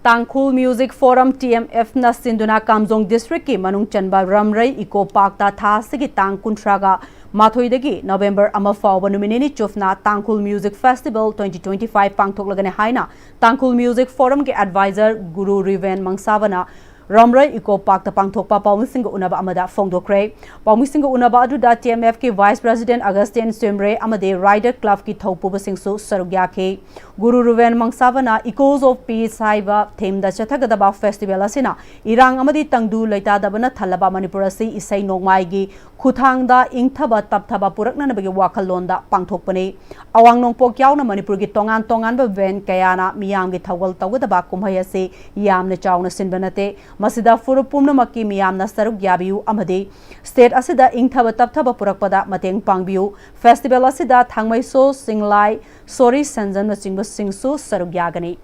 Tangkhul Music Forum, T M F ꯅ ꯁꯤꯟꯗꯨꯅ ꯀꯥꯝꯖꯣꯡ district ꯀꯤ ꯃꯅꯨꯡ ꯆꯟꯕ ꯔꯝꯔꯩ Eco Park ꯇ ꯊꯥ ꯑꯁꯤꯒꯤ ꯇꯥꯡ ꯀꯨꯟꯊ꯭ꯔꯥꯒ ꯃꯥꯊꯣꯏꯗꯒꯤ November ꯑꯃ ꯐꯥꯎꯕ ꯅꯨꯃꯤꯠ ꯅꯤꯅꯤ ꯆꯨꯞꯅ Tangkhul Music Festival twenty twenty-five ꯄꯥꯡꯊꯣꯛꯂꯒꯅꯤ ꯍꯥꯏꯅ Tangkhul Music Forum ꯒꯤ advisor ꯒꯨꯔꯨ ꯔꯤꯚꯦꯟ ꯃꯪꯁꯥꯕꯅ ꯔꯝꯔꯩ Eco Park ꯇ ꯄꯥꯡꯊꯣꯛꯄ ꯄꯥꯎꯃꯤꯁꯤꯡꯒ ꯎꯅꯕ ꯑꯃꯗ ꯐꯣꯡꯗꯣꯛꯈ꯭ꯔꯦ꯫ ꯄꯥꯎꯃꯤꯁꯤꯡꯒ ꯎꯅꯕ ꯑꯗꯨꯗ T M F ꯀꯤ Vice President Augustine ꯁꯤꯝꯔꯦ ꯑꯃꯗꯤ Rider Club ꯀꯤ ꯊꯧꯄꯨꯕꯁꯤꯡꯁꯨ ꯁꯔꯨꯛ ꯌꯥꯈꯤ꯫ ꯒꯨꯔꯨ ꯔꯨꯕꯦꯟ ꯃꯪꯁꯥꯕꯅ Echoes of Peace ꯍꯥꯏꯕ theme ꯗ ꯆꯠꯊꯒꯗꯕ festival ꯑꯁꯤꯅ ꯏꯔꯥꯡ ꯑꯃꯗꯤ ꯇꯪꯗꯨ ꯂꯩꯇꯥꯗꯕꯅ ꯊꯜꯂꯕ ꯃꯅꯤꯄꯨꯔ ꯑꯁꯤ ꯏꯁꯩ ꯅꯣꯡꯃꯥꯏꯒꯤ ꯈꯨꯊꯥꯡꯗ ꯏꯪꯊꯕ ꯇꯞꯊꯕ ꯄꯨꯔꯛꯅꯅꯕꯒꯤ ꯋꯥꯈꯜꯂꯣꯟꯗ ꯄꯥꯡꯊꯣꯛꯄꯅꯤ꯫ ꯑꯋꯥꯡ ꯅꯣꯡꯄꯣꯛ ꯌꯥꯎꯅ ꯃꯅꯤꯄꯨꯔꯒꯤ ꯇꯣꯉꯥꯟ ꯇꯣꯉꯥꯟꯕ band ꯀꯌꯥꯅ ꯃꯤꯌꯥꯝꯒꯤ ꯊꯧꯒꯜ ꯇꯧꯒꯗꯕ ꯀꯨꯝꯍꯩ ꯑꯁꯤ ꯌꯥꯝꯅ ꯆꯥꯎꯅ ꯁꯤꯟꯕ ꯅꯠꯇꯦ꯫ ꯃꯁꯤꯗ ꯐꯨꯔꯨꯞ ꯄꯨꯝꯅꯃꯛꯀꯤ ꯃꯤꯌꯥꯝꯅ ꯁꯔꯨꯛ ꯌꯥꯕꯤꯌꯨ ꯑꯃꯗꯤ state ꯑꯁꯤꯗ ꯏꯪꯊꯕ ꯇꯞꯊꯕ ꯄꯨꯔꯛꯄꯗ ꯃꯇꯦꯡ ꯄꯥꯡꯕꯤꯌꯨ꯫ Festival ꯑꯁꯤꯗ ꯊꯥꯡꯃꯩꯁꯣ, ꯁꯤꯡꯂꯥꯏ, ꯁꯣꯔꯤ ꯁꯦꯟꯖꯝꯅꯆꯤꯡꯕꯁꯤꯡꯁꯨ ꯁꯔꯨꯛ ꯌꯥꯒꯅꯤ꯫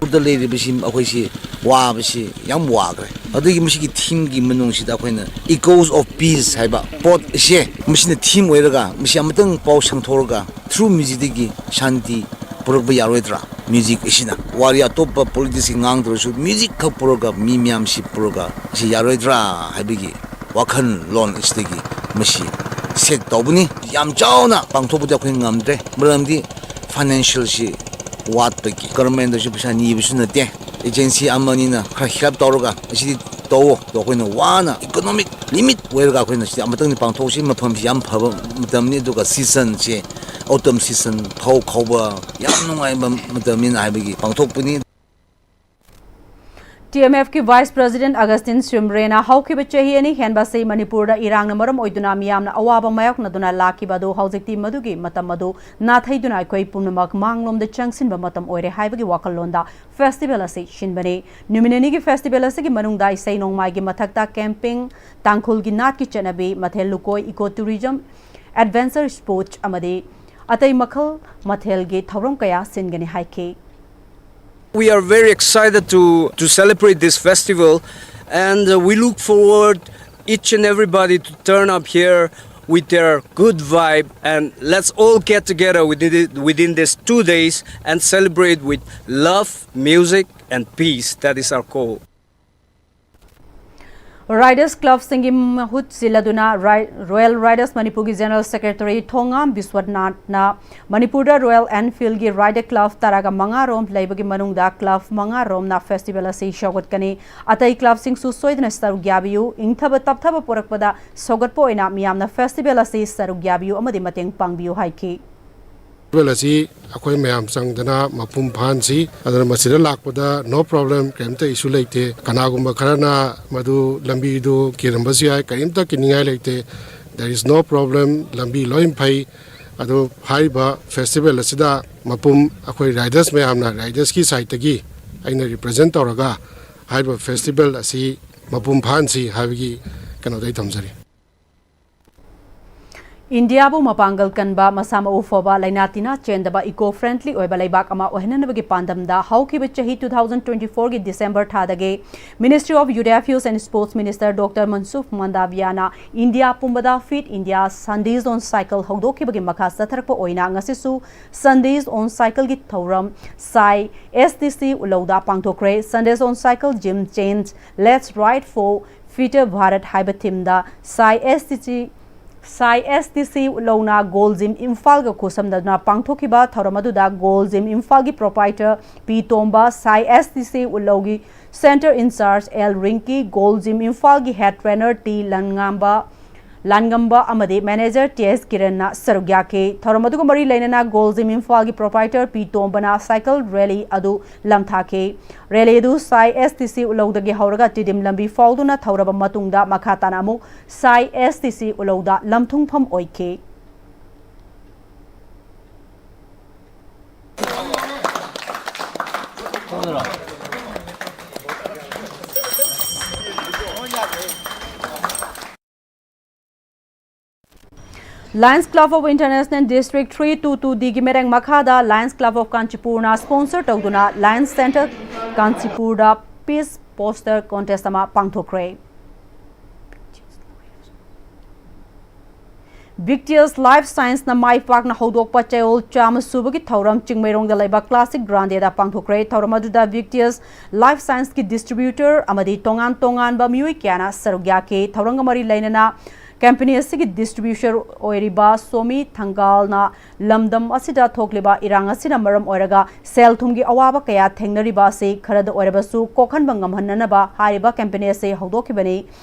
ꯃꯅꯤꯄꯨꯔꯗ ꯂꯩꯔꯤꯕꯁꯤ ꯑꯩꯈꯣꯏꯁꯤ ꯋꯥꯕꯁꯤ ꯌꯥꯝ ꯋꯥꯈ꯭ꯔꯦ꯫ ꯑꯗꯨꯒꯤ ꯃꯁꯤꯒꯤ theme ꯒꯤ ꯃꯅꯨꯡꯁꯤꯗ ꯑꯩꯈꯣꯏꯅ Echoes of Peace ꯍꯥꯏꯕ ꯄꯣꯠ ꯑꯁꯦ ꯃꯁꯤꯅ theme ꯑꯣꯏꯔꯒ ꯃꯁꯤ ꯑꯃꯇꯪ ꯄꯥꯎ ꯁꯟꯗꯣꯛꯂꯒ through music ꯇꯒꯤ ꯁꯥꯟꯇꯤ ꯄꯨꯔꯛꯄ ꯌꯥꯔꯣꯏꯗ꯭ꯔꯥ? Music ꯑꯁꯤꯅ ꯋꯥꯔꯤ ꯑꯇꯣꯞꯄ politics ꯀꯤ ꯉꯥꯡꯗ꯭ꯔꯁꯨ music ꯈꯛ ꯄꯨꯔꯒ ꯃꯤ ꯃꯌꯥꯝꯁꯤ ꯄꯨꯔꯒ ꯁꯤ ꯌꯥꯔꯣꯏꯗ꯭ꯔꯥ ꯍꯥꯏꯕꯒꯤ ꯋꯥꯈꯜꯂꯣꯟ ꯑꯁꯤꯗꯒꯤ ꯃꯁꯤ set ꯇꯧꯕꯅꯤ꯫ ꯌꯥꯝ ꯆꯥꯎꯅ ꯄꯥꯡꯊꯣꯛꯄꯗꯤ ꯑꯩꯈꯣꯏ ꯉꯝꯗ꯭ꯔꯦ, ꯃꯔꯝꯗꯤ financial ꯁꯤ ꯋꯥꯠꯄꯒꯤ, government ꯗꯁꯨ ꯄꯩꯁꯥ ꯅꯤꯕꯁꯨ ꯅꯠꯇꯦ꯫ Agency ꯑꯃꯅꯤꯅ ꯈꯔ help ꯇꯧꯔꯒ ꯑꯁꯤꯗꯤ ꯇꯧꯋꯣ꯫ ꯑꯗꯣ ꯑꯩꯈꯣꯏꯅ ꯋꯥꯅ economic limit ꯑꯣꯏꯔꯒ ꯑꯩꯈꯣꯏꯅ ꯁꯤꯗ ꯑꯃꯇꯪꯗꯤ ꯄꯥꯡꯊꯣꯛꯁꯤ꯫ ꯃꯐꯝꯁꯤ ꯌꯥꯝ ꯐꯕ ꯃꯇꯝꯅꯤ, ꯑꯗꯨꯒ season ꯁꯦ autumn season, ꯐꯧ ꯈꯥꯎꯕ ꯌꯥꯝ ꯅꯨꯡꯉꯥꯏꯕ ꯃꯇꯝꯅꯤꯅ ꯍꯥꯏꯕꯒꯤ ꯄꯥꯡꯊꯣꯛꯄꯅꯤ꯫ T M F ꯀꯤ Vice President Augustine ꯁꯤꯝꯔꯦꯅ ꯍꯧꯈꯤꯕ ꯆꯍꯤ ꯑꯅꯤ ꯍꯦꯟꯕ ꯑꯁꯤ ꯃꯅꯤꯄꯨꯔꯗ ꯏꯔꯥꯡꯅ ꯃꯔꯝ ꯑꯣꯏꯗꯨꯅ ꯃꯤꯌꯥꯝꯅ ꯑꯋꯥꯕ ꯃꯥꯌꯣꯛꯅꯗꯨꯅ ꯂꯥꯛꯈꯤꯕ ꯑꯗꯨ ꯍꯧꯖꯤꯛꯇꯤ ꯃꯗꯨꯒꯤ ꯃꯇꯝ ꯑꯗꯨ ꯅꯥꯊꯩꯗꯨꯅ ꯑꯩꯈꯣꯏ ꯄꯨꯝꯅꯃꯛ ꯃꯥꯡꯂꯣꯝꯗ ꯆꯪꯁꯤꯟꯕ ꯃꯇꯝ ꯑꯣꯏꯔꯦ ꯍꯥꯏꯕꯒꯤ ꯋꯥꯈꯜꯂꯣꯟꯗ festival ꯑꯁꯤ ꯁꯤꯟꯕꯅꯤ꯫ ꯅꯨꯃꯤꯠ ꯅꯤꯅꯤꯒꯤ festival ꯑꯁꯤꯒꯤ ꯃꯅꯨꯡꯗ ꯏꯁꯩ ꯅꯣꯡꯃꯥꯏꯒꯤ ꯃꯊꯛꯇ camping, ꯇꯥꯡꯈꯨꯜꯒꯤ ꯅꯥꯠꯀꯤ ꯆꯠꯅꯕꯤ, ꯃꯊꯦꯜ ꯂꯨꯀꯣꯏ, eco tourism, adventure sports ꯑꯃꯗꯤ ꯑꯇꯩ ꯃꯈꯜ ꯃꯊꯦꯜꯒꯤ ꯊꯧꯔꯝ ꯀꯌꯥ ꯁꯤꯟꯒꯅꯤ ꯍꯥꯏꯈꯤ꯫ We are very excited to, to celebrate this festival, and uh, we look forward each and everybody to turn up here with their good vibe, and let's all get together within, the, within these two days and celebrate with love, music, and peace. That is our goal. Riders clubꯁꯤꯡꯒꯤ ꯃꯍꯨꯠ ꯁꯤꯜꯂꯗꯨꯅ ꯔꯥꯏ-, Royal Riders ꯃꯅꯤꯄꯨꯔꯒꯤ General Secretary ꯊꯣꯉꯥꯝ ꯕꯤꯁ꯭ꯋꯅꯥꯊꯅ ꯃꯅꯤꯄꯨꯔꯗ Royal Enfieldꯒꯤ Rider Club ꯇꯔꯥꯒ ꯃꯉꯥ ꯔꯣꯝ ꯂꯩꯕꯒꯤ ꯃꯅꯨꯡꯗ club ꯃꯉꯥ ꯔꯣꯝꯅ festival ꯑꯁꯤ ꯁꯧꯒꯠꯀꯅꯤ꯫ ꯑꯇꯩ clubꯁꯤꯡꯁꯨ ꯁꯣꯏꯗꯅ ꯁꯔꯨꯛ ꯌꯥꯕꯤꯌꯨ꯫ ꯏꯪꯊꯕ ꯇꯞꯊꯕ ꯄꯨꯔꯛꯄꯗ ꯁꯧꯒꯠꯄ ꯑꯣꯏꯅ ꯃꯤꯌꯥꯝꯅ festival ꯑꯁꯤ ꯁꯔꯨꯛ ꯌꯥꯕꯤꯌꯨ ꯑꯃꯗꯤ ꯃꯇꯦꯡ ꯄꯥꯡꯕꯤꯌꯨ ꯍꯥꯏꯈꯤ꯫ Festival ꯑꯁꯤ ꯑꯩꯈꯣꯏ ꯃꯌꯥꯝ ꯆꯪꯗꯅ ꯃꯄꯨꯡ ꯐꯥꯍꯟꯁꯤ꯫ ꯑꯗꯨꯅ ꯃꯁꯤꯗ ꯂꯥꯛꯄꯗ no problem, ꯀꯔꯤꯝꯇ issue ꯂꯩꯇꯦ꯫ ꯀꯅꯥꯒꯨꯝꯕ ꯈꯔꯅ ꯃꯗꯨ ꯂꯝꯕꯤꯗꯨ ꯀꯤꯔꯝꯕꯁꯨ ꯌꯥꯏ, ꯀꯔꯤꯝꯇ ꯀꯤꯅꯤꯡꯉꯥꯏ ꯂꯩꯇꯦ꯫ There is no problem, ꯂꯝꯕꯤ ꯂꯣꯏ ꯐꯩ꯫ ꯑꯗꯨ ꯍꯥꯏꯔꯤꯕ festival ꯑꯁꯤꯗ ꯃꯄꯨꯝ ꯑꯩꯈꯣꯏ riders ꯃꯌꯥꯝꯅ, ridersꯀꯤ sideꯇꯒꯤ ꯑꯩꯅ represent ꯇꯧꯔꯒ ꯍꯥꯏꯔꯤꯕ festival ꯑꯁꯤ ꯃꯄꯨꯡ ꯐꯥꯍꯟꯁꯤ ꯍꯥꯏꯕꯒꯤ ꯀꯩꯅꯣꯗ ꯑꯩ ꯊꯝꯖꯔꯤ꯫ ꯏꯟꯗꯤꯌꯥꯕꯨ ꯃꯄꯥꯡꯒꯜ ꯀꯟꯕ, ꯃꯁꯥ ꯃꯎ ꯐꯕ, ꯂꯥꯏꯅꯥ ꯇꯤꯟꯅꯥ ꯆꯦꯟꯗꯕ, eco friendly ꯑꯣꯏꯕ ꯂꯩꯕꯥꯛ ꯑꯃ ꯑꯣꯏꯍꯟꯅꯕꯒꯤ ꯄꯥꯟꯗꯝꯗ ꯍꯧꯈꯤꯕ ꯆꯍꯤ two thousand twenty fourꯒꯤ December ꯊꯥꯗꯒꯤ Ministry of Youth Affairs and Sports Minister Doctor Mansukh Mandaviyaꯅ ꯏꯟꯗꯤꯌꯥ ꯄꯨꯝꯕꯗ Fit India Sundays on Cycle ꯍꯧꯗꯣꯛꯈꯤꯕꯒꯤ ꯃꯈꯥ ꯆꯠꯊꯔꯛꯄ ꯑꯣꯏꯅ ꯉꯁꯤꯁꯨ Sundays on Cycleꯒꯤ ꯊꯧꯔꯝ ꯁꯥꯏ STC ꯎꯂꯧꯗ ꯄꯥꯡꯊꯣꯛꯈ꯭ꯔꯦ꯫ Sundays on Cycle, Gym Change, Let's Ride for Fitter Bharat ꯍꯥꯏꯕ themeꯗ ꯁꯥꯏ STC, ꯁꯥꯏ STC ꯎꯂꯧꯅ Gold Gym ꯏꯝꯐꯥꯜꯒ ꯈꯨꯠꯁꯝꯅꯗꯨꯅ ꯄꯥꯡꯊꯣꯛꯈꯤꯕ ꯊꯧꯔꯝ ꯑꯗꯨꯗ Gold Gym ꯏꯝꯐꯥꯜꯒꯤ proprietor ꯄꯤ ꯇꯣꯝꯕ, ꯁꯥꯏ STC ꯎꯂꯧꯒꯤ center in charge L Rinki, Gold Gym ꯏꯝꯐꯥꯜꯒꯤ head trainer T Lanngamba, Langamba ꯑꯃꯗꯤ manager ꯇꯤ ꯑꯦꯁ ꯀꯤꯔꯟꯅ ꯁꯔꯨꯛ ꯌꯥꯈꯤ꯫ ꯊꯧꯔꯝ ꯑꯗꯨꯒ ꯃꯔꯤ ꯂꯩꯅꯅ Gold Gym ꯏꯝꯐꯥꯜꯒꯤ proprietor ꯄꯤ ꯇꯣꯝꯕꯅ cycle rally ꯑꯗꯨ ꯂꯝꯊꯥꯈꯤ꯫ Rally ꯑꯗꯨ ꯁꯥꯏ STC ꯎꯂꯧꯗꯒꯤ ꯍꯧꯔꯒ ꯇꯤꯗꯤꯝ ꯂꯝꯕꯤ ꯐꯥꯎꯗꯨꯅ ꯊꯧꯔꯕ ꯃꯇꯨꯡꯗ ꯃꯈꯥ ꯇꯥꯅ ꯑꯃꯨꯛ ꯁꯥꯏ STC ꯎꯂꯧꯗ ꯂꯝꯊꯨꯡꯐꯝ ꯑꯣꯏꯈꯤ꯫ Lions Club of International District three two two Dꯒꯤ ꯃꯤꯠꯌꯦꯡ ꯃꯈꯥꯗ Lions Club of Kanchipuramꯅ sponsor ꯇꯧꯗꯨꯅ Lions Center ꯀꯥꯟꯆꯤꯄꯨꯔꯗ peace poster contest ꯑꯃ ꯄꯥꯡꯊꯣꯛꯈ꯭ꯔꯦ꯫ Victius Life Scienceꯅ ꯃꯥꯏ ꯄꯥꯛꯅ ꯍꯧꯗꯣꯛꯄ ꯆꯌꯣꯜ ꯆꯥꯝꯃ ꯁꯨꯕꯒꯤ ꯊꯧꯔꯝ ꯆꯤꯡꯃꯩꯔꯣꯡꯗ ꯂꯩꯕ Classic Grandeꯗ ꯄꯥꯡꯊꯣꯛꯈ꯭ꯔꯦ꯫ ꯊꯧꯔꯝ ꯑꯗꯨꯗ Victius Life Scienceꯀꯤ distributor ꯑꯃꯗꯤ ꯇꯣꯉꯥꯟ ꯇꯣꯉꯥꯟꯕ ꯃꯤꯑꯣꯏ ꯀꯌꯥꯅ ꯁꯔꯨꯛ ꯌꯥꯈꯤ꯫ ꯊꯧꯔꯝꯒ ꯃꯔꯤ ꯂꯩꯅꯅ company ꯑꯁꯤꯒꯤ distributor ꯑꯣꯏꯔꯤꯕ ꯁꯣꯃꯤ ꯊꯪꯒꯥꯜꯅ ꯂꯝꯗꯝ ꯑꯁꯤꯗ ꯊꯣꯛꯂꯤꯕ ꯏꯔꯥꯡ ꯑꯁꯤꯅ ꯃꯔꯝ ꯑꯣꯏꯔꯒ ꯁꯦꯜ ꯊꯨꯝꯒꯤ ꯑꯋꯥꯕ ꯀꯌꯥ ꯊꯦꯡꯅꯔꯤꯕ ꯑꯁꯤ ꯈꯔꯗ ꯑꯣꯏꯔꯕꯁꯨ ꯀꯣꯛꯍꯟꯕ ꯉꯝꯍꯟꯅꯅꯕ ꯍꯥꯏꯔꯤꯕ company ꯑꯁꯤ ꯍꯧꯗꯣꯛꯈꯤꯕꯅꯤ꯫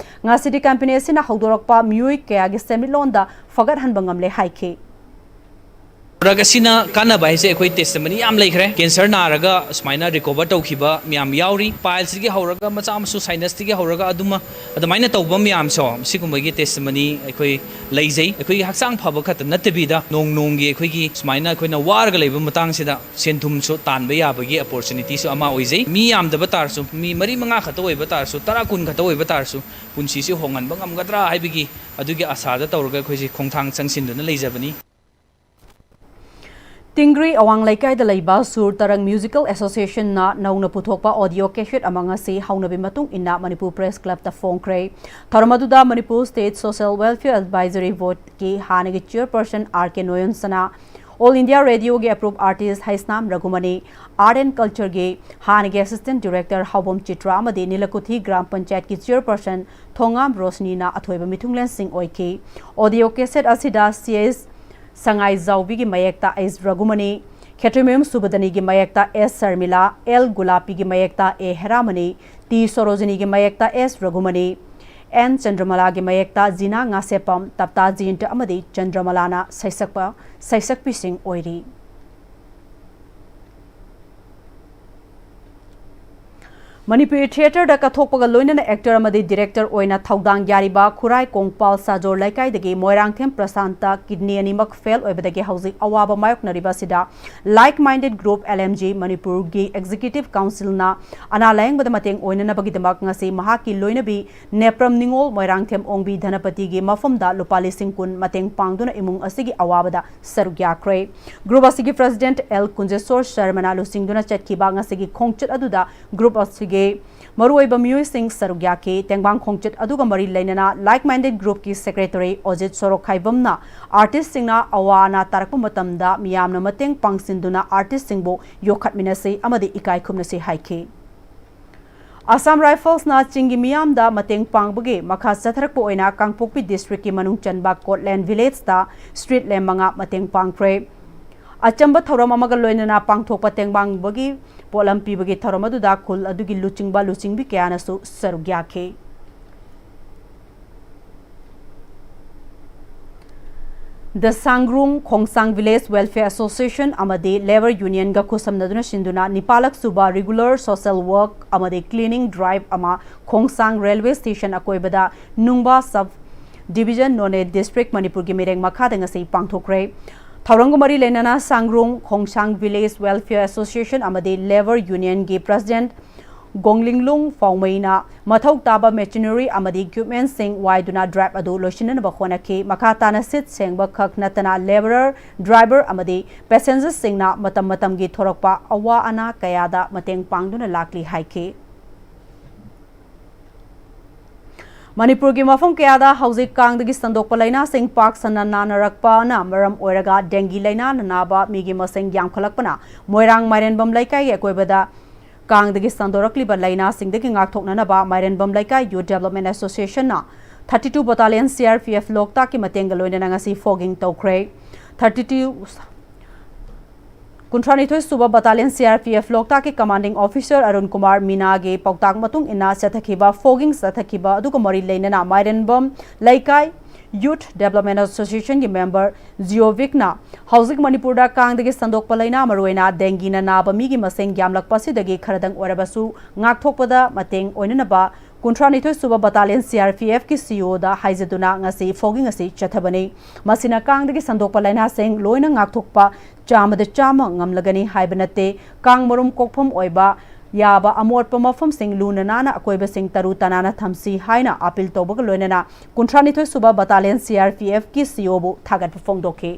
ꯉꯁꯤꯗꯤ company ꯑꯁꯤꯅ ꯍꯧꯗꯣꯔꯛꯄ ꯃꯤꯑꯣꯏ ꯀꯌꯥꯒꯤ ꯁꯦꯟꯃꯤꯠꯂꯣꯟꯗ ꯐꯒꯠꯍꯟꯕ ꯉꯝꯂꯦ ꯍꯥꯏꯈꯤ꯫ ꯗ꯭ꯔꯒ ꯑꯁꯤꯅ ꯀꯥꯟꯅꯕ ꯍꯥꯏꯁꯦ ꯑꯩꯈꯣꯏ testimony ꯌꯥꯝ ꯂꯩꯈ꯭ꯔꯦ꯫ Cancer ꯅꯥꯔꯒ ꯁꯨꯃꯥꯏꯅ recover ꯇꯧꯈꯤꯕ ꯃꯌꯥꯝ ꯌꯥꯎꯔꯤ꯫ Pileꯁꯇꯒꯤ ꯍꯧꯔꯒ ꯃꯆꯥ ꯃꯁꯨ sinusꯇꯒꯤ ꯍꯧꯔꯒ ꯑꯗꯨꯃ ꯑꯗꯨꯃꯥꯏꯅ ꯇꯧꯕ ꯃꯌꯥꯝꯁꯦ ꯁꯤꯒꯨꯝꯕꯒꯤ testimony ꯑꯩꯈꯣꯏ ꯂꯩꯖꯩ꯫ ꯑꯩꯈꯣꯏꯒꯤ ꯍꯛꯆꯥꯡ ꯐꯕ ꯈꯛꯇ ꯅꯠꯇꯕꯤꯗ ꯅꯣꯡ ꯅꯣꯡꯒꯤ ꯑꯩꯈꯣꯏꯒꯤ ꯁꯨꯃꯥꯏꯅ ꯑꯩꯈꯣꯏꯅ ꯋꯥꯔꯒ ꯂꯩꯕ ꯃꯇꯥꯡꯁꯤꯗ ꯁꯦꯟ ꯊꯨꯝꯁꯨ ꯇꯥꯟꯕ ꯌꯥꯕꯒꯤ opportunityꯁꯨ ꯑꯃ ꯑꯣꯏꯖꯩ꯫ ꯃꯤ ꯌꯥꯝꯗꯕ ꯇꯥꯔꯁꯨ, ꯃꯤ ꯃꯔꯤ ꯃꯉꯥ ꯈꯛꯇ ꯑꯣꯏꯕ ꯇꯥꯔꯁꯨ, ꯇꯔꯥ ꯀꯨꯟ ꯈꯛꯇ ꯑꯣꯏꯕ ꯇꯥꯔꯁꯨ, ꯄꯨꯟꯁꯤꯁꯤ ꯍꯣꯡꯍꯟꯕ ꯉꯝꯒꯗ꯭ꯔꯥ ꯍꯥꯏꯕꯒꯤ ꯑꯗꯨꯒꯤ ꯑꯁꯥꯗ ꯇꯧꯔꯒ ꯑꯩꯈꯣꯏꯁꯤ ꯈꯣꯡꯊꯥꯡ ꯆꯪꯁꯤꯟꯗꯨꯅ ꯂꯩꯖꯕꯅꯤ꯫ ꯇꯤꯡꯒ꯭ꯔꯤ ꯑꯋꯥꯡ ꯂꯩꯀꯥꯏꯗ ꯂꯩꯕ ꯁꯨꯔ ꯇꯔꯪ Musical Associationꯅ ꯅꯧꯅ ꯄꯨꯊꯣꯛꯄ audio cassette ꯑꯃ ꯉꯁꯤ ꯍꯧꯅꯕꯤ ꯃꯇꯨꯡ ꯏꯟꯅ ꯃꯅꯤꯄꯨꯔ Press Clubꯇ ꯐꯣꯡꯈ꯭ꯔꯦ꯫ ꯊꯧꯔꯝ ꯑꯗꯨꯗ Manipur State Social Welfare Advisory Boardꯀꯤ ꯍꯥꯟꯅꯒꯤ chairperson R K ꯅꯣꯌꯟꯁꯅꯥ, All India Radioꯒꯤ approved artist Heisnam Raghumani, Art and Cultureꯒꯤ ꯍꯥꯟꯅꯒꯤ assistant director ꯍꯥꯎꯕꯝ ꯆꯤꯇ꯭ꯔ ꯑꯃꯗꯤ ꯅꯤꯂꯀꯨꯊꯤ ꯒ꯭ꯔꯥꯝ ꯄꯟꯆꯥꯌꯠꯀꯤ chairperson ꯊꯣꯉꯥꯝ ꯔꯣꯁꯅꯤꯅ ꯑꯊꯣꯏꯕ ꯃꯤꯊꯨꯡꯂꯦꯟꯁꯤꯡ ꯑꯣꯏꯈꯤ꯫ Audio cassette ꯑꯁꯤꯗ C S ꯁꯉꯥꯏꯖꯥꯎꯕꯤꯒꯤ ꯃꯌꯦꯛꯇ S Raghumani, Khetrimayum ꯁꯨꯕꯗꯅꯤꯒꯤ ꯃꯌꯦꯛꯇ S Sharmila, L ꯒꯨꯂꯥꯄꯤꯒꯤ ꯃꯌꯦꯛꯇ A ꯍꯦꯔꯥꯃꯅꯤ, T ꯁꯣꯔꯣꯖꯤꯅꯤꯒꯤ ꯃꯌꯦꯛꯇ S Raghumani, N ꯆꯟꯗ꯭ꯔꯃꯂꯥꯒꯤ ꯃꯌꯦꯛꯇ ꯖꯤꯅꯥ ꯉꯥꯁꯦꯞꯄꯝ, ꯇꯞꯇꯥ ꯖꯤꯟꯇ ꯑꯃꯗꯤ ꯆꯟꯗ꯭ꯔꯃꯂꯥꯅ ꯁꯩꯁꯛꯄ ꯁꯩꯁꯛꯄꯤꯁꯤꯡ ꯑꯣꯏꯔꯤ꯫ ꯃꯅꯤꯄꯨꯔꯤ theatreꯗ ꯀꯠꯊꯣꯛꯄꯒ ꯂꯣꯏꯅꯅ actor ꯑꯃꯗꯤ director ꯑꯣꯏꯅ ꯊꯧꯗꯥꯡ ꯌꯥꯔꯤꯕ ꯈꯨꯔꯥꯏ ꯀꯣꯡꯄꯥꯜ ꯁꯥꯖꯣꯔ ꯂꯩꯀꯥꯏꯗꯒꯤ ꯃꯣꯏꯔꯥꯡꯊꯦꯝ ꯄ꯭ꯔꯁꯥꯟꯇ kidney ꯑꯅꯤꯃꯛ fail ꯑꯣꯏꯕꯗꯒꯤ ꯍꯧꯖꯤꯛ ꯑꯋꯥꯕ ꯃꯥꯌꯣꯛꯅꯔꯤꯕ ꯑꯁꯤꯗ Like Minded Group L M G ꯃꯅꯤꯄꯨꯔꯒꯤ executive councilꯅ ꯑꯅꯥ ꯂꯥꯌꯦꯡꯕꯗ ꯃꯇꯦꯡ ꯑꯣꯏꯅꯅꯕꯒꯤꯗꯃꯛ ꯉꯁꯤ ꯃꯍꯥꯛꯀꯤ ꯂꯣꯏꯅꯕꯤ ꯅꯦꯄ꯭ꯔꯝ ꯅꯤꯉꯣꯜ ꯃꯣꯏꯔꯥꯡꯊꯦꯝ ꯑꯣꯡꯕꯤ ꯙꯅꯄꯇꯤꯒꯤ ꯃꯐꯝꯗ ꯂꯨꯄꯥ ꯂꯤꯁꯤꯡ ꯀꯨꯟ ꯃꯇꯦꯡ ꯄꯥꯡꯗꯨꯅ ꯏꯃꯨꯡ ꯑꯁꯤꯒꯤ ꯑꯋꯥꯕꯗ ꯁꯔꯨꯛ ꯌꯥꯈ꯭ꯔꯦ꯫ Group ꯑꯁꯤꯒꯤ president L ꯀꯨꯟꯖꯦꯁꯣꯔ ꯁꯔꯃꯅ ꯂꯨꯆꯤꯡꯗꯨꯅ ꯆꯠꯈꯤꯕ ꯉꯁꯤꯒꯤ ꯈꯣꯡꯆꯠ ꯑꯗꯨꯗ group ꯑꯁꯤꯒꯤ ꯃꯔꯨꯑꯣꯏꯕ ꯃꯤꯑꯣꯏꯁꯤꯡ ꯁꯔꯨꯛ ꯌꯥꯈꯤ꯫ ꯇꯦꯡꯕꯥꯡ ꯈꯣꯡꯆꯠ ꯑꯗꯨꯒ ꯃꯔꯤ ꯂꯩꯅꯅ like minded group ꯀꯤ secretary ꯑꯣꯖꯤꯠ ꯁꯣꯔꯣꯛꯈꯥꯏꯕꯝꯅ artist ꯁꯤꯡꯅ ꯑꯋꯥ ꯑꯅꯥ ꯇꯥꯔꯛꯄ ꯃꯇꯝꯗ ꯃꯤꯌꯥꯝꯅ ꯃꯇꯦꯡ ꯄꯥꯡꯁꯤꯟꯗꯨꯅ artist ꯁꯤꯡꯕꯨ ꯌꯣꯛꯈꯠꯃꯤꯟꯅꯁꯤ ꯑꯃꯗꯤ ꯏꯀꯥꯏ ꯈꯨꯝꯅꯁꯤ ꯍꯥꯏꯈꯤ꯫ Assam Rifles ꯅ ꯆꯤꯡꯒꯤ ꯃꯤꯌꯥꯝꯗ ꯃꯇꯦꯡ ꯄꯥꯡꯕꯒꯤ ꯃꯈꯥ ꯆꯠꯊꯔꯛꯄ ꯑꯣꯏꯅ ꯀꯥꯡꯄꯣꯛꯄꯤ district ꯀꯤ ꯃꯅꯨꯡ ꯆꯟꯕ ꯀꯣꯠꯂꯦꯟ village ꯇ street lamp ꯃꯉꯥ ꯃꯇꯦꯡ ꯄꯥꯡꯈ꯭ꯔꯦ꯫ ꯑꯆꯝꯕ ꯊꯧꯔꯝ ꯑꯃꯒ ꯂꯣꯏꯅꯅ ꯄꯥꯡꯊꯣꯛꯄ ꯇꯦꯡꯕꯥꯡꯕꯒꯤ ꯄꯣꯠꯂꯝ ꯄꯤꯕꯒꯤ ꯊꯧꯔꯝ ꯑꯗꯨꯗ ꯈꯨꯜ ꯑꯗꯨꯒꯤ ꯂꯨꯆꯤꯡꯕ ꯂꯨꯆꯤꯡꯕꯤ ꯀꯌꯥꯅꯁꯨ ꯁꯔꯨꯛ ꯌꯥꯈꯤ꯫ The Sangrung Khongsang Village Welfare Association ꯑꯃꯗꯤ Labour Union ꯒ ꯈꯨꯠꯁꯝꯅꯗꯨꯅ ꯁꯤꯟꯗꯨꯅ ꯅꯤꯄꯥꯜꯂꯛ ꯁꯨꯕ regular social work ꯑꯃꯗꯤ cleaning drive ꯑꯃ ꯈꯣꯡꯁꯥꯡ railway station ꯑꯀꯣꯏꯕꯗ ꯅꯨꯡꯕꯥ sub division Noney district ꯃꯅꯤꯄꯨꯔꯒꯤ ꯃꯤꯔꯦꯡ ꯃꯈꯥꯗ ꯉꯁꯤ ꯄꯥꯡꯊꯣꯛꯈ꯭ꯔꯦ꯫ ꯊꯧꯔꯝꯒ ꯃꯔꯤ ꯂꯩꯅꯅ ꯁꯥꯡꯒ꯭ꯔꯨꯡ ꯈꯣꯡꯁꯥꯡ village welfare association ꯑꯃꯗꯤ Labour Union ꯒꯤ president ꯒꯣꯡꯂꯤꯡꯂꯨꯡ ꯐꯥꯎꯃꯩꯅ ꯃꯊꯧ ꯇꯥꯕ machinery ꯑꯃꯗꯤ equipment ꯁꯤꯡ ꯋꯥꯏꯗꯨꯅ drive ꯑꯗꯨ ꯂꯣꯏꯁꯤꯟꯅꯅꯕ ꯍꯣꯠꯅꯈꯤ꯫ ꯃꯈꯥ ꯇꯥꯅ seat ꯁꯦꯡꯕ ꯈꯛ ꯅꯠꯇꯅ labourer, driver ꯑꯃꯗꯤ passenger ꯁꯤꯡꯅ ꯃꯇꯝ ꯃꯇꯝꯒꯤ ꯊꯣꯔꯛꯄ ꯑꯋꯥ ꯑꯅꯥ ꯀꯌꯥꯗ ꯃꯇꯦꯡ ꯄꯥꯡꯗꯨꯅ ꯂꯥꯛꯂꯤ ꯍꯥꯏꯈꯤ꯫ ꯃꯅꯤꯄꯨꯔꯒꯤ ꯃꯐꯝ ꯀꯌꯥꯗ ꯍꯧꯖꯤꯛ ꯀꯥꯡꯗꯒꯤ ꯁꯟꯗꯣꯛꯄ ꯂꯥꯏꯅꯥꯁꯤꯡ ꯄꯥꯛ ꯁꯟꯅ ꯅꯥꯅꯔꯛꯄꯅ ꯃꯔꯝ ꯑꯣꯏꯔꯒ dengue ꯂꯥꯏꯅꯥꯅ ꯅꯥꯕ ꯃꯤꯒꯤ ꯃꯁꯤꯡ ꯌꯥꯝꯈꯠꯂꯛꯄꯅ ꯃꯣꯏꯔꯥꯡ ꯃꯥꯏꯔꯦꯟꯕꯝ ꯂꯩꯀꯥꯏꯒꯤ ꯑꯀꯣꯏꯕꯗ ꯀꯥꯡꯗꯒꯤ ꯁꯟꯗꯣꯔꯛꯂꯤꯕ ꯂꯥꯏꯅꯥꯁꯤꯡꯗꯒꯤ ꯉꯥꯛꯊꯣꯛꯅꯅꯕ ꯃꯥꯏꯔꯦꯟꯕꯝ ꯂꯩꯀꯥꯏ Youth Development Association ꯅ thirty two Battalion C R P F ꯂꯣꯛꯇꯥꯛꯀꯤ ꯃꯇꯦꯡꯒ ꯂꯣꯏꯅꯅ ꯉꯁꯤ fogging ꯇꯧꯈ꯭ꯔꯦ꯫ Thirty two ꯀꯨꯟꯊ꯭ꯔꯥꯅꯤꯊꯣꯏ ꯁꯨꯕ Battalion C R P F ꯂꯣꯛꯇꯥꯛꯀꯤ commanding officer ꯑꯔꯨꯟ ꯀꯨꯃꯥꯔ ꯃꯤꯅꯥꯒꯤ ꯄꯥꯎꯇꯥꯛ ꯃꯇꯨꯡ ꯏꯟꯅ ꯆꯠꯊꯈꯤꯕ fogging ꯆꯠꯊꯈꯤꯕ ꯑꯗꯨꯒ ꯃꯔꯤ ꯂꯩꯅꯅ ꯃꯥꯏꯔꯦꯟꯕꯝ ꯂꯩꯀꯥꯏ Youth Development Association ꯒꯤ member ꯖꯤꯑꯣ ꯚꯤꯛꯅ ꯍꯧꯖꯤꯛ ꯃꯅꯤꯄꯨꯔꯗ ꯀꯥꯡꯗꯒꯤ ꯁꯟꯗꯣꯛꯄ ꯂꯥꯏꯅꯥ ꯃꯔꯨꯑꯣꯏꯅ dengue ꯅ ꯅꯥꯕ ꯃꯤꯒꯤ ꯃꯁꯤꯡ ꯌꯥꯝꯂꯛꯄ ꯑꯁꯤꯗꯒꯤ ꯈꯔꯗꯪ ꯑꯣꯏꯔꯕꯁꯨ ꯉꯥꯛꯊꯣꯛꯄꯗ ꯃꯇꯦꯡ ꯑꯣꯏꯅꯅꯕ ꯀꯨꯟꯊ꯭ꯔꯥꯅꯤꯊꯣꯏ ꯁꯨꯕ Battalion C R P F ꯀꯤ C E O ꯗ ꯍꯥꯏꯖꯗꯨꯅ ꯉꯁꯤ fogging ꯑꯁꯤ ꯆꯠꯊꯕꯅꯤ꯫ ꯃꯁꯤꯅ ꯀꯥꯡꯗꯒꯤ ꯁꯟꯗꯣꯛꯄ ꯂꯥꯏꯅꯥꯁꯤꯡ ꯂꯣꯏꯅ ꯉꯥꯛꯊꯣꯛꯄ ꯆꯥꯝꯃꯗ ꯆꯥꯝꯃ ꯉꯝꯂꯒꯅꯤ ꯍꯥꯏꯕ ꯅꯠꯇꯦ꯫ ꯀꯥꯡ ꯃꯔꯨꯝ ꯀꯣꯛꯐꯝ ꯑꯣꯏꯕ ꯌꯥꯕ ꯑꯃꯣꯠꯄ ꯃꯐꯝꯁꯤꯡ ꯂꯨꯅ ꯅꯥꯟꯅ ꯑꯀꯣꯏꯕꯁꯤꯡ ꯇꯔꯨ ꯇꯅꯥꯟꯅ ꯊꯝꯁꯤ ꯍꯥꯏꯅ appeal ꯇꯧꯕꯒ ꯂꯣꯏꯅꯅ ꯀꯨꯟꯊ꯭ꯔꯥꯅꯤꯊꯣꯏ ꯁꯨꯕ Battalion C R P F ꯀꯤ C E O ꯕꯨ ꯊꯥꯒꯠꯄ ꯐꯣꯡꯗꯣꯛꯈꯤ꯫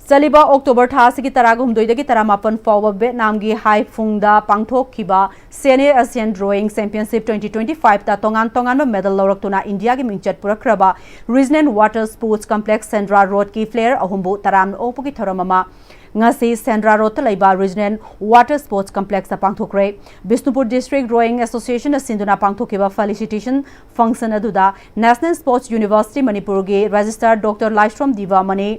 ꯆꯠꯂꯤꯕ ꯑꯣꯛꯇꯣꯕꯔ ꯊꯥ ꯑꯁꯤꯒꯤ ꯇꯔꯥꯍꯨꯝꯗꯣꯏꯗꯒꯤ ꯇꯔꯥꯃꯥꯄꯟ ꯐꯥꯎꯕ ꯚꯦꯠꯅꯥꯝꯒꯤ ꯍꯥꯏꯐꯨꯡꯗ ꯄꯥꯡꯊꯣꯛꯈꯤꯕ senior Asian rowing championship twenty twenty ꯐꯥꯏꯚꯇ ꯇꯣꯉꯥꯟ ꯇꯣꯉꯥꯟꯕ ꯃꯦꯗꯜ ꯂꯧꯔꯛꯇꯨꯅ ꯏꯟꯗꯤꯌꯥꯒꯤ ꯃꯤꯡꯆꯠ ꯄꯨꯔꯛꯈ꯭ꯔꯕ regional water sports complex Sendra ꯔꯣꯗꯀꯤ ꯄ꯭ꯂꯦꯌꯔ ꯑꯍꯨꯝꯕꯨ ꯇꯔꯥꯝꯅ ꯑꯣꯛꯄꯒꯤ ꯊꯧꯔꯝ ꯑꯃ ꯉꯁꯤ ꯁꯦꯟꯗ꯭ꯔꯥ ꯔꯣꯗꯇ ꯂꯩꯕ ꯔꯤꯖꯅꯦꯜ ꯋꯥꯇꯔ ꯁ꯭ꯄꯣꯔꯠꯁ ꯀꯝꯄ꯭ꯂꯦꯛꯁꯇ ꯄꯥꯡꯊꯣꯛꯈ꯭ꯔꯦ꯫ ꯕꯤꯁꯅꯨꯄꯨꯔ ꯗꯤꯁꯇ꯭ꯔꯤꯛ ꯔꯣꯌꯤꯡ ꯑꯦꯁꯣꯁꯤꯌꯦꯁꯟꯅ ꯁꯤꯟꯗꯨꯅ ꯄꯥꯡꯊꯣꯛꯈꯤꯕ ꯐꯦꯂꯤꯁꯤꯇꯦꯁꯟ ꯐꯪꯁꯟ ꯑꯗꯨꯗ ꯅꯦꯁꯅꯦꯜ ꯁ꯭ꯄꯣꯔꯠꯁ ꯌꯨꯅꯤꯚꯔꯁꯤꯇꯤ ꯃꯅꯤꯄꯨꯔꯒꯤ ꯔꯦꯖꯤꯁꯇ꯭ꯔꯥꯔ ꯗꯣꯛꯇꯔ ꯂꯥꯏꯁ꯭ꯔꯣꯝ ꯗꯤꯕꯥ ꯑꯃꯅꯤ,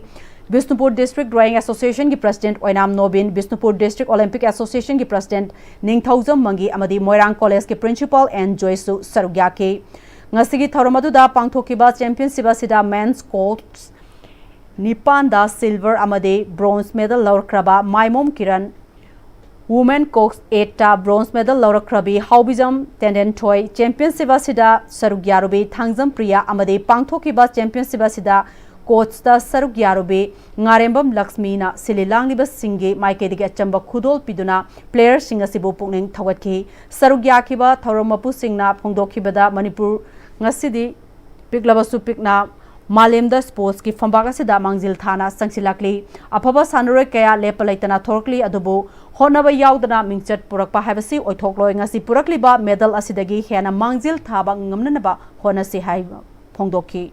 ꯕꯤꯁꯅꯨꯄꯨꯔ ꯗꯤꯁꯇ꯭ꯔꯤꯛ ꯔꯣꯌꯤꯡ ꯑꯦꯁꯣꯁꯤꯌꯦꯁꯟꯒꯤ president Oinam Nobin, Bishnupur district Olympic ꯑꯦꯁꯣꯁꯤꯌꯦꯁꯟꯒꯤ ꯄ꯭ꯔꯁꯤꯗꯦꯟꯠ ꯅꯤꯡꯊꯧꯖꯝ ꯃꯪꯒꯤ ꯑꯃꯗꯤ ꯃꯣꯏꯔꯥꯡ ꯀꯣꯂꯦꯖꯀꯤ ꯄ꯭ꯔꯤꯟꯁꯤꯄꯥꯜ ꯑꯦꯟ ꯖꯣꯏꯁꯁꯨ ꯁꯔꯨꯛ ꯌꯥꯈꯤ꯫ ꯉꯁꯤꯒꯤ ꯊꯧꯔꯝ ꯑꯗꯨꯗ ꯄꯥꯡꯊꯣꯛꯈꯤꯕ ꯆꯦꯝꯄꯤꯌꯟꯁꯤꯞ ꯑꯁꯤꯗ ꯃꯦꯟꯁ ꯀꯣꯛꯁ ꯅꯤꯄꯥꯟꯗ ꯁꯤꯜꯚꯔ ꯑꯃꯗꯤ ꯕ꯭ꯔꯣꯟꯖ ꯃꯦꯗꯜ ꯂꯧꯔꯛꯈ꯭ꯔꯕ ꯃꯥꯏꯃꯣꯝ ꯀꯤꯔꯟ, ꯋꯨꯃꯦꯟ ꯀꯣꯛꯁ ꯑꯦꯠꯇ ꯕ꯭ꯔꯣꯟꯖ ꯃꯦꯗꯜ ꯂꯧꯔꯛꯈ꯭ꯔꯕꯤ ꯍꯥꯎꯕꯤꯖꯝ ꯇꯦꯟꯗꯦꯟꯊꯣꯏ, ꯆꯦꯝꯄꯤꯌꯟꯁꯤꯞ ꯑꯁꯤꯗ ꯁꯔꯨꯛ ꯌꯥꯔꯨꯕꯤ ꯊꯥꯡꯖꯝ ꯄ꯭ꯔꯤꯌꯥ ꯑꯃꯗꯤ ꯄꯥꯡꯊꯣꯛꯈꯤꯕ ꯆꯦꯝꯄꯤꯌꯟꯁꯤꯞ ꯑꯁꯤꯗ ꯀꯣꯛꯁꯇ ꯁꯔꯨꯛ ꯌꯥꯔꯨꯕꯤ ꯉꯥꯔꯦꯝꯕꯝ ꯂꯛꯁꯃꯤꯅ ꯁꯤꯜꯂꯤ ꯂꯥꯡꯂꯤꯕꯁꯤꯡꯒꯤ ꯃꯥꯏꯀꯩꯗꯒꯤ ꯑꯆꯝꯕ ꯈꯨꯗꯣꯜ ꯄꯤꯗꯨꯅ ꯄ꯭ꯂꯦꯌꯔꯁꯤꯡ ꯑꯁꯤꯕꯨ ꯄꯨꯛꯅꯤꯡ ꯊꯧꯒꯠꯈꯤ꯫ ꯁꯔꯨꯛ ꯌꯥꯈꯤꯕ ꯊꯧꯔꯝ ꯃꯄꯨꯁꯤꯡꯅ ꯐꯣꯡꯗꯣꯛꯈꯤꯕꯗ ꯃꯅꯤꯄꯨꯔ ꯉꯁꯤꯗꯤ ꯄꯤꯛꯂꯕꯁꯨ ꯄꯤꯛꯅ ꯃꯥꯂꯦꯝꯗ ꯁ꯭ꯄꯣꯔꯠꯁꯀꯤ ꯐꯝꯕꯥꯛ ꯑꯁꯤꯗ ꯃꯥꯡꯖꯤꯜ ꯊꯥꯅ ꯆꯪꯁꯤꯜꯂꯛꯂꯤ꯫ ꯑꯐꯕ ꯁꯥꯟꯅꯔꯣꯏ ꯀꯌꯥ ꯂꯦꯞꯄ ꯂꯩꯇꯅ ꯊꯣꯔꯛꯂꯤ, ꯑꯗꯨꯕꯨ ꯍꯣꯠꯅꯕ ꯌꯥꯎꯗꯅ ꯃꯤꯡꯆꯠ ꯄꯨꯔꯛꯄ ꯍꯥꯏꯕꯁꯤ ꯑꯣꯏꯊꯣꯛꯂꯣꯏ꯫ ꯉꯁꯤ ꯄꯨꯔꯛꯂꯤꯕ ꯃꯦꯗꯜ ꯑꯁꯤꯗꯒꯤ ꯍꯦꯟꯅ ꯃꯥꯡꯖꯤꯜ ꯊꯥꯕ ꯉꯝꯅꯅꯕ ꯍꯣꯠꯅꯁꯤ ꯍꯥꯏꯕ ꯐꯣꯡꯗꯣꯛꯈꯤ꯫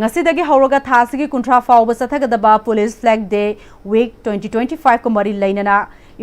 ꯉꯁꯤꯗꯒꯤ ꯍꯧꯔꯒ ꯊꯥ ꯑꯁꯤꯒꯤ ꯀꯨꯟꯊ꯭ꯔꯥ ꯐꯥꯎꯕ ꯆꯠꯊꯒꯗꯕ ꯄꯨꯂꯤꯁ ꯐ꯭ꯂꯦꯒ ꯗꯦ ꯋꯤꯛ ꯇ꯭ꯋꯦꯟꯇꯤ ꯇ꯭ꯋꯦꯟꯇꯤ ꯐꯥꯏꯚꯀ ꯃꯔꯤ ꯂꯩꯅꯅ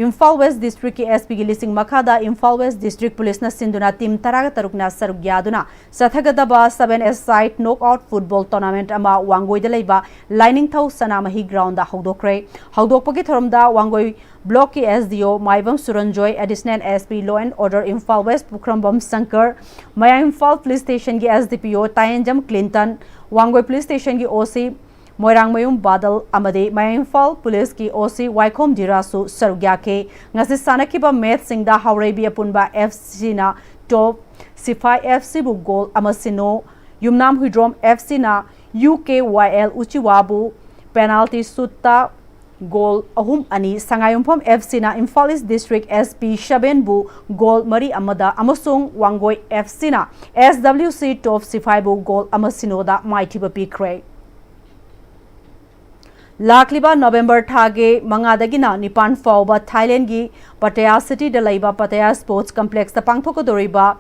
ꯏꯝꯐꯥꯜ ꯋꯦꯁ ꯗꯤꯁꯇ꯭ꯔꯤꯛꯀꯤ ꯑꯦꯁ ꯄꯤꯒꯤ ꯂꯤꯁꯤꯡ ꯃꯈꯥꯗ ꯏꯝꯐꯥꯜ ꯋꯦꯁ ꯗꯤꯁꯇ꯭ꯔꯤꯛ ꯄꯨꯂꯤꯁꯅ ꯁꯤꯟꯗꯨꯅ ꯇꯤꯝ ꯇꯔꯥꯒ ꯇꯔꯨꯛꯅ ꯁꯔꯨꯛ ꯌꯥꯗꯨꯅ ꯆꯠꯊꯒꯗꯕ seven a side knock out football tournament ꯑꯃ ꯋꯥꯡꯒꯣꯏꯗ ꯂꯩꯕ ꯂꯥꯏꯅꯤꯡꯊꯧ ꯁꯅꯥꯃꯍꯤ ꯒ꯭ꯔꯥꯎꯟꯗ ꯍꯧꯗꯣꯛꯈ꯭ꯔꯦ꯫ ꯍꯧꯗꯣꯛꯄꯒꯤ ꯊꯧꯔꯝꯗ Wangoi ꯕ꯭ꯂꯣꯛꯀꯤ S D O Maibam Suranjoy, additional S P law and order Imphal West Pukhrambam Shankar, ꯃꯌꯥꯡ ꯏꯝꯐꯥꯜ ꯄꯨꯂꯤꯁ ꯁ꯭ꯇꯦꯁꯟꯒꯤ S D P O Tayenjam Clinton, Wangoi police ꯁ꯭ꯇꯦꯁꯟꯒꯤ ꯑꯣ ꯁꯤ ꯃꯣꯏꯔꯥꯡꯃꯌꯨꯝ ꯕꯥꯗꯜ ꯑꯃꯗꯤ ꯃꯌꯥꯡ ꯏꯝꯐꯥꯜ ꯄꯨꯂꯤꯁꯀꯤ ꯑꯣ ꯁꯤ ꯋꯥꯏꯈꯣꯝ ꯙꯤꯔꯥꯖꯁꯨ ꯁꯔꯨꯛ ꯌꯥꯈꯤ꯫ ꯉꯁꯤ ꯁꯥꯟꯅꯈꯤꯕ ꯃꯦꯆꯁꯤꯡꯗ ꯍꯥꯎꯔꯩꯕꯤ ꯑꯄꯨꯟꯕ ꯑꯦꯐ ꯁꯤꯅ ꯇꯣꯞ ꯁꯤꯐꯥꯏ ꯑꯦꯐ ꯁꯤꯕꯨ ꯒꯣꯜ ꯑꯃ ꯁꯤꯅꯣ, ꯌꯨꯝꯅꯥꯝ ꯍꯨꯏꯗ꯭ꯔꯣꯝ ꯑꯦꯐ ꯁꯤꯅ ꯌꯨ ꯀꯦ ꯋꯥꯏ ꯑꯦꯜ ꯎꯆꯤꯋꯥꯕꯨ ꯄꯦꯅꯥꯜꯇꯤ ꯁꯨꯠꯇ ꯒꯣꯜ ꯑꯍꯨꯝ ꯑꯅꯤ, ꯁꯉꯥꯏꯌꯨꯝꯐꯝ ꯑꯦꯐ ꯁꯤꯅ Imphal East district S P ꯁꯕꯦꯟꯕꯨ ꯒꯣꯜ ꯃꯔꯤ ꯑꯃꯗ ꯑꯃꯁꯨꯡ ꯋꯥꯡꯒꯣꯏ ꯑꯦꯐ ꯁꯤꯅ ꯑꯦꯁ ꯗꯕ꯭ꯂꯤꯎ ꯁꯤ ꯇꯣꯞ ꯁꯤꯐꯥꯏꯕꯨ ꯒꯣꯜ ꯑꯃ ꯁꯤꯅꯣꯗ ꯃꯥꯏꯊꯤꯕ ꯄꯤꯈ꯭ꯔꯦ꯫ ꯂꯥꯛꯂꯤꯕ ꯅꯣꯕꯦꯝꯕꯔ ꯊꯥꯒꯤ ꯃꯉꯥꯗꯒꯤꯅ ꯅꯤꯄꯥꯟ ꯐꯥꯎꯕ ꯊꯥꯏꯂꯦꯟꯒꯤ ꯄꯇꯌꯥ ꯁꯤꯇꯤꯗ ꯂꯩꯕ ꯄꯇꯌꯥ ꯁ꯭ꯄꯣꯔꯠꯁ ꯀꯝꯄ꯭ꯂꯦꯛꯁꯇ ꯄꯥꯡꯊꯣꯛꯀꯗꯧꯔꯤꯕ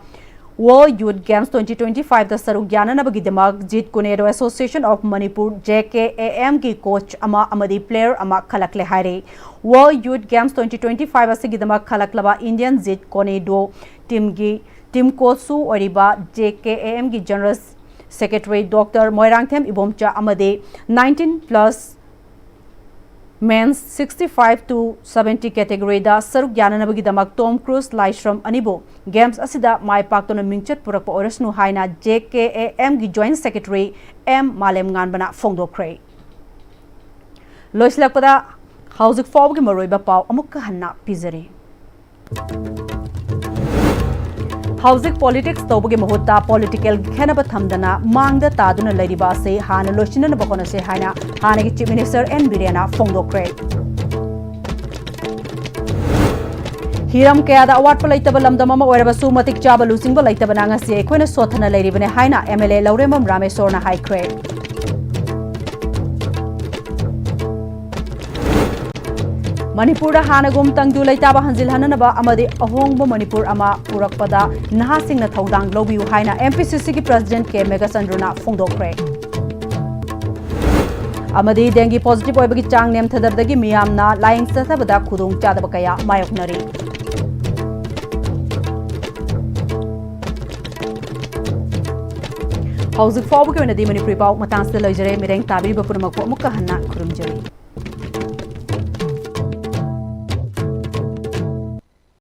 World Youth Games twenty twenty-five ꯗ ꯁꯔꯨꯛ ꯌꯥꯅꯅꯕꯒꯤꯗꯃꯛ Jeet Kune Do Association of Manipur, J K A M ꯒꯤ ꯀꯣꯆ ꯑꯃ ꯑꯃꯗꯤ ꯄ꯭ꯂꯦꯌꯔ ꯑꯃ ꯈꯜꯂꯛꯂꯦ ꯍꯥꯏꯔꯤ꯫ World Youth Games twenty twenty-five ꯑꯁꯤꯒꯤꯗꯃꯛ ꯈꯜꯂꯛꯂꯕ ꯏꯟꯗꯤꯌꯟ ꯖꯤꯠ ꯀꯣꯅꯦ ꯗꯣ ꯇꯤꯝꯒꯤ ꯇꯤꯝ ꯀꯣꯆꯁꯨ ꯑꯣꯏꯔꯤꯕ J K A M ꯒꯤ general secretary doctor Moirangthem Ibomcha ꯑꯃꯗꯤ nineteen plus men's sixty-five to seventy category ꯗ ꯁꯔꯨꯛ ꯌꯥꯅꯅꯕꯒꯤꯗꯃꯛ ꯇꯣꯝ ꯀ꯭ꯔꯨꯖ ꯂꯥꯏꯁ꯭ꯔꯝ ꯑꯅꯤꯕꯨ ꯒꯦꯝꯁ ꯑꯁꯤꯗ ꯃꯥꯏ ꯄꯥꯛꯇꯨꯅ ꯃꯤꯡꯆꯠ ꯄꯨꯔꯛꯄ ꯑꯣꯏꯔꯁꯅꯨ ꯍꯥꯏꯅ J K A M ꯒꯤ ꯖꯣꯏꯟꯠ ꯁꯦꯀ꯭ꯔꯦꯇꯔꯤ ꯑꯦꯝ ꯃꯥꯂꯦꯝꯉꯥꯟꯕꯅ ꯐꯣꯡꯗꯣꯛꯈ꯭ꯔꯦ꯫ ꯂꯣꯏꯁꯤꯜꯂꯛꯄꯗ ꯍꯧꯖꯤꯛ ꯐꯥꯎꯕꯒꯤ ꯃꯔꯨꯑꯣꯏꯕ ꯄꯥꯎ ꯑꯃꯨꯛꯀ ꯍꯟꯅ ꯄꯤꯖꯔꯤ꯫ ꯍꯧꯖꯤꯛ ꯄꯣꯂꯤꯇꯤꯛꯁ ꯇꯧꯕꯒꯤ ꯃꯍꯨꯠꯇ ꯄꯣꯂꯤꯇꯤꯀꯦꯜꯒꯤ ꯈꯦꯠꯅꯕ ꯊꯝꯗꯅ ꯃꯥꯡꯗ ꯇꯥꯗꯨꯅ ꯂꯩꯔꯤꯕ ꯑꯁꯤ ꯍꯥꯟꯅ ꯂꯣꯏꯁꯤꯟꯅꯅꯕ ꯍꯣꯠꯅꯁꯤ ꯍꯥꯏꯅ ꯍꯥꯟꯅꯒꯤ ꯆꯤꯐ ꯃꯤꯅꯤꯁꯇꯔ ꯑꯦꯟ ꯕꯤꯔꯦꯟꯅ ꯐꯣꯡꯗꯣꯛꯈ꯭ꯔꯦ꯫ ꯍꯤꯔꯝ ꯀꯌꯥꯗ ꯑꯋꯥꯠꯄ ꯂꯩꯇꯕ ꯂꯝꯗꯝ ꯑꯃ ꯑꯣꯏꯔꯕꯁꯨ ꯃꯇꯤꯛ ꯆꯥꯕ ꯂꯨꯆꯤꯡꯕ ꯂꯩꯇꯕꯅ ꯉꯁꯤ ꯑꯩꯈꯣꯏꯅ ꯁꯣꯠꯊꯅ ꯂꯩꯔꯤꯕꯅꯤ ꯍꯥꯏꯅ M L A ꯂꯧꯔꯦꯝꯕꯝ ꯔꯥꯃꯦꯁꯣꯔꯅ ꯍꯥꯏꯈ꯭ꯔꯦ꯫ ꯃꯅꯤꯄꯨꯔꯗ ꯍꯥꯟꯅꯒꯨꯝ ꯇꯪꯗꯨ ꯂꯩꯇꯥꯕ ꯍꯟꯖꯤꯜꯍꯟꯅꯅꯕ ꯑꯃꯗꯤ ꯑꯍꯣꯡꯕ ꯃꯅꯤꯄꯨꯔ ꯑꯃ ꯄꯨꯔꯛꯄꯗ ꯅꯍꯥꯁꯤꯡꯅ ꯊꯧꯗꯥꯡ ꯂꯧꯕꯤꯌꯨ ꯍꯥꯏꯅ M P C C ꯒꯤ ꯄ꯭ꯔꯁꯤꯗꯦꯟꯠ ꯀꯦ ꯃꯦꯘꯆꯟꯗ꯭ꯔꯅ ꯐꯣꯡꯗꯣꯛꯈ꯭ꯔꯦ꯫ ꯑꯃꯗꯤ ꯗꯦꯡꯒꯤ ꯄꯣꯖꯤꯇꯤꯚ ꯑꯣꯏꯕꯒꯤ ꯆꯥꯡ ꯅꯦꯝꯊꯗꯕꯗꯒꯤ ꯃꯤꯌꯥꯝꯅ ꯂꯥꯌꯦꯡ ꯆꯠꯊꯕꯗ ꯈꯨꯗꯣꯡꯆꯥꯗꯕ ꯀꯌꯥ ꯃꯥꯌꯣꯛꯅꯔꯤ꯫ ꯍꯧꯖꯤꯛ ꯐꯥꯎꯕꯒꯤ ꯑꯣꯏꯅꯗꯤ ꯃꯅꯤꯄꯨꯔꯤ ꯄꯥꯎ ꯃꯇꯥꯡꯁꯤꯗ ꯂꯣꯏꯖꯔꯦ꯫ ꯃꯤꯠꯌꯦꯡ ꯇꯥꯕꯤꯔꯤꯕ ꯄꯨꯝꯅꯃꯛꯄꯨ ꯑꯃꯨꯛꯀ ꯍꯟꯅ ꯈꯨꯔꯨꯝꯖꯔꯤ꯫